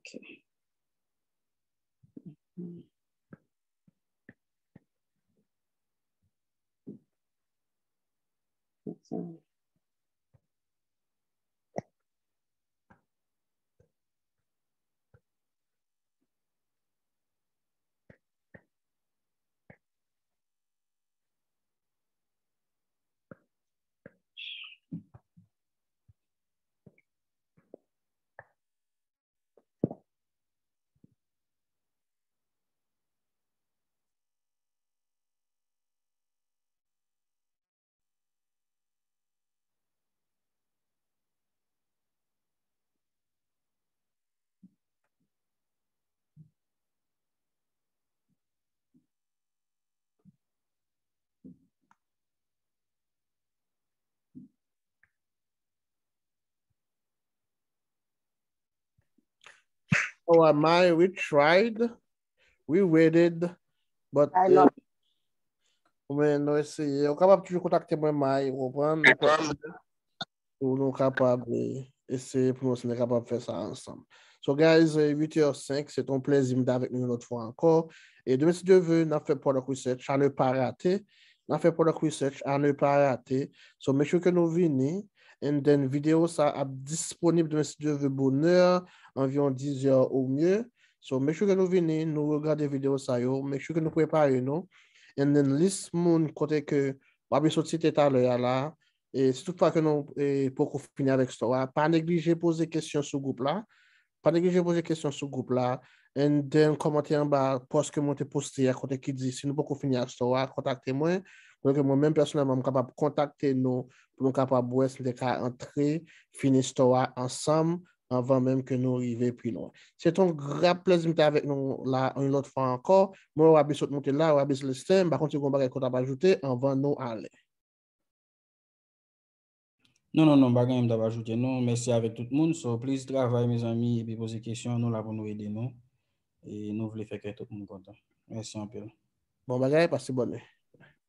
Ok. Mhm. That's all. Oh, Amay, we tried, we waited, but, I eh, love men nou eseye. Ou kapab toujou kontakte mwen, May, ou konprann? Pou nou kapab, eh, eseye pou nou, si nou kapab fè sa ansanm. So, guys, eh, uit è senk, se yon plezi m t avèk nou yon lòt fwa ankò. E demen, si Dye vle, n ap fè product research, à ne pas rater. N ap fè product research, à ne pas rater. So, make sure ke nou vini. And then, videyo sa ap disponib demen, si Dye vle, bonè, anviwon dis è ou mye. So, make sure ke nou vini, nou regade videyo sa yo, make sure ke nou prepare nou. And then, lis moun kote ke w ap sot site talè a la, e si tout fwa ke nou, eh, poko fini avèk store a, pa neglije poze kesyon sou gwoup la. Pa neglije poze kesyon sou gwoup la. And then, kòmante anba post ke mwen te poste a kote ki di si nou poko fini ak store a, kontakte mwen. Pou ke mwen menm pèsonèlman, m kapab kontakte nou pou nou kapab wè si nou te ka antre fini store a ansanm anvan menm ke nou rive pi lwen. Se te yon gra plezi m te avèk nou la yon lòt fwa ankò. Mwen, Rabi sot monte la, Rabi Celestin, m pa konn si gon bagay ke w t ap ajoute anvan nou ale. Non, non, non, pa gen anyen m t ap ajoute, non. Mèsi avèk tout moun. So, please travay, mezanmi, epi poze kesyon. Nou la pou nou ede nou. E nou vle fè kè tout moun kontan. Mèsi anpil. Bon bagay, pase bòn nwit.